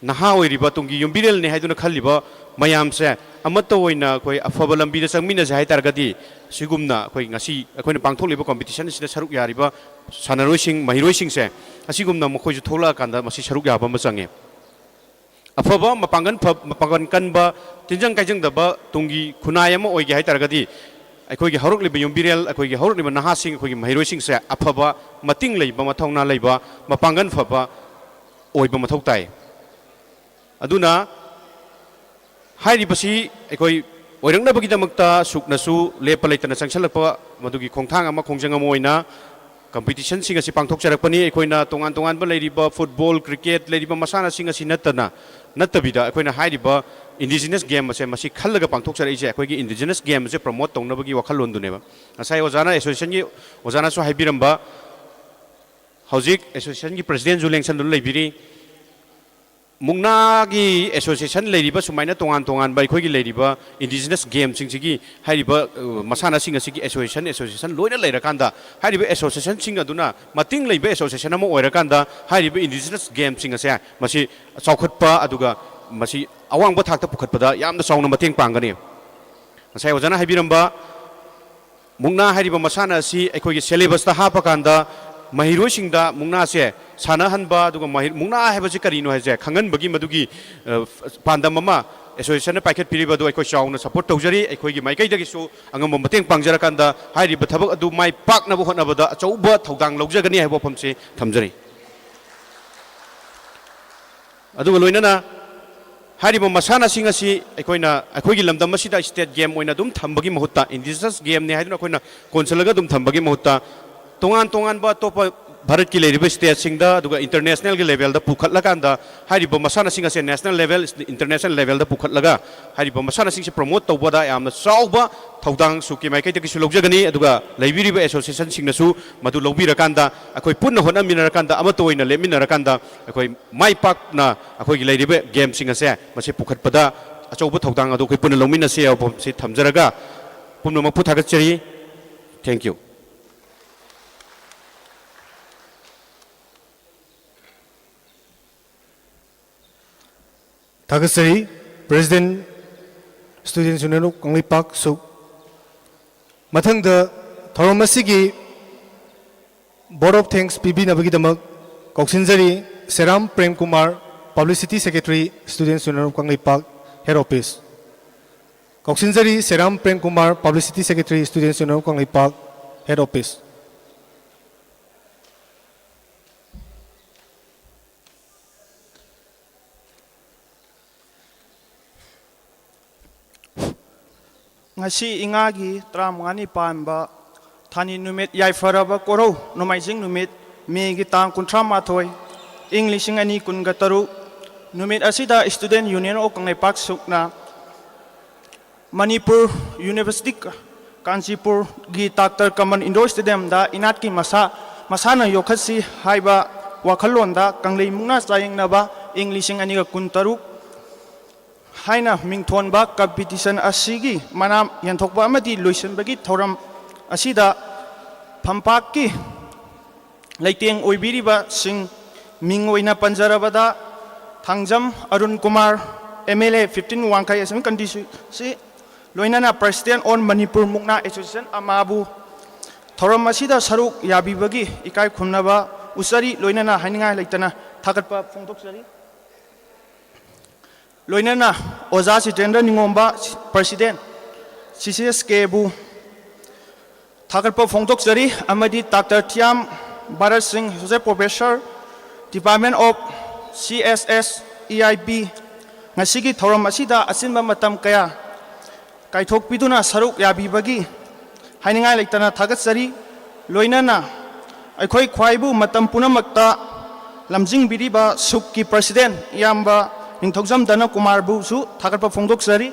ꯅꯍꯥ ꯑꯣꯏꯔꯤꯕ ꯇꯨꯡꯒꯤ ꯌꯨꯝꯕꯤꯔꯦꯜꯅꯤ ꯍꯥꯏꯗꯨꯅ ꯈꯜꯂꯤꯕ ꯃꯌꯥꯝꯁꯦ ꯑꯃꯠꯇ ꯑꯣꯏꯅ ꯑꯩꯈꯣꯏ ꯑꯐꯕ ꯂꯝꯕꯤꯗ ꯆꯪꯃꯤꯟꯅꯁꯦ ꯍꯥꯏ ꯇꯥꯔꯒꯗꯤ, ꯁꯤꯒꯨꯝꯅ ꯑꯩꯈꯣꯏ ꯉꯁꯤ ꯑꯩꯈꯣꯏꯅ ꯄꯥꯡꯊꯣꯛꯂꯤꯕ competition ꯑꯁꯤꯗ ꯁꯔꯨꯛ ꯌꯥꯔꯤꯕ ꯁꯥꯟꯅꯔꯣꯏꯁꯤꯡ, ꯃꯍꯩꯔꯣꯏꯁꯤꯡꯁꯦ ꯑꯁꯤꯒꯨꯝꯅ ꯃꯈꯣꯏꯁꯨ ꯊꯣꯛꯂꯛꯑꯀꯥꯟꯗ ꯃꯁꯤ ꯁꯔꯨꯛ ꯌꯥꯕ ꯑꯃ ꯆꯪꯉꯦ꯫ ꯑꯐꯕ, ꯃꯄꯥꯡꯒꯜ ꯐ-, ꯃꯄꯥꯡꯒꯜ ꯀꯟꯕ, ꯇꯤꯟꯖꯪ ꯀꯥꯏꯖꯪꯗꯕ ꯇꯨꯡꯒꯤ ꯈꯨꯟꯅꯥꯏ ꯑꯃ ꯑꯣꯏꯒꯦ ꯍꯥꯏ ꯇꯥꯔꯒꯗꯤ, ꯑꯩꯈꯣꯏꯒꯤ ꯍꯧꯔꯛꯂꯤꯕ ꯌꯨꯝꯕꯤꯔꯦꯜ, ꯑꯩꯈꯣꯏꯒꯤ ꯍꯧꯔꯛꯂꯤꯕ ꯅꯍꯥꯁꯤꯡ, ꯑꯩꯈꯣꯏꯒꯤ ꯃꯍꯩꯔꯣꯏꯁꯤꯡꯁꯦ ꯑꯐꯕ, ꯃꯇꯤꯡ ꯂꯩꯕ, ꯃꯊꯧꯅꯥ ꯂꯩꯕ, ꯃꯄꯥꯡꯒꯜ ꯐꯕ ꯑꯣꯏꯕ ꯃꯊꯧ ꯇꯥꯏ꯫ ꯑꯗꯨꯅ ꯍꯥꯏꯔꯤꯕꯁꯤ ꯑꯩꯈꯣꯏ ꯑꯣꯏꯔꯛꯅꯕꯒꯤꯗꯃꯛꯇ ꯁꯨꯛꯅꯁꯨ ꯂꯦꯞꯄ ꯂꯩꯇꯅ ꯆꯪꯁꯤꯜꯂꯛꯄ ꯃꯗꯨꯒꯤ ꯈꯣꯡꯊꯥꯡ ꯑꯃ, ꯈꯣꯡꯖꯪ ꯑꯃ ꯑꯣꯏꯅ competitionꯁꯤꯡ ꯑꯁꯤ ꯄꯥꯡꯊꯣꯛꯆꯔꯛꯄꯅꯤ꯫ ꯑꯩꯈꯣꯏꯅ ꯇꯣꯉꯥꯟ ꯇꯣꯉꯥꯟꯕ ꯂꯩꯔꯤꯕ football, cricket ꯂꯩꯔꯤꯕ ꯃꯁꯥꯟꯅꯁꯤꯡ ꯑꯁꯤ ꯅꯠꯇꯅ, ꯅꯠꯇꯕꯤꯗ ꯑꯩꯈꯣꯏꯅ ꯍꯥꯏꯔꯤꯕ indigenous game ꯑꯁꯦ ꯃꯁꯤ ꯈꯜꯂꯒ ꯄꯥꯡꯊꯣꯛꯆꯔꯛꯏꯁꯦ ꯑꯩꯈꯣꯏꯒꯤ indigenous game ꯑꯁꯦ promote ꯇꯧꯅꯕꯒꯤ ꯋꯥꯈꯜꯂꯣꯟꯗꯨꯅꯦꯕ꯫ ꯉꯁꯥꯏ ꯑꯣꯖꯥꯅ, associationꯒꯤ ꯑꯣꯖꯥꯅꯁꯨ ꯍꯥꯏꯕꯤꯔꯝꯕ, ꯍꯧꯖꯤꯛ associationꯒꯤ presidentꯁꯨ ꯂꯦꯡꯁꯟꯗꯨꯅ ꯂꯩꯕꯤꯔꯤ꯫ ꯃꯨꯛꯅꯥꯒꯤ ꯑꯦꯁꯣꯁꯤꯌꯦꯁꯟ ꯂꯩꯔꯤꯕ ꯁꯨꯃꯥꯏꯅ ꯇꯣꯉꯥꯟ ꯇꯣꯉꯥꯟꯕ ꯑꯩꯈꯣꯏꯒꯤ ꯂꯩꯔꯤꯕ ꯏꯟꯗꯤꯖꯤꯅꯁ ꯒꯦꯝꯁꯤꯡꯁꯤꯒꯤ ꯍꯥꯏꯔꯤꯕ, ꯑ, ꯃꯁꯥꯟꯅꯁꯤꯡ ꯑꯁꯤꯒꯤ ꯑꯦꯁꯣꯁꯤꯌꯦꯁꯟ, ꯑꯦꯁꯣꯁꯤꯌꯦꯁꯟ ꯂꯣꯏꯅ ꯂꯩꯔꯀꯥꯟꯗ, ꯍꯥꯏꯔꯤꯕ ꯑꯦꯁꯣꯁꯤꯌꯦꯁꯟꯁꯤꯡ ꯑꯗꯨꯅ ꯃꯇꯤꯡ ꯂꯩꯕ ꯑꯦꯁꯣꯁꯤꯌꯦꯁꯟ ꯑꯃ ꯑꯣꯏꯔꯀꯥꯟꯗ, ꯍꯥꯏꯔꯤꯕ ꯏꯟꯗꯤꯖꯤꯅꯁ ꯒꯦꯝꯁꯤꯡ ꯑꯁꯦ ꯃꯁꯤ ꯆꯥꯎꯈꯠꯄ, ꯑꯗꯨꯒ ꯃꯁꯤ ꯑꯋꯥꯡꯕ ꯊꯥꯛꯇ ꯄꯨꯈꯠꯄꯗ ꯌꯥꯝꯅ ꯆꯥꯎꯅ ꯃꯇꯦꯡ ꯄꯥꯡꯒꯅꯤ꯫ ꯉꯁꯥꯏ ꯑꯣꯖꯥꯅ ꯍꯥꯏꯕꯤꯔꯝꯕ ꯃꯨꯛꯅꯥ ꯍꯥꯏꯔꯤꯕ ꯃꯁꯥꯟꯅ ꯑꯁꯤ ꯑꯩꯈꯣꯏꯒꯤ ꯁꯦꯂꯦꯕꯁꯇ ꯍꯥꯞꯄꯀꯥꯟꯗ, ꯃꯍꯩꯔꯣꯏꯁꯤꯡꯗ ꯃꯨꯛꯅꯥꯁꯦ ꯁꯥꯟꯅꯍꯟꯕ, ꯑꯗꯨꯒ ꯃꯍꯩ-, ꯃꯨꯛꯅꯥ ꯍꯥꯏꯕꯁꯤ ꯀꯔꯤꯅꯣ ꯍꯥꯏꯁꯦ ꯈꯪꯍꯟꯕꯒꯤ ꯃꯗꯨꯒꯤ, ꯑ, ꯄꯥꯟꯗꯝ ꯑꯃ ꯑꯦꯁꯣꯁꯤꯌꯦꯁꯟꯅ ꯄꯥꯏꯈꯠꯄꯤꯔꯤꯕ ꯑꯗꯨ ꯑꯩꯈꯣꯏ ꯆꯥꯎꯅ ꯁꯄꯣꯔꯠ ꯇꯧꯖꯔꯤ꯫ ꯑꯩꯈꯣꯏꯒꯤ ꯃꯥꯏꯀꯩꯗꯒꯤꯁꯨ ꯑꯉꯝꯕ ꯃꯇꯦꯡ ꯄꯥꯡꯖꯔꯀꯥꯟꯗ ꯍꯥꯏꯔꯤꯕ ꯊꯕꯛ ꯑꯗꯨ ꯃꯥꯏ ꯄꯥꯛꯅꯕ ꯍꯣꯠꯅꯕꯗ ꯑꯆꯧꯕ ꯊꯧꯗꯥꯡ ꯂꯧꯖꯒꯅꯤ ꯍꯥꯏꯕ ꯋꯥꯐꯝꯁꯤ ꯊꯝꯖꯔꯤ꯫ ꯑꯗꯨꯒ ꯂꯣꯏꯅꯅ ꯍꯥꯏꯔꯤꯕ ꯃꯁꯥꯟꯅꯁꯤꯡ ꯑꯁꯤ ꯑꯩꯈꯣꯏꯅ, ꯑꯩꯈꯣꯏꯒꯤ ꯂꯝꯗꯝ ꯑꯁꯤꯗ ꯁ꯭ꯇꯦꯠ ꯒꯦꯝ ꯑꯣꯏꯅ ꯑꯗꯨꯝ ꯊꯝꯕꯒꯤ ꯃꯍꯨꯠꯇ, ꯏꯟꯗꯤꯖꯤꯅꯁ ꯒꯦꯝꯅꯤ ꯍꯥꯏꯗꯨꯅ ꯑꯩꯈꯣꯏꯅ ꯀꯣꯟꯁꯤꯜꯂꯒ ꯑꯗꯨꯝ ꯊꯝꯕꯒꯤ ꯃꯍꯨꯠꯇ, ꯇꯣꯉꯥꯟ ꯇꯣꯉꯥꯟꯕ ꯑꯇꯣꯞꯄ ꯚꯥꯔꯠꯀꯤ ꯂꯩꯔꯤꯕ ꯁ꯭ꯇꯦꯠꯁꯤꯡꯗ, ꯑꯗꯨꯒ ꯏꯟꯇꯔꯅꯦꯁꯅꯦꯜꯒꯤ ꯂꯦꯚꯦꯜꯗ ꯄꯨꯈꯠꯂꯀꯥꯟꯗ ꯍꯥꯏꯔꯤꯕ ꯃꯁꯥꯟꯅꯁꯤꯡ ꯑꯁꯦ ꯅꯦꯁꯅꯦꯜ ꯂꯦꯚꯦꯜ, ꯏꯟꯇꯔꯅꯦꯁꯅꯦꯜ ꯂꯦꯚꯦꯜꯗ ꯄꯨꯈꯠꯂꯒ ꯍꯥꯏꯔꯤꯕ ꯃꯁꯥꯟꯅꯁꯤꯡꯁꯤ ꯄ꯭ꯔꯣꯃꯣꯠ ꯇꯧꯕꯗ ꯌꯥꯝꯅ ꯆꯥꯎꯕ ꯊꯧꯗꯥꯡ ꯁꯨꯛꯀꯤ ꯃꯥꯏꯀꯩꯗꯒꯤꯁꯨ ꯂꯧꯖꯒꯅꯤ꯫ ꯑꯗꯨꯒ ꯂꯩꯕꯤꯔꯤꯕ ꯑꯦꯁꯣꯁꯤꯌꯦꯁꯟꯁꯤꯡꯅꯁꯨ ꯃꯗꯨ ꯂꯧꯕꯤꯔꯀꯥꯟꯗ, ꯑꯩꯈꯣꯏ ꯄꯨꯟꯅ ꯍꯣꯠꯅꯃꯤꯟꯅꯔꯀꯥꯟꯗ, ꯑꯃꯠꯇ ꯑꯣꯏꯅ ꯂꯦꯞꯃꯤꯟꯅꯔꯀꯥꯟꯗ, ꯑꯩꯈꯣꯏ ꯃꯥꯏ ꯄꯥꯛꯅ ꯑꯩꯈꯣꯏꯒꯤ ꯂꯩꯔꯤꯕ ꯒꯦꯝꯁꯤꯡ ꯑꯁꯦ ꯃꯁꯤ ꯄꯨꯈꯠꯄꯗ ꯑꯆꯧꯕ ꯊꯧꯗꯥꯡ ꯑꯗꯨ ꯑꯩꯈꯣꯏ ꯄꯨꯟꯅ ꯂꯧꯃꯤꯟꯅꯁꯤ ꯍꯥꯏꯕ ꯋꯥꯐꯝꯁꯤ ꯊꯝꯖꯔꯒ, ꯄꯨꯝꯅꯃꯛꯄꯨ ꯊꯥꯒꯠꯆꯔꯤ꯫ Thank you꯫ ꯊꯥꯒꯠꯆꯔꯤ, President, Students Union of Kangleipak ꯁꯨꯛ꯫ ꯃꯊꯪꯗ ꯊꯧꯔꯝ ꯑꯁꯤꯒꯤ vote of thanks ꯄꯤꯕꯤꯅꯕꯒꯤꯗꯃꯛ ꯀꯧꯁꯤꯟꯖꯔꯤ, ꯁꯦꯔꯥꯝ Prem Kumar, Publicity Secretary, Students Union of Kangleipak, Head Office꯫ ꯀꯧꯁꯤꯟꯖꯔꯤ, ꯁꯦꯔꯥꯝ Prem Kumar, Publicity Secretary, Students Union of Kangleipak, Head Office꯫ ꯉꯁꯤ ꯏꯉꯥꯒꯤ ꯇꯔꯥꯃꯉꯥꯅꯤ ꯄꯥꯟꯕ ꯊꯥꯅꯤ ꯅꯨꯃꯤꯠ ꯌꯥꯏꯐꯔꯕ ꯀꯣꯔꯧ ꯅꯣꯡꯃꯥꯏꯖꯤꯡ ꯅꯨꯃꯤꯠ, ꯃꯦꯒꯤ ꯇꯥꯡ ꯀꯨꯟꯊ꯭ꯔꯥ ꯃꯥꯊꯣꯏ, ꯏꯪ ꯂꯤꯁꯤꯡ ꯑꯅꯤ ꯀꯨꯟꯒ ꯇꯔꯨꯛ ꯅꯨꯃꯤꯠ ꯑꯁꯤꯗ Student Union of Kangleipak ꯁꯨꯛꯅ Manipur University ꯀꯥꯟꯆꯤꯄꯨꯔꯒꯤ ꯇꯥꯛꯇꯔ Kamal Indoor Stadiumꯗ ꯏꯅꯥꯠꯀꯤ ꯃꯁꯥ-, ꯃꯁꯥꯟꯅ ꯌꯣꯛꯈꯠꯁꯤ ꯍꯥꯏꯕ ꯋꯥꯈꯜꯂꯣꯟꯗ ꯀꯪꯂꯩ ꯃꯨꯛꯅꯥ ꯆꯥꯌꯦꯡꯅꯕ ꯏꯪ ꯂꯤꯁꯤꯡ ꯑꯅꯤꯒ ꯀꯨꯟꯇꯔꯨꯛ ꯍꯥꯏꯅ ꯃꯤꯡꯊꯣꯟꯕ ꯀꯝꯄꯤꯇꯤꯁꯟ ꯑꯁꯤꯒꯤ ꯃꯅꯥ ꯌꯦꯟꯊꯣꯛꯄ ꯑꯃꯗꯤ ꯂꯣꯏꯁꯤꯟꯕꯒꯤ ꯊꯧꯔꯝ ꯑꯁꯤꯗ ꯐꯝꯄꯥꯛꯀꯤ ꯂꯩꯇꯦꯡ ꯑꯣꯏꯕꯤꯔꯤꯕꯁꯤꯡ ꯃꯤꯡ ꯑꯣꯏꯅ ꯄꯟꯖꯔꯕꯗ, Thangjam Arun Kumar, M L A fifteen, Wangkhei assembly constituency, ꯂꯣꯏꯅꯅ President on Manipur Mukna Association ꯑꯃꯥꯕꯨ ꯊꯧꯔꯝ ꯑꯁꯤꯗ ꯁꯔꯨꯛ ꯌꯥꯕꯤꯕꯒꯤ ꯏꯀꯥꯏ ꯈꯨꯝꯅꯕ ꯎꯠꯆꯔꯤ, ꯂꯣꯏꯅꯅ ꯍꯥꯏꯅꯤꯡꯉꯥꯏ ꯂꯩꯇꯅ ꯊꯥꯒꯠꯄ ꯐꯣꯡꯗꯣꯛꯆꯔꯤ꯫ ꯂꯣꯏꯅꯅ ꯑꯣꯖꯥ ꯖꯤꯇꯦꯟꯗ꯭ꯔ ꯅꯤꯉꯣꯝꯕ, President, ꯁꯤ ꯁꯤ ꯑꯦꯁ ꯀꯦꯕꯨ ꯊꯥꯒꯠꯄ ꯐꯣꯡꯗꯣꯛꯆꯔꯤ, ꯑꯃꯗꯤ doctor Thiyam Bharat Singh, Associate Professor, Department of C S S E I B, ꯉꯁꯤꯒꯤ ꯊꯧꯔꯝ ꯑꯁꯤꯗ ꯑꯆꯤꯟꯕ ꯃꯇꯝ ꯀꯌꯥ ꯀꯥꯏꯊꯣꯛꯄꯤꯗꯨꯅ ꯁꯔꯨꯛ ꯌꯥꯕꯤꯕꯒꯤ ꯍꯥꯏꯅꯤꯡꯉꯥꯏ ꯂꯩꯇꯅ ꯊꯥꯒꯠꯆꯔꯤ꯫ ꯂꯣꯏꯅꯅ ꯑꯩꯈꯣꯏ ꯈ꯭ꯋꯥꯏꯕꯨ ꯃꯇꯝ ꯄꯨꯝꯅꯃꯛꯇ ꯂꯝꯖꯤꯡꯕꯤꯔꯤꯕ ꯁꯨꯛꯀꯤ President ꯏꯌꯥꯝꯕ ꯅꯤꯡꯊꯧꯖꯝ ꯙꯅ ꯀꯨꯃꯥꯔꯕꯨꯁꯨ ꯊꯥꯒꯠꯄ ꯐꯣꯡꯗꯣꯛꯆꯔꯤ꯫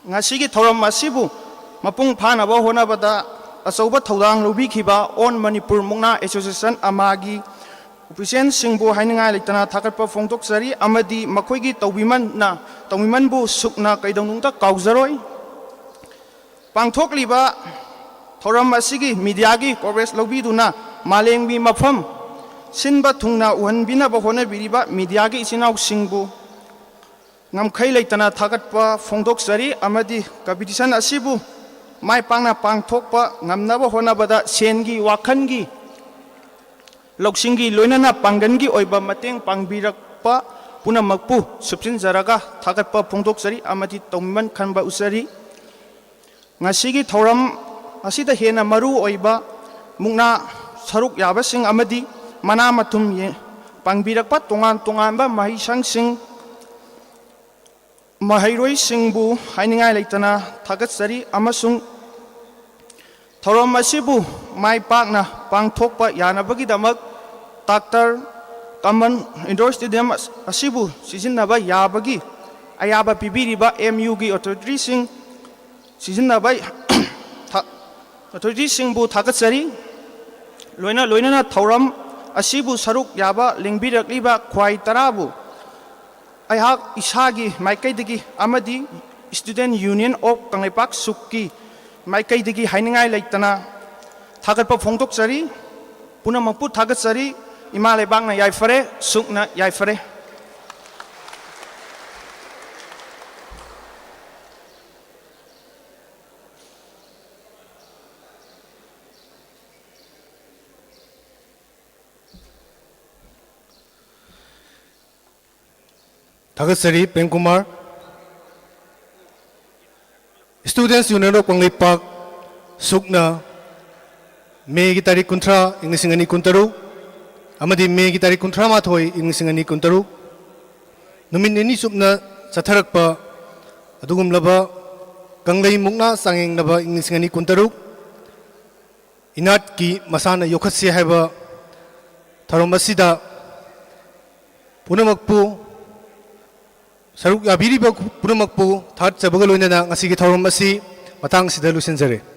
ꯉꯁꯤꯒꯤ ꯊꯧꯔꯝ ꯑꯁꯤꯕꯨ ꯃꯄꯨꯡ ꯐꯥꯅꯕ ꯍꯣꯠꯅꯕꯗ ꯑꯆꯧꯕ ꯊꯧꯗꯥꯡ ꯂꯧꯕꯤꯈꯤꯕ On Manipur Mukna Association ꯑꯃꯥꯒꯤ officialꯁꯤꯡꯕꯨ ꯍꯥꯏꯅꯤꯡꯉꯥꯏ ꯂꯩꯇꯅ ꯊꯥꯒꯠꯄ ꯐꯣꯡꯗꯣꯛꯆꯔꯤ, ꯑꯃꯗꯤ ꯃꯈꯣꯏꯒꯤ ꯇꯧꯕꯤꯃꯟꯅ, ꯇꯧꯕꯤꯃꯟꯕꯨ ꯁꯨꯛꯅ ꯀꯩꯗꯧꯅꯨꯡꯗ ꯀꯥꯎꯖꯔꯣꯏ꯫ ꯄꯥꯡꯊꯣꯛꯂꯤꯕ ꯊꯧꯔꯝ ꯑꯁꯤꯒꯤ mediaꯒꯤ coverage ꯂꯧꯕꯤꯗꯨꯅ ꯃꯥꯂꯦꯝꯒꯤ ꯃꯐꯝ ꯁꯤꯟꯕ ꯊꯨꯡꯅ ꯎꯍꯟꯕꯤꯅꯕ ꯍꯣꯠꯅꯕꯤꯔꯤꯕ mediaꯒꯤ ꯏꯆꯤꯟ ꯏꯅꯥꯎꯁꯤꯡꯕꯨ ꯉꯝꯈꯩ ꯂꯩꯇꯅ ꯊꯥꯒꯠꯄ ꯐꯣꯡꯗꯣꯛꯆꯔꯤ, ꯑꯃꯗꯤ competition ꯑꯁꯤꯕꯨ ꯃꯥꯏ ꯄꯥꯛꯅ ꯄꯥꯡꯊꯣꯛꯄ ꯉꯝꯅꯕ ꯍꯣꯠꯅꯕꯗ ꯁꯦꯟꯒꯤ, ꯋꯥꯈꯜꯒꯤ, ꯂꯧꯁꯤꯡꯒꯤ, ꯂꯣꯏꯅꯅ ꯄꯥꯡꯒꯜꯒꯤ ꯑꯣꯏꯕ ꯃꯇꯦꯡ ꯄꯥꯡꯕꯤꯔꯛꯄ ꯄꯨꯝꯅꯃꯛꯄꯨ ꯁꯨꯞꯆꯤꯟꯖꯔꯒ ꯊꯥꯒꯠꯄ ꯐꯣꯡꯗꯣꯛꯆꯔꯤ ꯑꯃꯗꯤ ꯇꯧꯃꯤꯃꯟ ꯈꯟꯕ ꯎꯠꯆꯔꯤ꯫ ꯉꯁꯤꯒꯤ ꯊꯧꯔꯝ ꯑꯁꯤꯗ ꯍꯦꯟꯅ ꯃꯔꯨ ꯑꯣꯏꯕ ꯃꯨꯛꯅꯥ ꯁꯔꯨꯛ ꯌꯥꯕꯁꯤꯡ ꯑꯃꯗꯤ ꯃꯅꯥ ꯃꯊꯨꯝ ꯌꯦ-, ꯄꯥꯡꯕꯤꯔꯛꯄ ꯇꯣꯉꯥꯟ ꯇꯣꯉꯥꯟꯕ ꯃꯍꯩꯁꯪꯁꯤꯡ, ꯃꯍꯩꯔꯣꯏꯁꯤꯡꯕꯨ ꯍꯥꯏꯅꯤꯡꯉꯥꯏ ꯂꯩꯇꯅ ꯊꯥꯒꯠꯆꯔꯤ, ꯑꯃꯁꯨꯡ ꯊꯧꯔꯝ ꯑꯁꯤꯕꯨ ꯃꯥꯏ ꯄꯥꯛꯅ ꯄꯥꯡꯊꯣꯛꯄ ꯌꯥꯅꯕꯒꯤꯗꯃꯛ ꯇꯥꯛꯇꯔ ꯀꯃꯟ indoor stadium ꯑꯁꯤꯕꯨ ꯁꯤꯖꯤꯟꯅꯕ ꯌꯥꯕꯒꯤ ꯑꯌꯥꯕ ꯄꯤꯕꯤꯔꯤꯕ ꯑꯦꯝ ꯌꯨꯒꯤ authorityꯁꯤꯡ ꯁꯤꯖꯤꯟꯅꯕ ꯊꯥ-, authorityꯁꯤꯡꯕꯨ ꯊꯥꯒꯠꯆꯔꯤ꯫ ꯂꯣꯏꯅ ꯂꯣꯏꯅꯅ ꯊꯧꯔꯝ ꯑꯁꯤꯕꯨ ꯁꯔꯨꯛ ꯌꯥꯕ ꯂꯦꯡꯕꯤꯔꯛꯂꯤꯕ ꯈ꯭ꯋꯥꯏ ꯇꯔꯥꯕꯨ ꯑꯩꯍꯥꯛ ꯏꯁꯥꯒꯤ ꯃꯥꯏꯀꯩꯗꯒꯤ ꯑꯃꯗꯤ Student Union of ꯀꯪꯂꯩꯄꯥꯛ ꯁꯨꯛꯀꯤ ꯃꯥꯏꯀꯩꯗꯒꯤ ꯍꯥꯏꯅꯤꯡꯉꯥꯏ ꯂꯩꯇꯅ ꯊꯥꯒꯠꯄ ꯐꯣꯡꯗꯣꯛꯆꯔꯤ꯫ ꯄꯨꯝꯅꯃꯛꯄꯨ ꯊꯥꯒꯠꯆꯔꯤ꯫ ꯏꯃꯥ ꯂꯩꯕꯥꯛꯅ ꯌꯥꯏꯐꯔꯦ, ꯁꯨꯛꯅ ꯌꯥꯏꯐꯔꯦ꯫ ꯊꯥꯒꯠꯆꯔꯤ, Prem Kumar. Students Union of Kangleipak ꯁꯨꯛꯅ ꯃꯦꯒꯤ ꯇꯥꯔꯤꯛ ꯀꯨꯟꯊ꯭ꯔꯥ, ꯏꯪ ꯂꯤꯁꯤꯡ ꯑꯅꯤ ꯀꯨꯟꯇꯔꯨꯛ ꯑꯃꯗꯤ ꯃꯦꯒꯤ ꯇꯥꯔꯤꯛ ꯀꯨꯟꯊ꯭ꯔꯥ ꯃꯥꯊꯣꯏ, ꯏꯪ ꯂꯤꯁꯤꯡ ꯑꯅꯤ ꯀꯨꯟꯇꯔꯨꯛ ꯅꯨꯃꯤꯠ ꯅꯤꯅꯤ ꯆꯨꯞꯅ ꯆꯠꯊꯔꯛꯄ ꯑꯗꯨꯒꯨꯝꯂꯕ ꯀꯪꯂꯩ ꯃꯨꯛꯅꯥ ꯆꯥꯡꯌꯦꯡꯅꯕ ꯏꯪ ꯂꯤꯁꯤꯡ ꯑꯅꯤ ꯀꯨꯟꯇꯔꯨꯛ ꯏꯅꯥꯠꯀꯤ ꯃꯁꯥꯟꯅ ꯌꯣꯛꯈꯠꯁꯤ ꯍꯥꯏꯕ ꯊꯧꯔꯝ ꯑꯁꯤꯗ ꯄꯨꯝꯅꯃꯛꯄꯨ, ꯁꯔꯨꯛ ꯌꯥꯕꯤꯔꯤꯕ ꯄꯨꯝꯅꯃꯛꯄꯨ ꯊꯥꯒꯠꯆꯕꯒ ꯂꯣꯏꯅꯅ ꯉꯁꯤꯒꯤ ꯊꯧꯔꯝ ꯑꯁꯤ ꯃꯇꯥꯡ ꯑꯁꯤꯗ ꯂꯣꯏꯁꯤꯟꯖꯔꯦ꯫